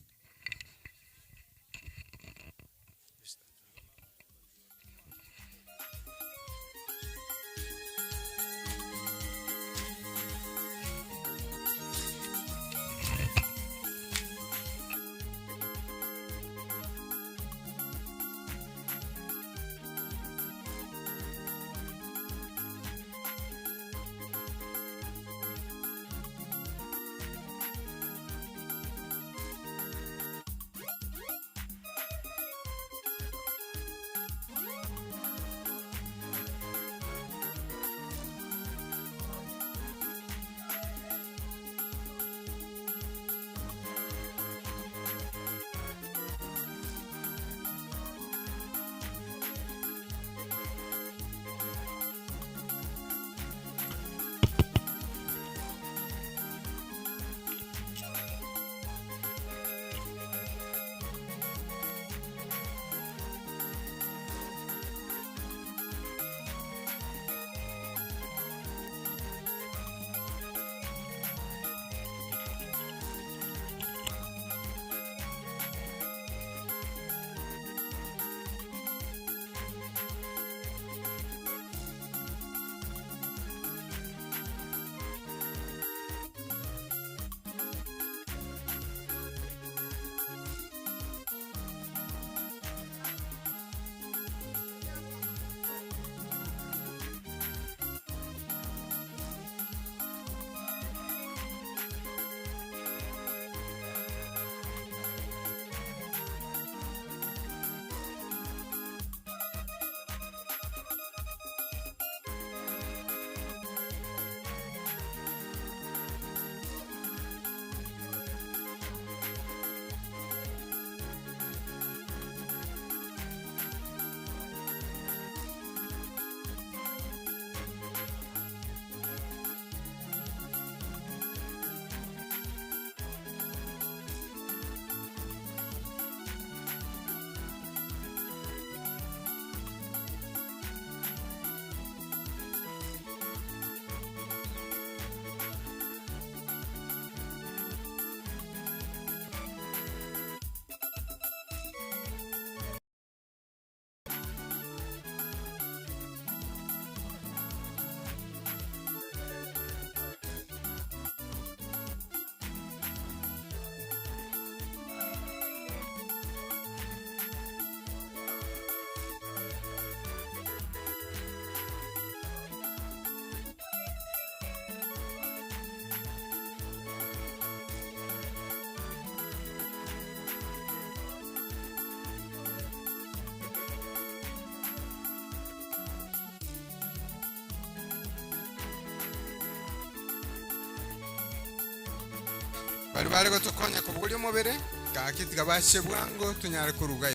Baria bare gotokonya kobogoria omobere, gaki tiga bache bwango tonyare koruga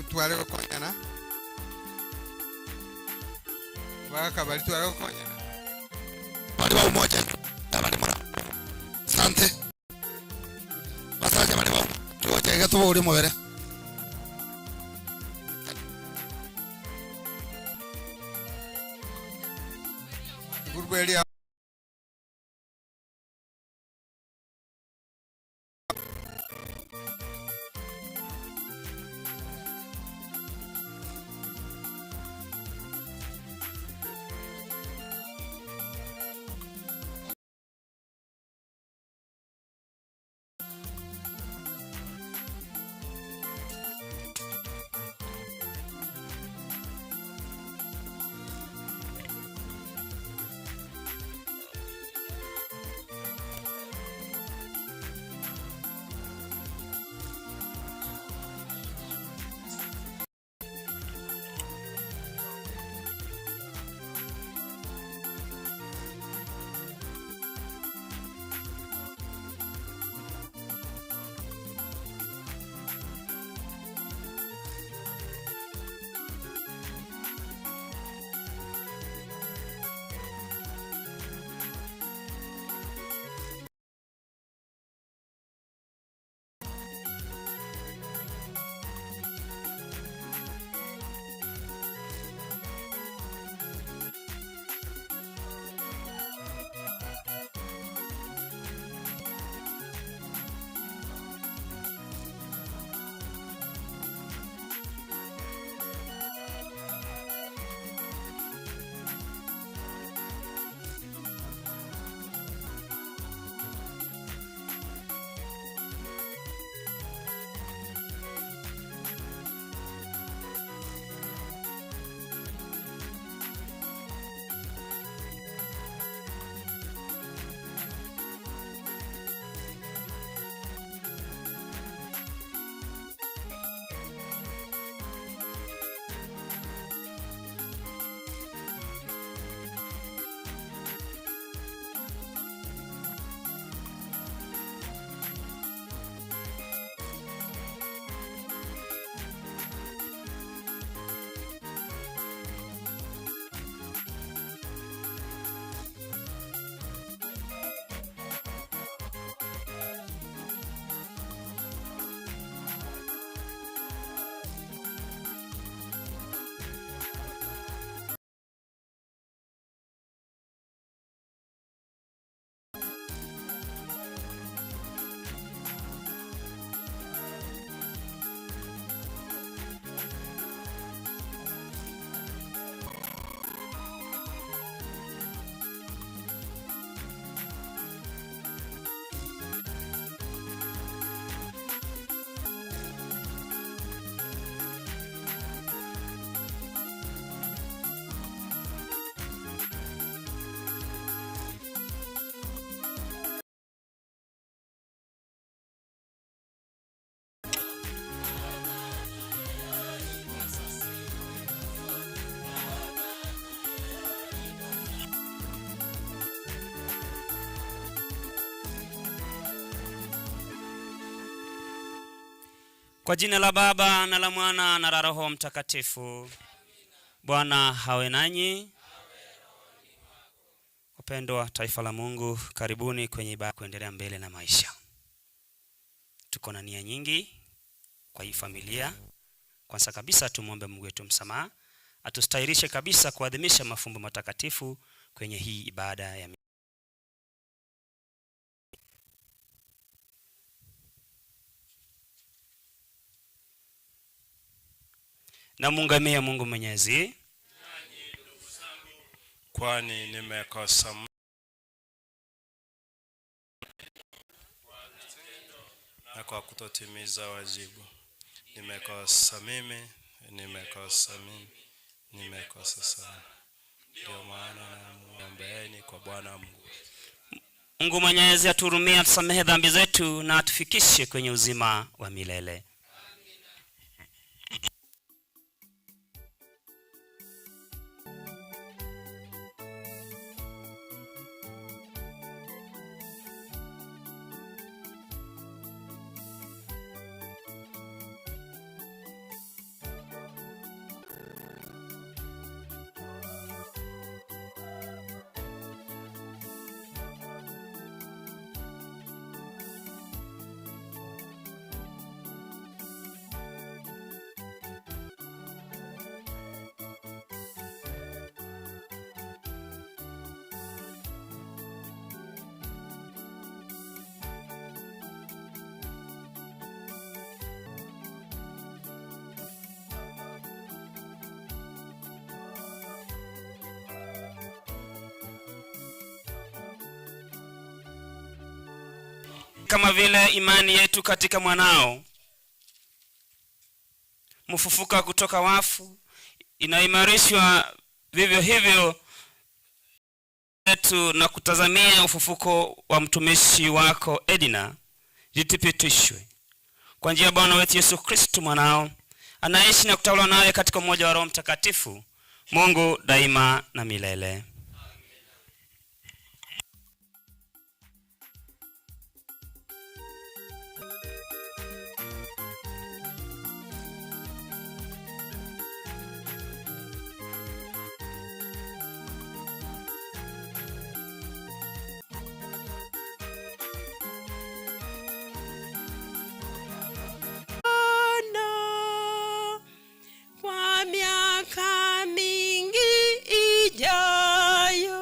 tware gokonyana. Abagaka baria tware gokonyana. Bari ba umoja abari mura. Asante. Basacha bari ba umoja iga tobogorie omobere. Group eria. Kwa jina la Baba na la Mwana na la Roho Mtakatifu. Bwana hawe nanyi. Wapendwa taifa la Mungu, karibuni kwenye ibada kuendelea mbele na maisha. Tuko na nia nyingi kwa hii familia. Kwanza kabisa tumwombe Mungu wetu msamaha, atustahirishe kabisa kuadhimisha mafumbo matakatifu kwenye hii ibada ya Namuungamia Mungu Mwenyezi, kwani nimekosa na kwa kutotimiza wajibu. Nimekosa mimi, nimekosa mimi, nimekosa sana. Ndio maana namuombeeni kwa Bwana Mungu. Mungu Mwenyezi atuhurumie, atusamehe dhambi zetu na atufikishe kwenye uzima wa milele. Kama vile imani yetu katika mwanao mfufuka kutoka wafu inaimarishwa, vivyo hivyo yetu na kutazamia ufufuko wa mtumishi wako Edna lithibitishwe kwa njia ya Bwana wetu Yesu Kristo mwanao, anaishi na kutawala nawe katika umoja wa Roho Mtakatifu, Mungu daima na milele. Bwana, kwa miaka mingi ijayo.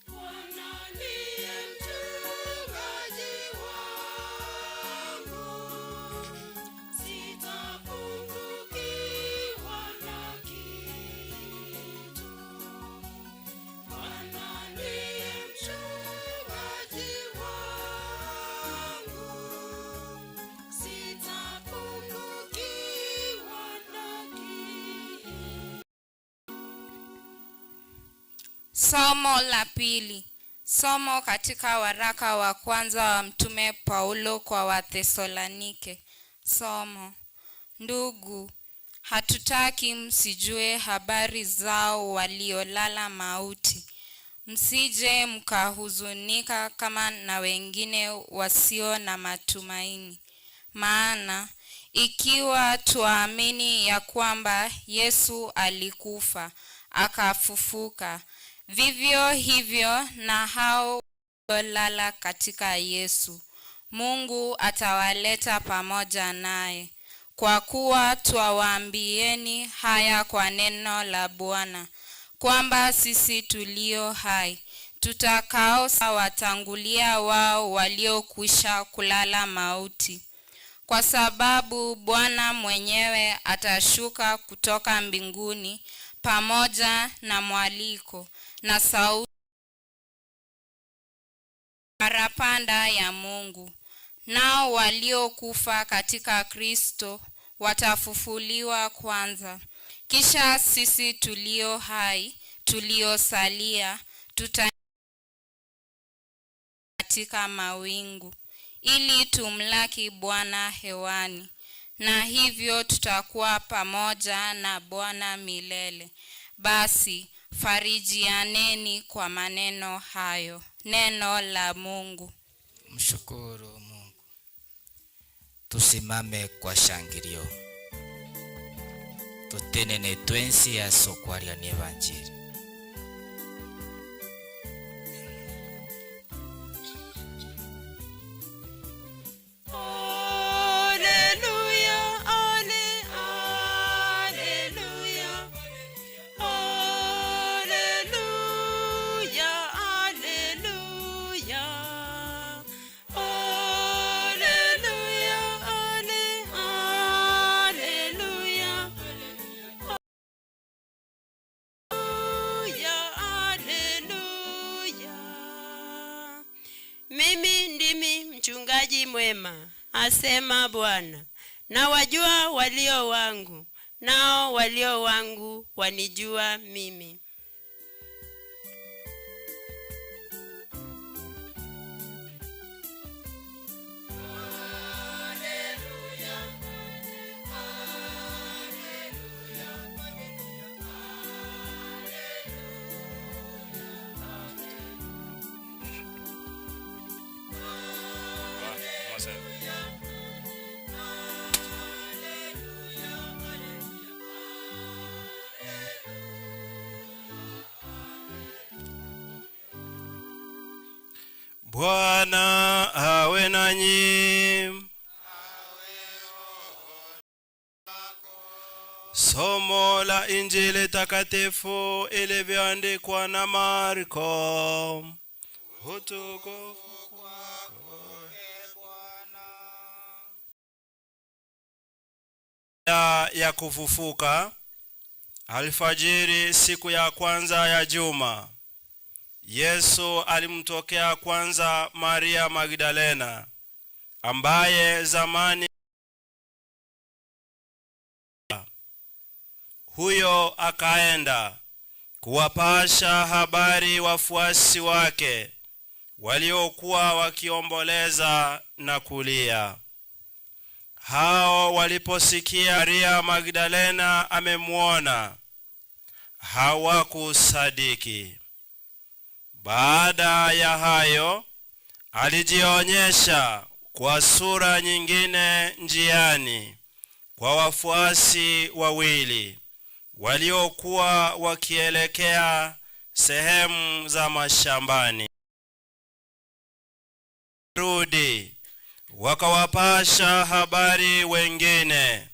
Bwana ndiye mchungaji wangu, sitapungukiwa na kitu. Bwana ndiye mchungaji wangu, sitapungukiwa na kitu. Somo la pili. Somo katika waraka wa kwanza wa Mtume Paulo kwa Wathesalonike. Somo. Ndugu, hatutaki msijue habari zao waliolala mauti, msije mkahuzunika kama na wengine wasio na matumaini. Maana ikiwa twaamini ya kwamba Yesu alikufa akafufuka, vivyo hivyo na hao waliolala katika Yesu, Mungu atawaleta pamoja naye. Kwa kuwa twawaambieni haya kwa neno la Bwana, kwamba sisi tulio hai tutakaowatangulia wao waliokwisha kulala mauti, kwa sababu Bwana mwenyewe atashuka kutoka mbinguni pamoja na mwaliko na sauti parapanda ya Mungu. Nao waliokufa katika Kristo watafufuliwa kwanza. Kisha sisi tulio hai tuliosalia tuta katika mawingu ili tumlaki Bwana hewani, na hivyo tutakuwa pamoja na Bwana milele. Basi farijianeni kwa maneno hayo. Neno la Mungu. Mshukuru Mungu. Tusimame kwa shangilio, tutenene twensi yaso kwaria ni evanjili. Alleluia, alle, alleluia. Alleluia, alleluia. Alleluia, alle, alleluia. Alleluia, alleluia. Mimi ndimi mchungaji mwema, asema Bwana. Nawajua walio wangu, nao walio wangu wanijua mimi. Bwana awe nanyi. Somo la Injili takatifu ilivyoandikwa na Marko. Utukufu kwako. Ya kufufuka, alfajiri siku ya kwanza ya juma, Yesu alimtokea kwanza Maria Magdalena, ambaye zamani huyo akaenda kuwapasha habari wafuasi wake waliokuwa wakiomboleza na kulia. Hao waliposikia Maria Magdalena amemwona, hawakusadiki. Baada ya hayo, alijionyesha kwa sura nyingine njiani kwa wafuasi wawili waliokuwa wakielekea sehemu za mashambani. Rudi wakawapasha habari wengine,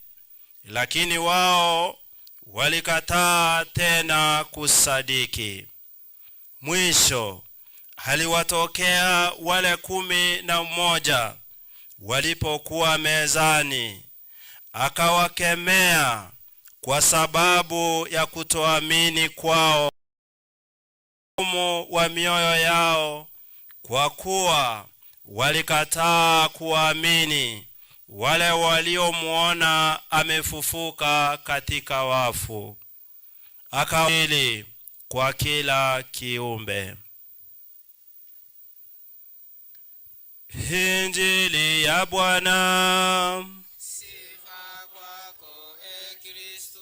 lakini wao walikataa tena kusadiki. Mwisho aliwatokea wale 11 walipokuwa mezani, akawakemea kwa sababu ya kutoamini kwao wa mioyo yao, kwa kuwa walikataa kuamini wale waliomuona amefufuka katika wafu. Akawili kwa kila kiumbe. Injili ya Bwana. Sifa kwako, e Kristo.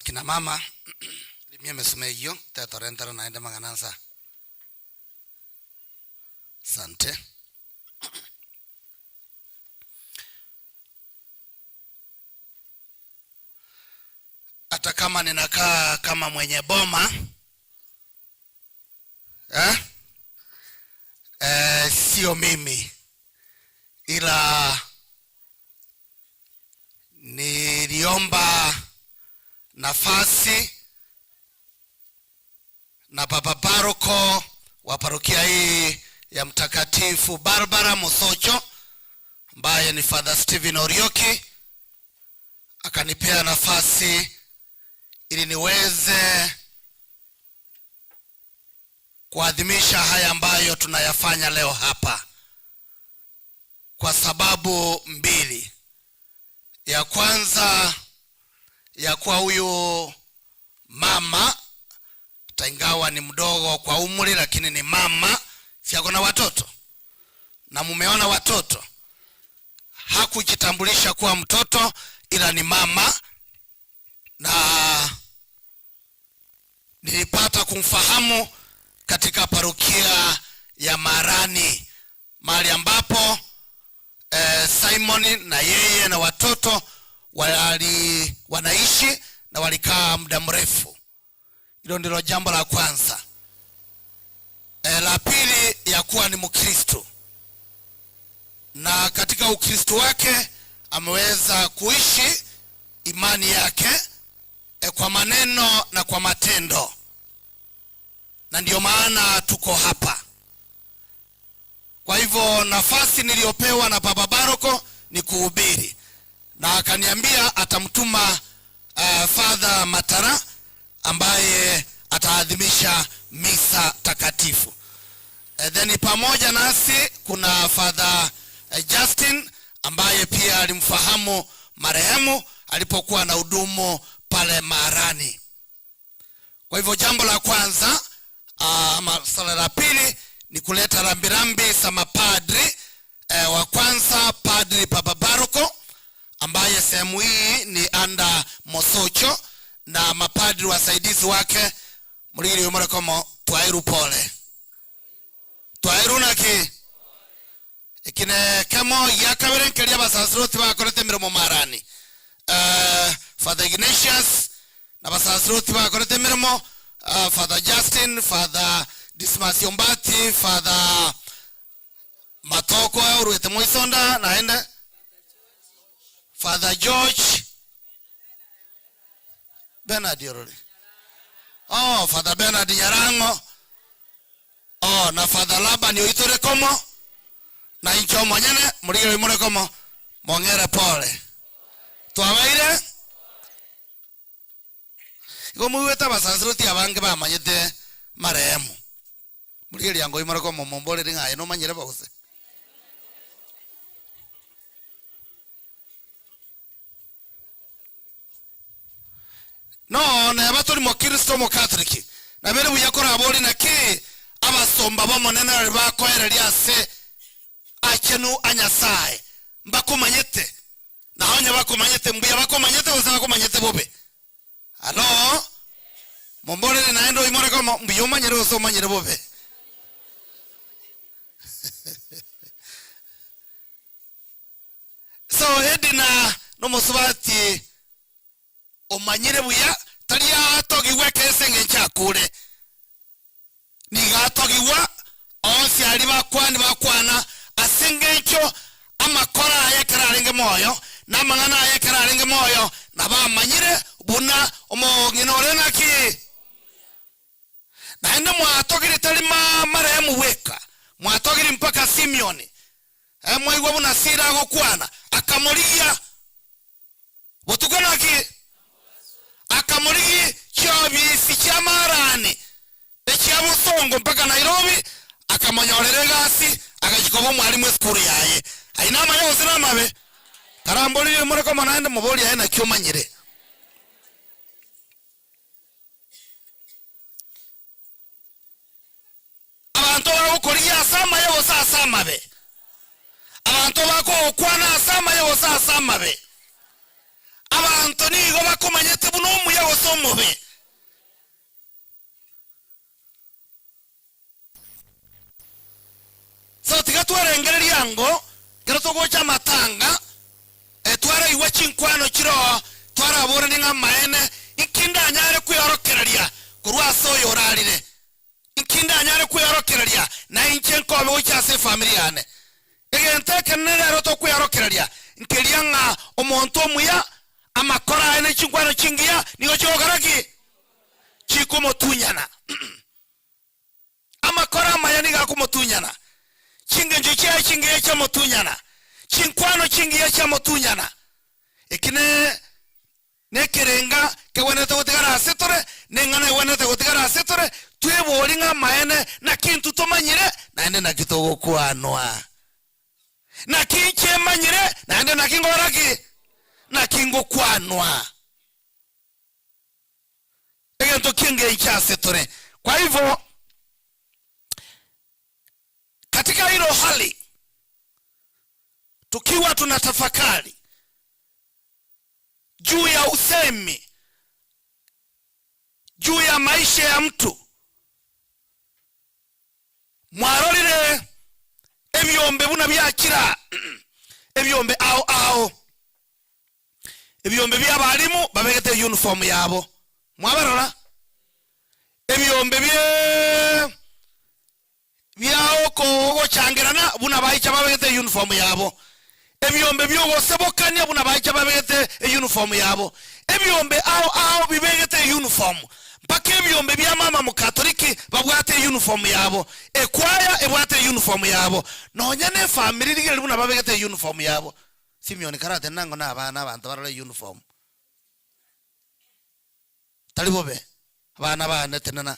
Kina mama limie mesume hiyo tetorentero naende maganansa. Sante. Hata kama ninakaa kama mwenye boma eh? Sio mimi, ila niliomba nafasi na baba paroko wa parokia hii ya Mtakatifu Barbara Mosocho ambaye ni Father Stephen Orioki, akanipea nafasi ili niweze kuadhimisha haya ambayo tunayafanya leo hapa kwa sababu mbili. Ya kwanza, ya kuwa huyu mama ingawa ni mdogo kwa umri, lakini ni mama, si ako na watoto na mumeona watoto. Hakujitambulisha kuwa mtoto, ila ni mama, na nilipata kumfahamu katika parokia ya Marani, mahali ambapo Simon na yeye na watoto wanaishi na walikaa muda mrefu. Hilo ndilo jambo la kwanza. La pili, ya kuwa ni Mkristo, na katika Ukristo wake ameweza kuishi imani yake kwa maneno na kwa matendo, na ndio maana tuko hapa. Kwa hivyo nafasi niliyopewa na Baba Baroko ni kuhubiri, na akaniambia atamtuma Father Matara ambaye ataadhimisha misa takatifu. Then pamoja nasi kuna Father Justin ambaye pia alimfahamu marehemu alipokuwa na hudumu pale Marani. Kwa hivyo jambo la kwanza, ama sala la pili ni kuleta rambirambi za mapadri. Wa kwanza Padri Papa Baroko ambaye sehemu hii ni under Mosocho, Na mapadri wasaidizi wake, morigererie more komo, twairwe pole. Twairwe naki? Eki nekemo gia kabere nkeria abasaceroti bakorete emeremo marani. Eh, Father Ignatius na abasaceroti bakorete emeremo, eh, Father Justin, Father Dismas Ombati, Father Matoko oruete Moisonda, naende Father George Bernard orore? Oh, Father Bernard Nyarang'o. Oh, na Father Labani oito ore komo, na inche omonyene, morigererie more komo, mong'ere pole. Twabaire? Igo moigwete abasaceroti abange bamanyete marehemu. Morigereria ango more komo momborere ng'a aye nomanyire bo gose? No neba tori mokristo omokatoliki, nabo ere buya koraborie naki abasomba b'Omonene baria bakoereria ase achenu a Nyasae mbakomanyete, na onye bakomanyete mbuya bakomanyete gose bakomanyete bobe. Alo, momborere naende oimore komo, mbuya omanyire gose omanyire bobe. So Edina nomosubati omanyire buya, tari atogigwe ekero ase engencho akure. Nigo atogigwa onsi aria bakwani bakwana ase engencho amakora aye ekero arenge moyo, na amang'ana aye ekero arenge moyo, nabo amanyire buna omong'ina ore naki. Naende mwatogire tari marehemu bweka, mwatogire mpaka Simioni. Mwaigwa buna Sila agokwana, akamorigia botuko naki? Akamorigia chiobisi chi'amarani echia bosongo mpaka Nairobi, akamonyorera egasi, agachia koba omwalimu esukuru yaye. Ayio namaya gose namabe? Karamboririe more komo naende moborie aye naki omanyire. Abanto bagokorigia ase amaya gose ase amabe, abanto bakogokwana ase amaya gose ase amabe, abanto nigo bakomanyete buna omuya gose omobe. So tiga twerengererie ango ekero togocha amatanga, twaraigwa chinkwano chiroo, twaraboranie ng'a amaene, inki ndanyare kweorokereria korwa ase oyo orarire? Inki ndanyare kweorokereria na inche nkobe gochia ase efamiri yane? Egento ekenene rero tokweorokereria nkeria ng'a omonto omuya, amakora aye ne chinkwano chingiya nigo chigokora ki? Chikomotunyana. Amakora amaya nigo akomotunyana, chingencho chiaye chingiya chiamotunyana, chinkwano chingiya chiamotunyana. Eki ne nekerenga kegwenerete gotigara ase tore, na eng'ana egwenerete gotigara ase tore, tweborie ng'a amaene naki intwe tomanyire, naende naki togokwanwa. Naki inche manyire, naende naki ngokora ki? Naki ngokwanwa. Egento ki'engencho ase tore. Kwa hivyo katika hilo hali tukiwa tunatafakari juu ya usemi juu ya maisha ya mtu mwarorire ebiombe buna biachira ebiombe ao ao Ebiombe bi'abalimu babegete eyunifomu yabo. Mwabarora? Ebiombe bie bia ogochangerana buna baicha babegete eyunifomu yabo. Ebiombe bi'ogosebokania buna baicha babegete eyunifomu yabo. Ebiombe ao ao bibegete eyunifomu. Mpaka ebiombe bia mama Mokatoliki babwate eyunifomu yabo. Ekwaya ebwate eyunifomu yabo. Nonya nefamiri rigereria buna babegete eyunifomu yabo. Simioni karatende ango nabana abanto barore uniform. Tari bobe, abana bane tenena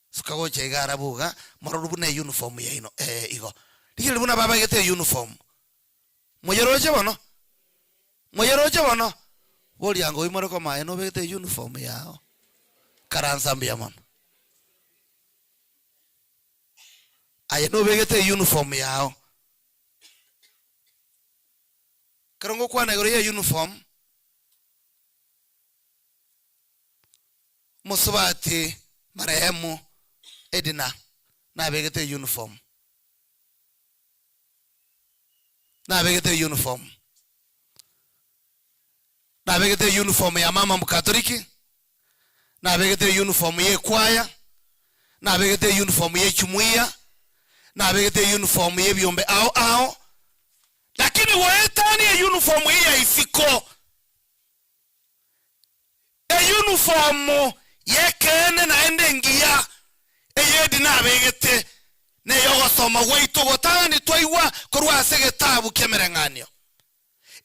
suka gocha iga arabu iga morore buna euniform yaino ee igo. Rigereria buna babegete euniform. Moyeroche bono? Moyeroche bono? Boria ango oimore koma aye nobegete euniform yao. Karansa mbuya mono. Aye nobegete euniform yao. Ekero ngokwana igoro ye uniform, Mosubati marehemu Edna nabegete euniform. Nabegete euniform. Nabegete euniform ya mama mkatoliki, nabegete euniform ye ekwaya, nabegete euniform ye echumuiya, nabegete euniform ye ebiombe ao ao, lakini goetania euniform eye ya isiko, Eyunifomu y'ekeene naende engiya ey'Edi nabegete ney'ogosoma gwaito gotang'ani twaigwa korwa ase egetabu ki'emereng'anio,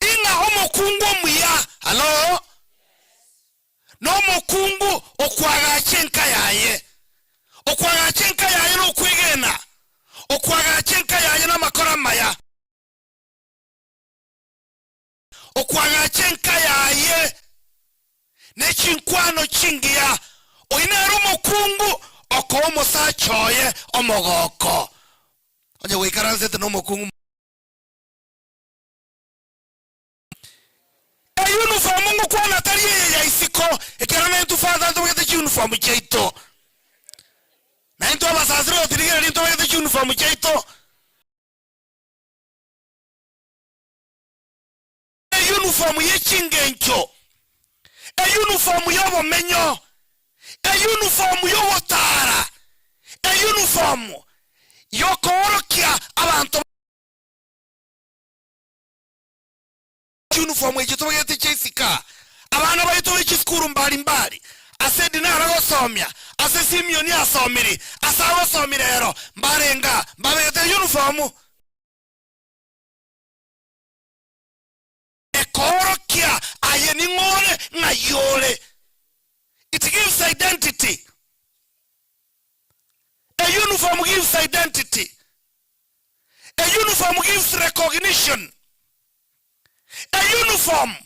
ing'a omokungu omuya, hallo, nomokungu okoagacha enka yaye, okoagacha enka yaye nokwegena, okoagacha enka yaye namakoro amaya. Okoagacha enka yaye ne chinkwano chingiya, oyio nere omokungu okoa omosacha oye omogoko. Onye goikaransete nomokungu Eyunifomu ngokwana tari eye ya isiko, ekiagera naintwe Father ntobegete chiunifomu chiaito. Naintwe abasasiroti rigereria ntobegete chiunifomu chiaito. Eyunifomu ye chingencho, eyunifomu y'obomenyo, eyunifomu y'ogotaara, eyunifomu y'okoorokia abanto. Chiunifomu echio tobegete chia isika, abana baito be chisukuru mbari mbari, ase Edina aragosomia, ase Simioni asomiri, ase agosomire ero, mbarenga mbabegete eyunifomu. Ekoorokia aye ning'o ore, ng'ai ore. It gives identity. A uniform gives identity. A uniform gives recognition. A uniform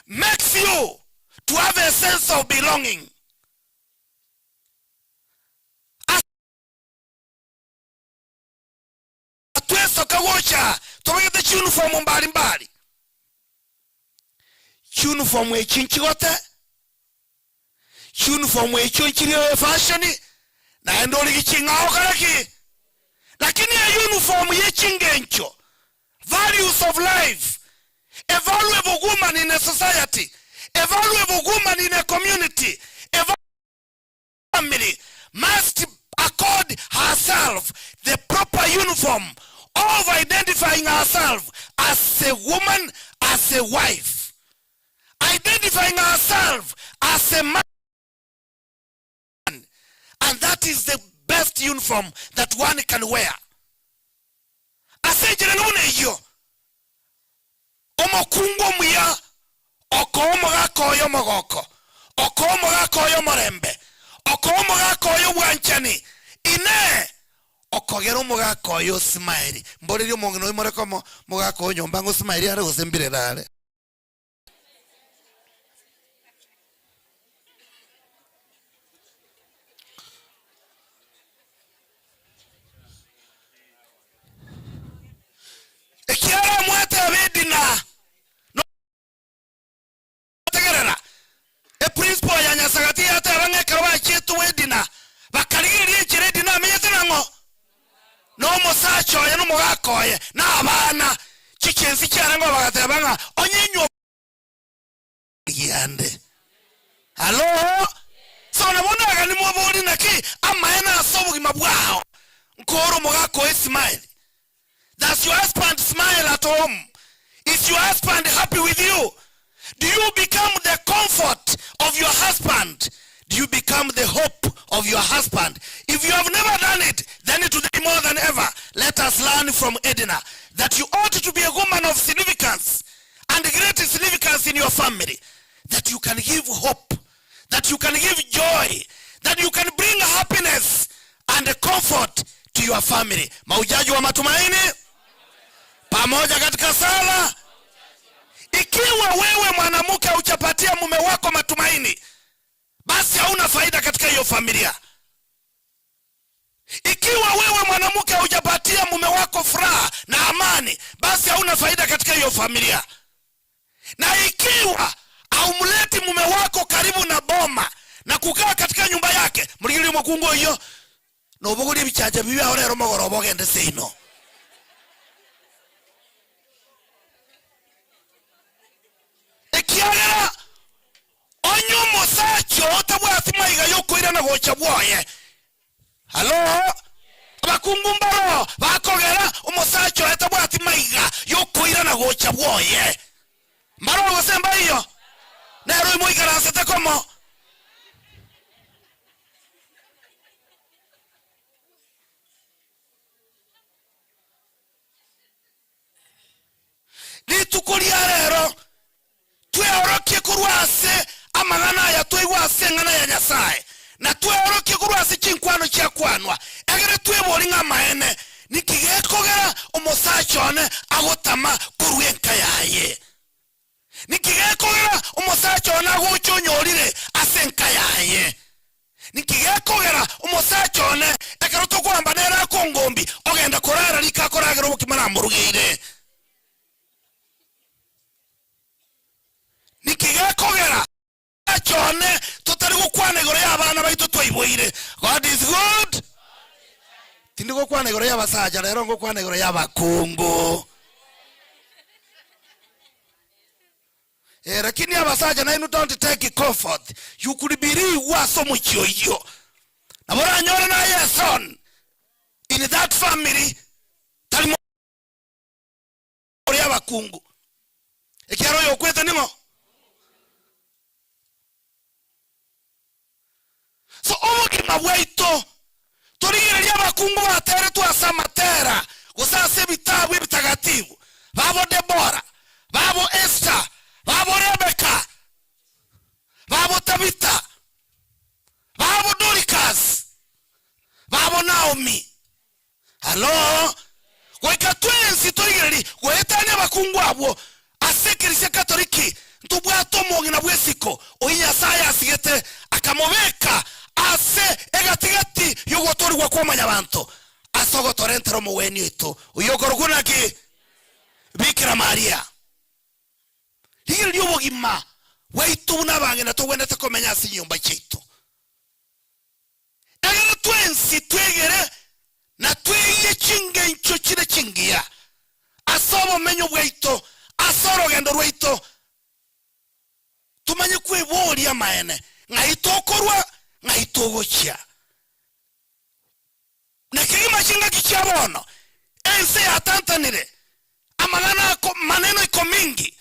makes you to have a sense of belonging. Twesoka gocha tobegete chiuniform mbari mbari. Chiuniform echi nchigote, chiuniform echio nchiri efashion, naende origi ching'ao okore ki? Lakini euniform ye chingencho, values of life, a valuable woman in a society, a valuable woman in a community, a family must accord herself the proper uniform of identifying herself as a woman, as a wife, identifying herself as a man, and that is the best uniform that one can wear. Ase enchera buna eyio, omokungu omuya okoa omogaka oye omogoko, okoa omogaka oye omorembe, okoa omogaka oye obwanchani, Inee! Okogera omogaka oye osimaeri. Mborerie omong'ina oyo moreke omogaka oyo nyomba ng'a osimaeri are gose mbirere are. Ekiagera omwateba edina notegerera, eprinciple ya Nyasagati yateba ng'a ekero bachietwe edina, bakarigereria enchera edina amenyete nang'o? Nomosacha oye nomogaka oye na abana, chichensi chiarenge oo bagateba ng'a onye enywomo Giande. Hallo? So nabo nagani mobori naki amaene ase obogima bwao nkore omogaka oye smile. Does your husband smile at home? Is your husband happy with you? Do you become the comfort of your husband? Do you become the hope of your husband? If you have never done it, then today more than ever, let us learn from Edna that you ought to be a woman of significance and great significance in your family, that you can give hope, that you can give joy, that you can bring happiness and comfort to your family. Maujaji wa matumaini pamoja katika sala. Ikiwa wewe mwanamke hujapatia mume wako matumaini, basi hauna faida katika hiyo familia. Ikiwa wewe mwanamke hujapatia mume wako furaha na amani, basi hauna faida katika hiyo familia. Na ikiwa haumleti mume wako karibu na boma na na kukaa katika nyumba yake. Morigererie omokungu oyio, nobogorie ebichacha bibe ao rero mogoroba ogende seino. Ekiagera onye omosacha oo tabwati maiga y'okoirana gocha bwoye, Halo? Abakungu mbaroo bakogera omosacha oye tabwati maiga y'okoirana gocha bwoye. Mbaroo gose mbaiyo? Nere oyio moikaransete komo. Rituko ria rero tweorokie korwa ase amang'ana aya twaigwa ase eng'ana ya Nyasae, na tweorokie korwa ase chinkwano chiakwanwa, egere twebori ng'a amaene, ninki gekogera omosacha one agotama korwa enka yaye? Ninki gekogera omosacha one agocha onyorire ase enka yaye? Ninki gekogera omosacha one, ekero tokoamba nere akongombi, ogenda korara riko akoragera obokima namorugeire? Ninki gekogera omosacha one totari gokwana igoro y'abana baito twaiboire? God is good. Tindi gokwana igoro y'abasacha rero ngokwana igoro y'abakungu. Eh, lakini abasacha nainwe don't take comfort. You could believe ase omochie oyio. Nabo oranyore naye a son in that family tari more abakungu. Ekiagera oyo okwete ning'o? So obogima bwaito torigererie abakungu bateretwe ase amatera gose ase ebitabu ebitagatifu, babo Debora, babo Esther, babo Rebeka, babo Tabitha, babo Doricas, babo Naomi. Hallo? Goika twensi torigererie goetania abakungu abwo ase ekerisia Katoliki ntobwate omong'ina bw'esiko oyio Nyasaye asigete akamobeka ase egati-gati y'ogotoorigwa kwa mwanyabanto ase ogotorentera omogwenia oito oyio okorokwa naki? Bikira Maria. Rigereria obogima bwaito buna abang'ina togwenerete komenya ase chinyomba chiaito. Ekero twensi twegere na tweiye chingencho chire chingiya ase obomenyo bwaito, ase orogendo rwaito, tomanye kweboria amaene, ng'ai tokorwa, ng'ai togochia. Na kegima chingaki chia bono, ense yatantanire amang'ana ako maneno iko mingi,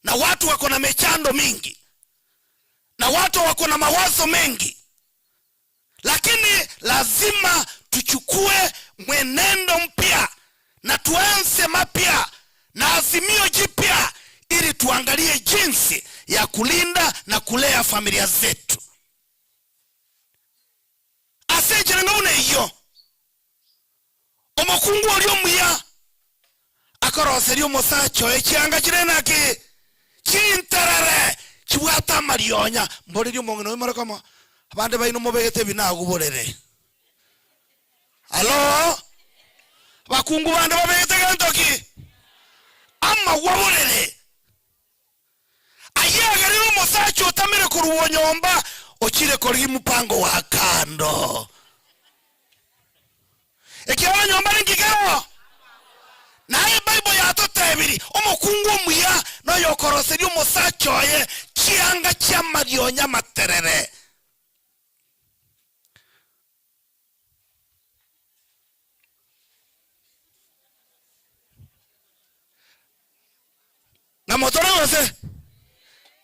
na watu wako na mechando mingi na watu wako na mawazo mengi, lakini lazima tuchukue mwenendo mpya na tuanze mapya na azimio jipya, ili tuangalie jinsi ya kulinda na kulea familia zetu. Ase enchera enga buna eyio, omokungu oria omuya akoroseria omosacha oye chianga chire naki? Chinterere chibwate amarionya. Mborerie omong'ina oyo more komo, abande baino mobegete ebinagu borere. Alo? Abakungu bande babegete gento ki? Amagwa borere. Ayio agerire omosacha otamire korwa nyomba ochire korigia mopango wa kando. Ekiagera nyomba ninki kero? Naye Bible yatotebiri omokungu omuya noyokoroseria omosacha oye chianga chi'amarionya amaterere. Ng'amotore gose?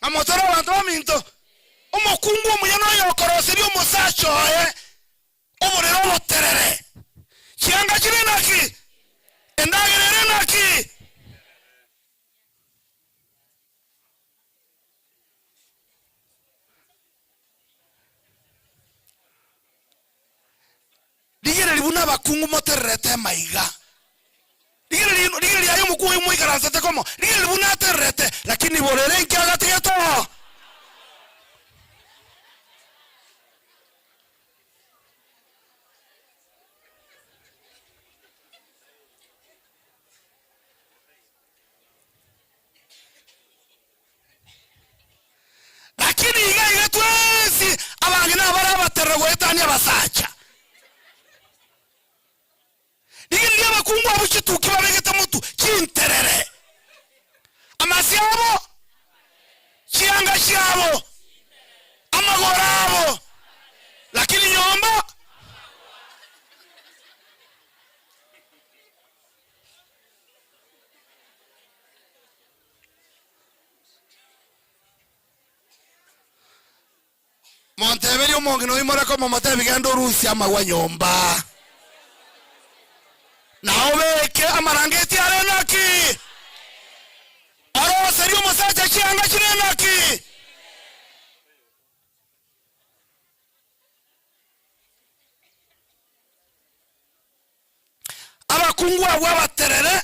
Ng'amotore abanto baminto? Omokungu omuya noyo okoroseria omosacha oye oborere oboterere. Chianga chire naki? Endagera ere naki? Rigereria buna abakungu motererete amaiga. Rigereria inwe, rigereria aye omokungu oyio moikaransete komo, rigereria buna atererete, lakini borere inki agatigete oo? Lakini iga iga twensi. Bagoetania abasacha. Rigereria abakungu abwo chituki babegete motwe chinterere, amasio abo, chianga chiabo, amagoro abo, lakini nyomba. Monteberie omong'ina oyio more komo motebi genda orusie amagwa nyomba, na obeke amarangeti are naki, oroserie omosacha chianga chire naki. Abakungu abwo abaterere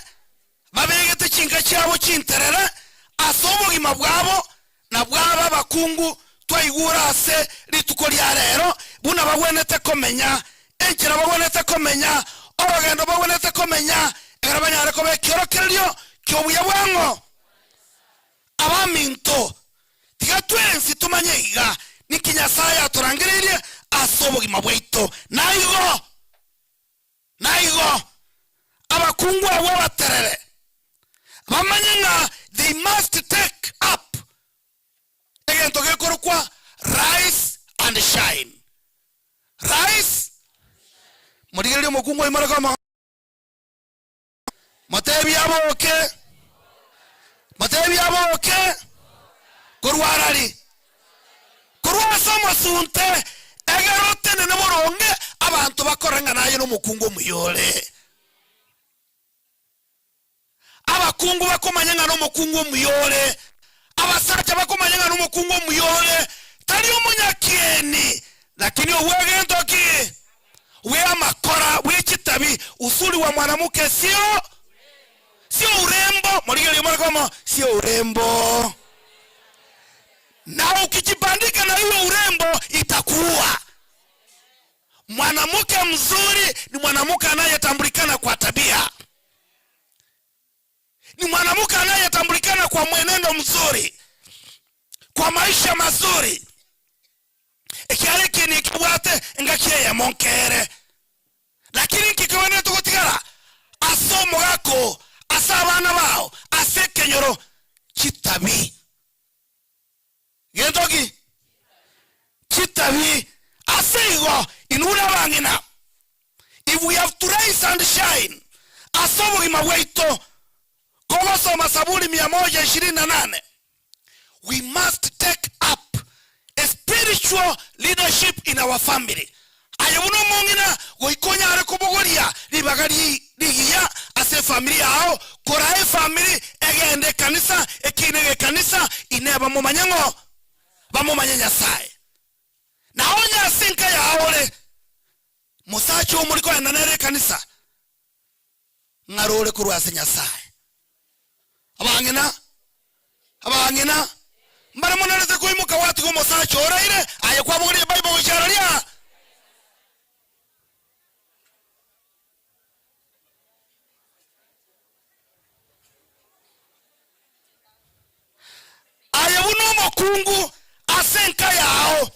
babegete chinka chiabo chinterere ase obogima bwabo, na bwaba abakungu twaigure ase rituko ria rero buna bagwenerete komenya, enchera bagwenerete komenya, orogendo bagwenerete komenya, ekero banyare koba ekiorokererio ki'obuya bwang'o. Abaminto, tiga twensi tumanye iga, ninki Nyasae atorangereirie ase obogima bwaito. Naigo, naigo, abakungu abwo abaterere bamanye ng'a they must take up egento gekorokwa rise and shine. Rise, morigererie omokungu oimore komo. Motebie aboke, motebie aboke korwa arari, korwa ase omosunte, egere otenene boronge, abanto bakore ng'a naye nomokungu omuya ore. Abakungu bakomanya ng'a nomokungu omuya ore, abasacha bakomanya ng'a nomokungu omuya ore, tari omonyakieni, lakini obw'egento ki? Bw'amakora, bwe chitabi, uzuri wa mwanamuke sio sio urembo. Morigererie more komo, sio urembo. Na ukijibandika na hiyo urembo itakuua. Mwanamuke mzuri ni mwanamuke anayetambulikana kwa tabia, ni mwanamuke anayetambulikana kwa mwenendo mzuri, kwa maisha mazuri. Ekiagera eke nekebwate engaki eyemo nkere, lakini inki kegwenerete gotigara ase omogaka oo, ase abana bao, ase ekenyoro? Chitabi. Gento ki? Chitabi. Ase igo, inwe buna abang'ina, if we have to rise and shine ase obogima bwaito, kogosoma Saburi mia moja ishirini na nane, We must take up a spiritual leadership in our family. Aye buna omong'ina goika onyare kobogoria ribaga rigiya ase efamiri yao, koraa efamiri egende ekanisa, ekiina egekanisa, inee bamomanye ng'o? Bamomanye Nyasae. Na onye ase enka yao ore mosacha omori kogenda nere ekanisa, ng'are ore korwa ase Nyasae. Abang'ina, abang'ina, mbare monarete koimoka gwatiga omosacha oraire, aye kwabogoria Ebible gochia aroria? Aye buna omokungu ase enka yao,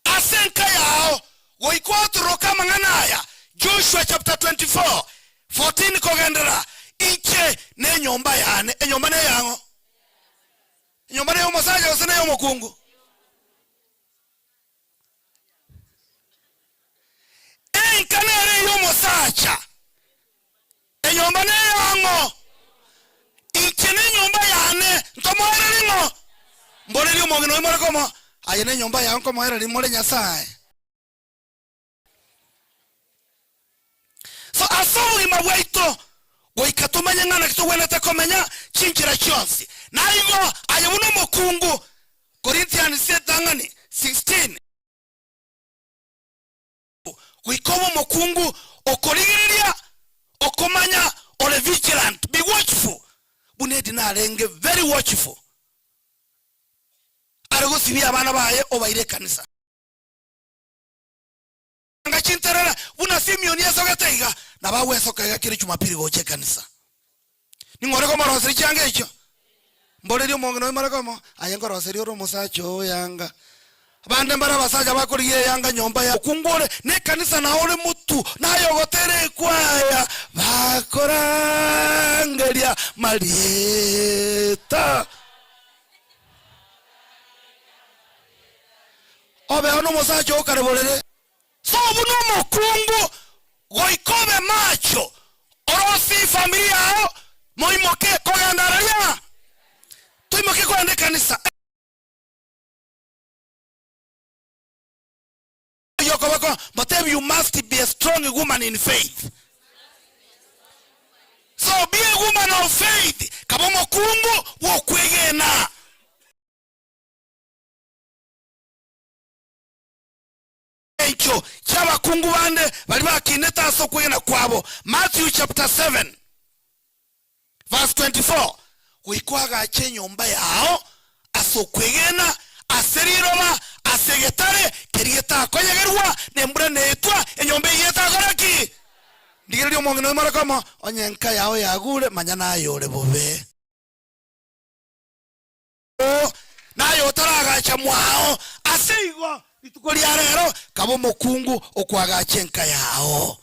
Ase enka yao, goika otororoke amang'ana aya, Joshua chapter 24, 14 kogenderera, Inche nenyomba yane. Enyomba neyang'o? Enyomba neyomosacha gose neyomokungu? Enka nere eyomosacha, enyomba neyang'o? Inche nenyomba yane, ntomoererie ng'o? Mborerie omong'ina oyo more komo, aye nenyomba yao nkomoererie more Nyasae. So ase obogima bwaito goika tomanye ng'a naki togwenerete komenya chinchera chionsi. Naigo aye buna omokungu, Corinthians etang'ani 16. Goika obe omokungu okorigereria, okomanya, ore vigilant, be watchful, buna Edina arenge very watchful, are gosibia abana baye obaire ekanisa. Anga chinterere buna Simioni esogete iga, nabo agwesoka iga kera Jumapili gocha ekanisa. Ning'o ore komoroseria chianga echio? Mborerie omong'ina oyo more komo, aye nkoroseria ore omosacha oo yanga. Abande mbare abasacha bakorigia eyanga nyomba ya okungu ore nekanisa na ore motu naye ogotera ekwaya bakorangeria marieta. Obeo nomosacha okare borere. So buna omokungu goika obe macho orosie efamiri yao moimoke kogenda araria toimoke kogenda ekanisa. Oyokoboko motebie you must be a strong woman in faith. So be a woman of faith, kaba omokungu bw'okwegena. Engencho chi'abakungu bande baria bakinete ase okwegena kwabo, Matthew chapter 7 verse 24, Goika oagache enyomba yao ase okwegena, ase riroba, ase egetare keria getakonyegerwa nembura netwa, enyomba eyio etakora ki? Ndigereria omong'ina oyo more komo, onye enka yao yagure, manya naye ore bobe. Naye otaragacha mwao. Ase igo, rituko ria rero kaba omokungu okoagacha enka yao.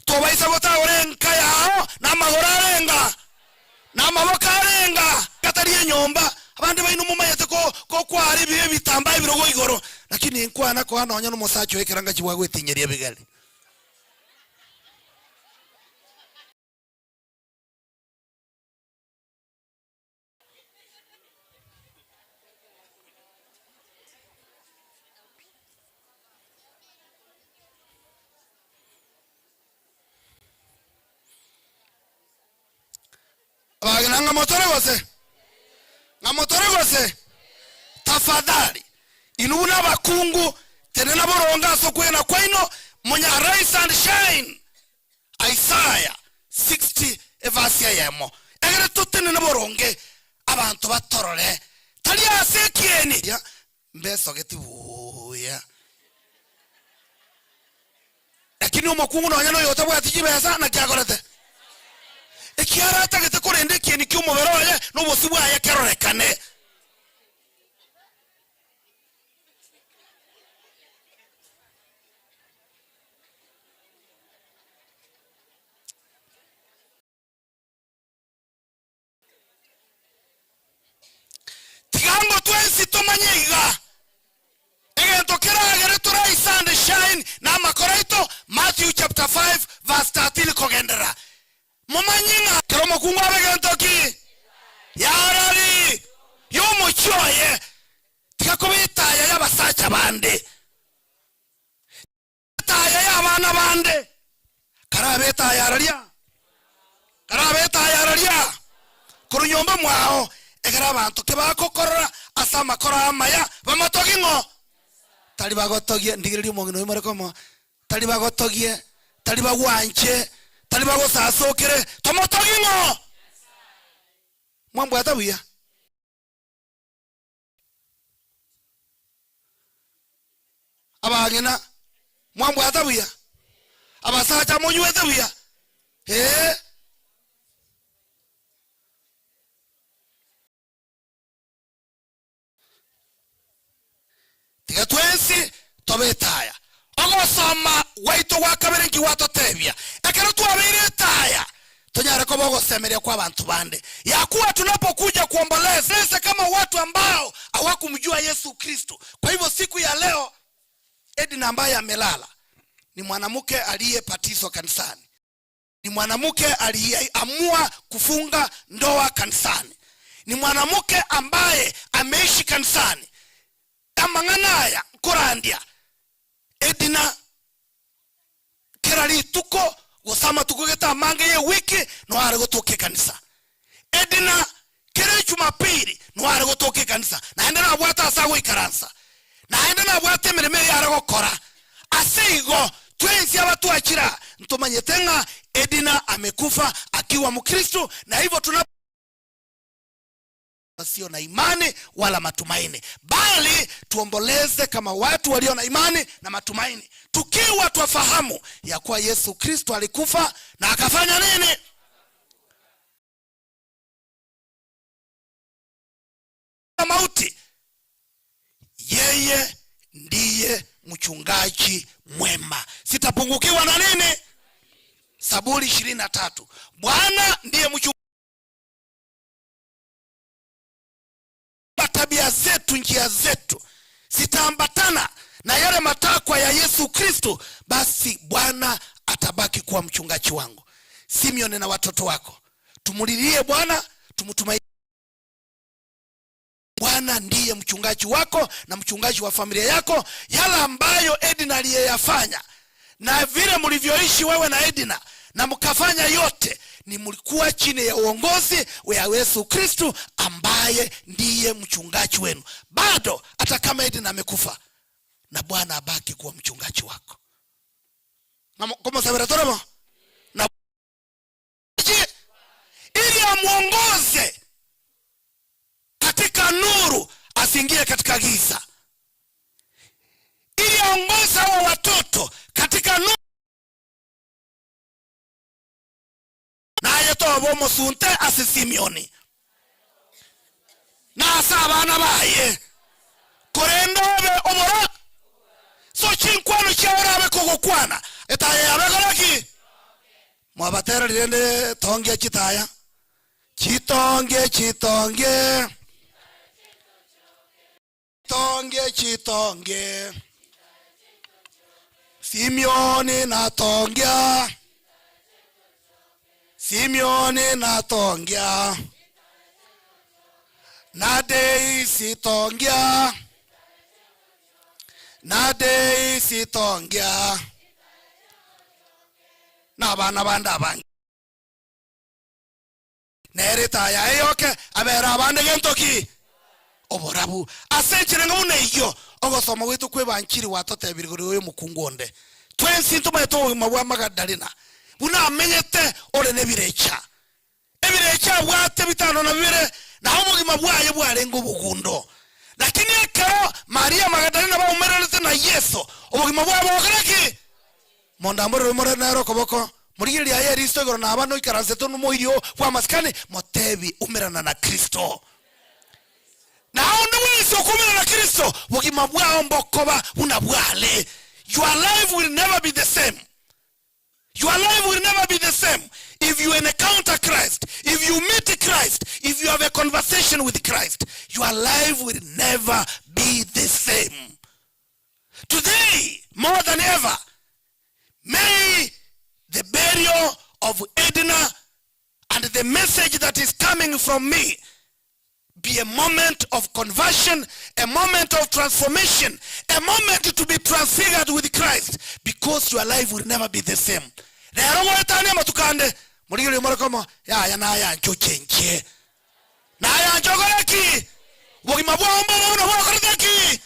Tobaisa gotagora enka yao namagoro arenga, na amaboko arenga, gatari enyomba. Abande baino momanyete kokwara ebibe ebitambaa ebirogo igoro, lakini inkwana koa nonya nomosacha oye ekerangachi bwagwetinyeria ebigari. Abagina ng'a motore gose? Ng'a motore gose? Tafadhali, inwe buna abakungu, tenena boronge ase okwegena kwaino, monya arise and shine. Isaya 60 evasi eyemo, egere totenene boronge, abanto batorore, tari ase ekieni, mbesogeti buya. Lakini omokungu nonya noyo otabwati chibesa, naki akorete? Ekiagera atagete korenda ekieni ki'omobere oye na obosio bwaye kerorekane. Tiga ngo twensi tomanye iga, egento keragere torise and shine namakoro aito, Matthew chapter 5 verse 13 kogenderera. Momanye ng'a kera omokungu abe gento ki? Yarari y'omochie oye, tiga koba etaya y'abasacha bande. Etaya y'abana bande, karabe etaya araria, karabe etaya araria korwa nyomba mwao, ekero abanto kibagokorora ase amakoro amaya, bamotogie ng'o? Tari bagotogie, ndigererie omong'ina oyio more komo, tari bagotogie, tari bagwanche, tari bagosasokere, tomotogie ng'o? Mwambwata buya? Abang'ina, mwambwata buya? Abasacha, monywete buya? Ee. Tiga twensi tobe etaya. Ogosoma gwaito gwa kabere nki gwatotebia? Ekero twabeire etaya, tonyare koba ogosemeria kw'abanto bande. Yakuwa tunapokuja kuomboleza kama watu ambao hawakumjua Yesu Kristo. Kwa hivyo siku ya leo Edna ambaye amelala ni mwanamke aliyepatizwa kanisani, ni mwanamke aliyeamua kufunga ndoa kanisani, ni mwanamke ambaye ameishi kanisani. Amang'ana aya nkorandia Edna kera rituko gose amatuko gete amange y'ewiki noyo are gotoka ekanisa. Edna kera ejumapili noyo are gotoka ekanisa, naende nabwate ase agoikaransa, naende nabwate emeremo eye are gokora. Ase igo twensi aba twachire aa ntomanyete ng'a Edna amekufa akiwa mkristo, na hivyo tuna wasio na imani wala matumaini, bali tuomboleze kama watu walio na imani na matumaini, tukiwa twafahamu ya kuwa Yesu Kristo alikufa na akafanya nini? Mauti. Yeye mchungaji mwema, sitapungukiwa na nini? Zaburi 23. Bwana ndiye mchungaji. Tabia zetu, njia zetu zitaambatana na yale matakwa ya Yesu Kristo, basi Bwana atabaki kuwa mchungaji wangu. Simeon na watoto wako, tumulilie Bwana, tumtumaini Bwana ndiye mchungaji wako na mchungaji wa familia yako. Yale ambayo Edna aliyeyafanya na vile mlivyoishi wewe na Edna na mkafanya yote, ni mlikuwa chini ya uongozi wa Yesu Kristo ambaye ndiye mchungaji wenu. Bado hata kama Edna amekufa, na Bwana abaki kuwa mchungaji wako. Kama na ili amuongoze katika nuru, asiingie katika giza, ili aongoze hao watoto katika nuru naye toba omosunte ase Simioni nase abana baye korende obe obora so chinkwano chiao orabe kogokwana etaya yabe koraki mwabatererire nde tonge chitaya chitonge chitonge tonge chitonge Simioni natongia Simioni natongia na Daisy tongia na Daisy tongia na abana bande abange nere taya eyoke abera abande gentoki oborabu ase enchera buna eyio ogosoma gwitu kwebanchiri watotebiri igoro oyo omokungu onde twensi ntomaete obogima bwa Magdalena buna amenyete ore na ebirecha ebirecha abwate bitano na bibere naho obogima bwaye bwarenge obogundo lakini ekero Maria Magdalena baumererete na Yeso obogima bwabo bokora ki mondamborere more nere okoboko morigereria aye eriso igoro naba noikaransete nomoirio bwa amasikani motebi umerana na Kristo na onde bwensi okomerana na Kristo bogima bwao mbokoba buna bwale. Your life will never be the same. Your life will never be the same if you encounter Christ, if you meet Christ, if you have a conversation with Christ. Your life will never be the same. Today, more than ever, may the burial of Edna and the message that is coming from me be a moment of conversion, a moment of transformation, a moment to be transfigured with Christ, because your life will never be the same. Rero gwetania matukande murigereria morekomo yaya nayancha ochenchie nayancha okore ki obogima bwao mbobe buna bwakorete ki.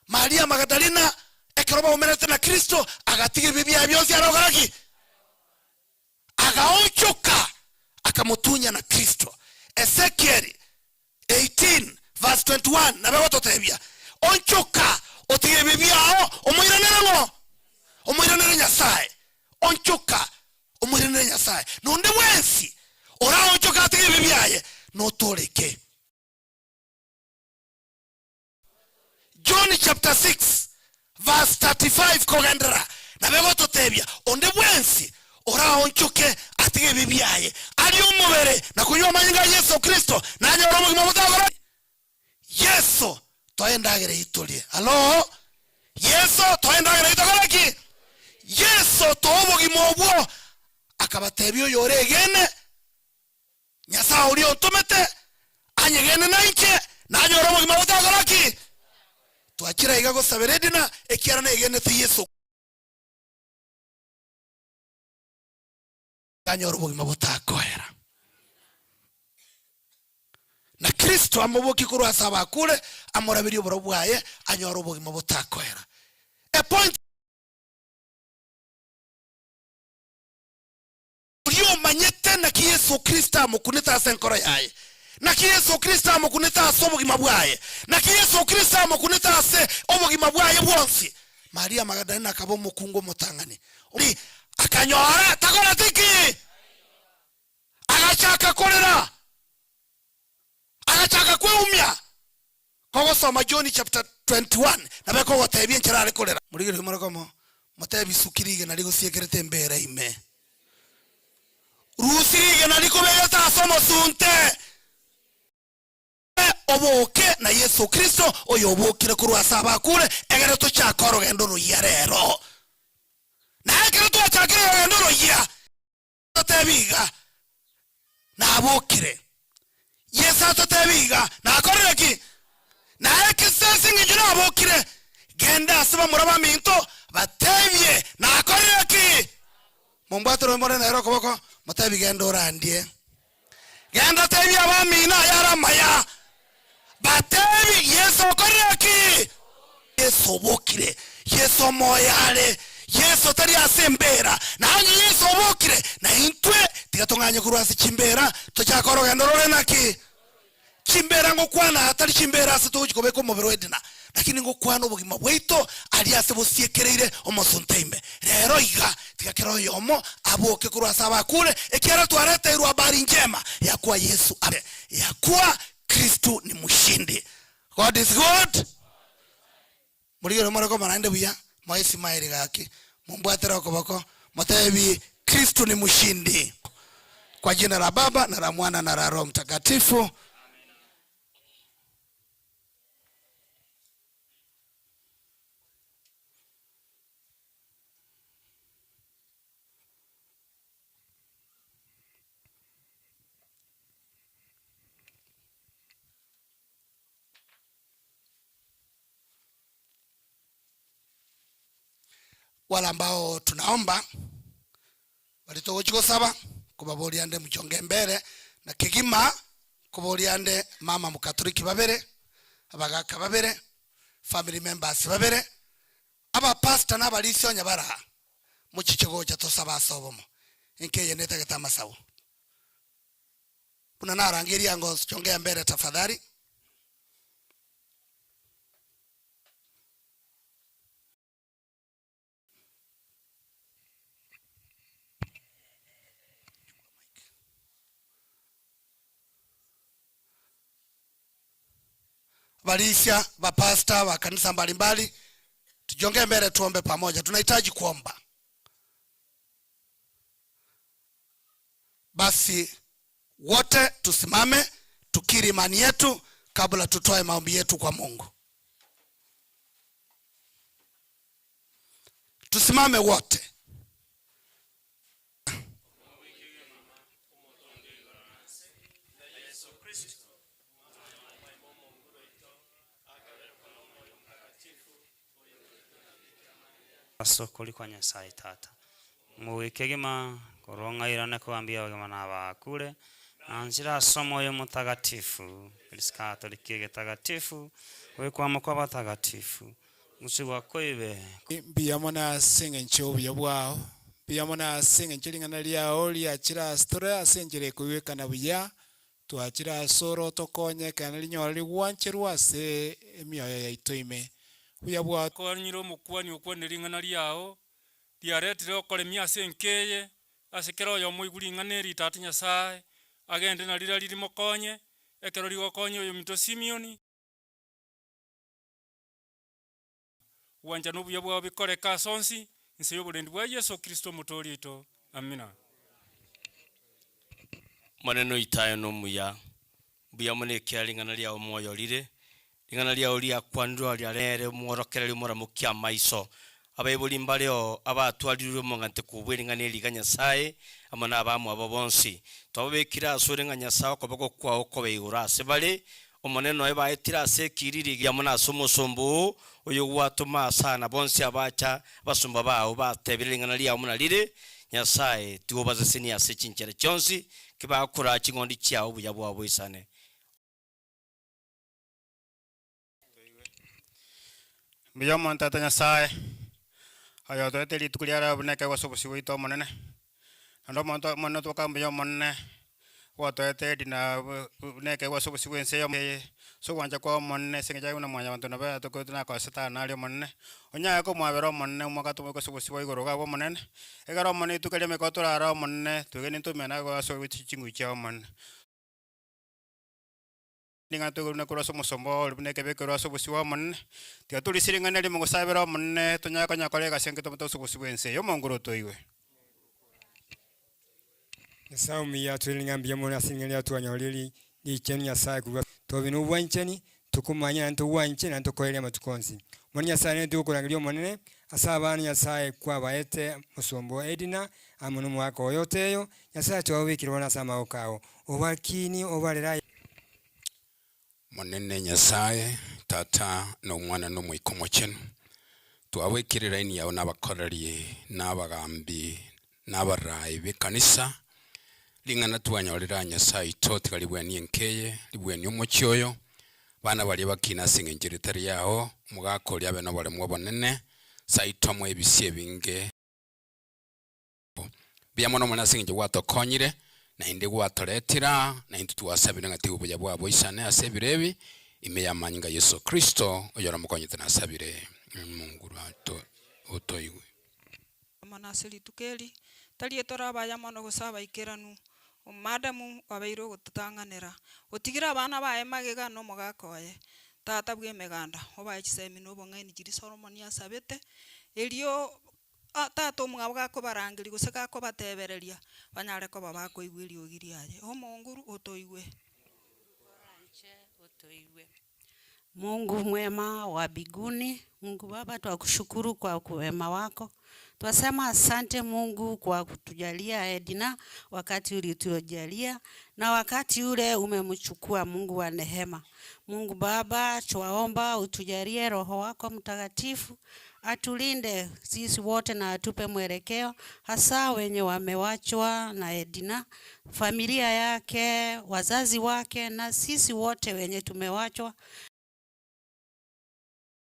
Maria Magdalena ekero baumerete na Kristo agatiga ebibe biaye bionsi are okora ki agaonchoka akamotunya na Kristo. Ezekiel 18 verse 21 nabe gototebia onchoka otige ebibe biao omoiranere ng'o omoiranere Nyasaye onchoka omoiranere Nyasaye nonde bwensi oraonchoka atige ebibe biaye notoreke. John chapter 6 verse 35 kogendera nabe gototebia onde bwensi oraonchoke atige ebibe biaye ari omobere na kunywa amanyinga ya Yesu Kristo nanyora obogima botagora. Yesu toendagere itorie alo Yesu toendagere itokora ki Yesu toobogima obwo akabatebia oyo oregene Nyasaye oria ontomete anyegene nainche nanyora obogima botagora ki twakira iga gosabera Edna ekiara negenete Yesu anyora obogima botakoera na Kristo amoboki korwa ase abakure amoraberie oboro bwaye anyora obogima botakoera. A point oria omanyete naki Yesu Kristo amokunete ase enkoro yaye naki Yesu Kristo amokunete ase obogima bwaye naki Yesu Kristo amokunete ase obogima bwaye bwonsi. Maria Magdalena akaba omokungu omotang'ani akanyora takorete ki agachaka korera agachaka kweumia kogosoma John chapter 21 nabo ekogotebia enchera are korera. Morigererie more komo, motebie isuki rigena rigosiekerete embeera ime. Rusia rigena rikobegete ase omosunte. Oboke na Yeso Kristo, oyobokire korwa ase abakure, egere tochake orogendo royia rero. Na ekero twachakire orogendo royia, Atotebie iga, Nabokire. Yeso atotebie iga, Nakorire ki? Naye ekese ase engencho nabokire, genda ase bamura baminto, batebie, Nakorire ki? Mombwatire more nere okoboko, motebie, Genda orandie. Genda tebia abamino ayare amaya, batebie, Yeso okorire ki? Yeso obokire, Yeso omoyo are, Yeso tari ase embeera, na onye Yeso obokire, na intwe tiga tong'anye korwa ase chimbeera, tochake orogendo rore naki? Chimbeera ngokwana aa tari chimbeera ase togochia kobeka omobere o Edna, lakini ngokwana obogima bwaito aria ase bosiekereire omosunte ime. Rero iga, tiga kera oyomo aboke korwa ase abakure, ekiagera twareteirwe habari njema ya kuwa Yesu abe, ya kuwa Kristo ni mshindi. God is good. Morigererie more koma naende buya, moe esimaeri gaki, mombwatere okoboko, motebie, Kristo ni mshindi. Kwa jina la Baba na la Mwana na la Roho Mtakatifu. Wale ambao tunaomba baria togochia gosaba kobaboria ande mchonge mbere na kegima koboria ande mama mokatoliki babere abagaka babere family members babere abapastor na abarisia onye bare aa mochiche gocha tosabe ase obomo enka eye netagete amasabo Buna narangeria ango chongea mbere tafadhali. Barisia, bapasta wa kanisa mbalimbali, tujongee mbele tuombe pamoja. Tunahitaji kuomba. Basi wote tusimame tukiri imani yetu kabla tutoe maombi yetu kwa Mungu. Tusimame wote. Ase okori kwa Nyasae Tata. Mogoika egima, korwa ng'airane kogambia abagima na abakure, na nchire ase Omoyo Omotagatifu, Ekanisa Katoliki egetagatifu, goikwama kw'abatagatifu, gosibwa kw'ebibe. Mbuya mono ase engencho y'obuya bwao, mbuya mono ase engencho ring'ana riao riachire ase tore ase enchera ekoigwekana buya, twachire ase ore otokonye ekeene rinyore rigwancherwe ase emioyo yaito ime. Buya bwao. Konyire omokuani okwane ring'ana riao, riaretire okoremia ase enka eye, ase kera oyomo oigwe ring'ana eri Tata Nyasae, agende na riria rimokonye, ekero rigokonya oyominto Simioni, Obwanchani obuya bwao bikoreke ase onsi, inse y'oborendi bwa Yeso Kristo Omotoori oito. Amina. Omonene oito aye nomuya, mbuya mono ekiagera ring'ana riao moyo rire, ring'ana riao riakwanirwe aria nere omworokereria omoramokia amaiso. Abaibori mbareo abatwarirwe omong'ante kobua ring'ana eri iga Nyasae amo nabamwabo bonsi. Twababekire asore ng'a Nyasae okoboko kwao kobe igoro ase bare, Omonene oye baetire ase ekiriri ekiya mono ase omosomba oo, oyogwatoma ase na bonsi abacha abasomba bao batebire ring'ana riao buna rire, Nyasae, tiga obasesenie ase chinchera chionsi, ki bakoraa ching'ondi chiao obuya bwao boisane. Mbuya omonto Tata Nyasae, oyotoete rituko ria rero buna ekeegwa ase obosio bwaito Omonene, naende omonto Omonene twoka mbuya Omonene, gwatoete edina buna ekeegwa ase obosio bwa ense eye, ase ogwancha kwao Omonene ase eng'encho aye buna mwanyabanto nabo yatokoretwe nakosete aa naria Omonene, onyare komwabera Omonene omwaka tomoike ase obosio bwa igoro iga abwo Omonene, ekero Omonene rituko erio emeko torare Omonene, twegene ntomene ase chinguru chiao Omonene. Ring'ana toigure korwa ase omosomba oo ore buna ekebekerwa ase obosio bw'Omonene. Tiga torisie ring'ana erimo gosabera Omonene, tonyare konya kora egasi enke tomote ase obosio bw'ense eye. Omonguru otoigwe. Nyasae omuya atwere ng'a mbuya mono ase ring'ana riria twanyorire ri richenu Nyasae korwa tobe na obwanchani, tokomanye naende togwanche naende tokoerie amatuko onsi. Bono Nyasae nere togokorangeria Omonene, ase abana Nyasae kwabaete mosomba o Edna amo na omogaka oye Oteyo, Nyasae twababekire bono ase amaboko ao, obakinie obarere aye. Monene Nyasae, Tata, na Omwana, na Omoika Omochenu, twabekire line yao na abakoreri, na abagambi, na abarai b'ekanisa, ring'ana twanyorire aa Nyasae oito tiga ribwanie enka eye, ribwanie omochie oyo, abana baria bakine ase eng'encho ritari yao, omogaka oria abe noboremu obonene, saito amoe ebisio ebinge. Mbuya mono Omonene ase engencho gwatokonyire, naende gwatoretire aa, na intwe twasabire ng'a tiga obuya bwao boisane ase ebiro ebi, ime y'amanyinga a Yeso Kristo, oyoramokonyete nasabire, Mungu otoigwe. Mono ase rituko eri, tari etore abaya mono gose abaikeranu, Omadamu obeire ogototang'anera, otigire abana baye magega na omogaka oye, tata bw'emeganda, obae chisemi na obong'aini chiria Solomoni asabete, erio Tata omwabo gakobarangeria gose gakobatebereria, banyare koba bakoigwa eriogi riaye. Omonguru, otoigwe. Mungu mwema wa biguni, Mungu Baba, twakushukuru kwa wema wako. Twasema asante Mungu kwa kutujalia Edna wakati ulitujalia na wakati ule umemchukua Mungu wa nehema. Mungu Baba, twaomba utujalie Roho wako Mtakatifu atulinde sisi wote na atupe mwelekeo, hasa wenye wamewachwa na Edna, familia yake, wazazi wake na sisi wote wenye tumewachwa.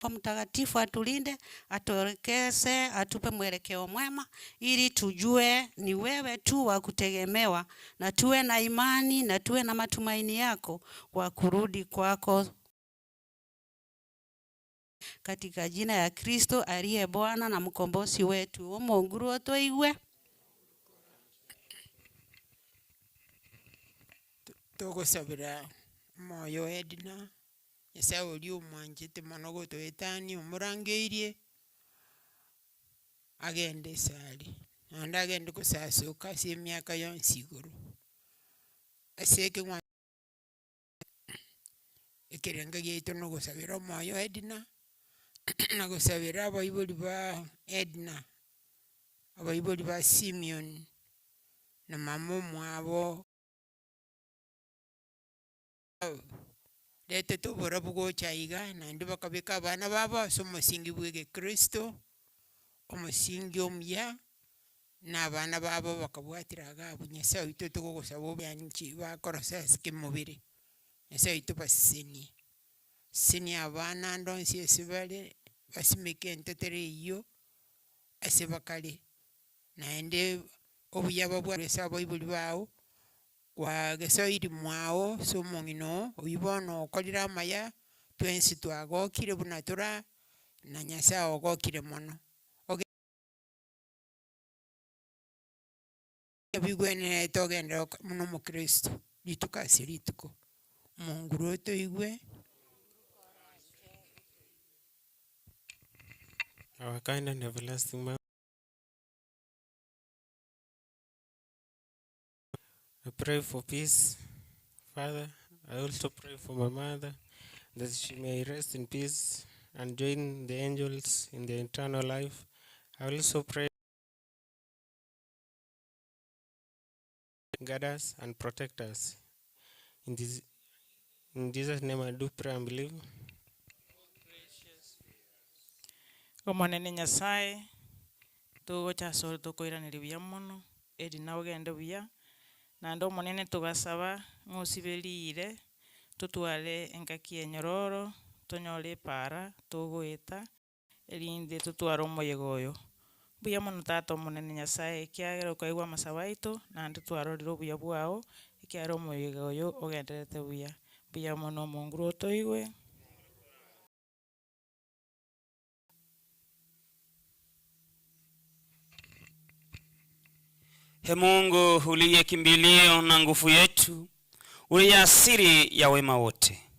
Mtakatifu atulinde, atuelekeze, atupe mwelekeo mwema ili tujue ni wewe tu wa kutegemewa na tuwe na imani na tuwe na matumaini yako kwa kurudi kwako katika jina ya Kristo aliye Bwana na mkombozi wetu. Omonguru otoigwe. Togosabera omoyo o Edna, Nyasae oria omwanchete mono gotoetania omorangeirie, agende esari, naende agende gosasoka ase emiaka yonsi igoro, ase ekeng'wanso Ekerengo giaito nogosabera omoyo o Edna, na gosabera abaibori ba Edna, abaibori ba Simeon, na mama omwabo. Retete oborabu gocha aiga, naende bakabeka abana babo ase omosingi bwa egekristo, omosingi omuya, na abana babo bakabwatera iga abwo. Nyasae oito togogosaba obanche bakorosa ase kemobere, Nyasae oito basesenie, sesenia abana ande onsi ase bare, basimeke entetero eyio ase bakare, naende obuya babwate ase abaibori bao, kwagesoiri mwao ase omong'ina oo, oyio bono okorire amaya, twensi twagokire buna tore aa, na Nyasae ogokire mono. Ebigwenerete ogenderere buna omokristo rituko ase rituko. Omonguru otoigwe. Our kind and everlasting Master, I pray for peace, Father. I also pray for my mother that she may rest in peace and join the angels in the eternal life. I also pray guide us and protect us. In, this, in Jesus' name I do pray and believe. Omonene Nyasae, togocha asore tokoiraneria buya mono, eri naogende buya, naende Omonene togasaba ng'a osibe riire, totware engaki enyororo, tonyore epaara togoeta, erinde totware omoyega oyo. Mbuya mono Tata Omonene Nyasae, ekiagera okaigwa amasabo aito, naende twarorire obuya bwao, ekiagera omoyega oyo ogendererete buya. Mbuya mono Omonguru otoigwe. He Mungu uliye kimbilio na nguvu yetu, Uliye asili ya wema wote,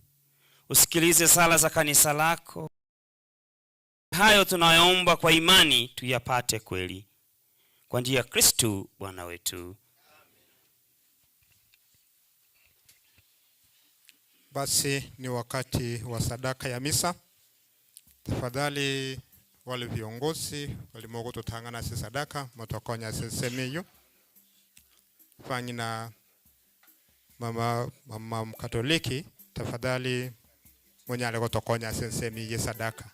usikilize sala za kanisa lako. Hayo tunayoomba kwa imani tuyapate kweli, kwa njia ya Kristu Bwana wetu. Basi ni wakati wa sadaka ya misa. Tafadhali wale viongozi walimogotutang'ana ase sadaka motokonya ase ensemo eywo fang'ina mama, mama mkatoliki tafadhali munyale gotokonya ase ensemo eye sadaka.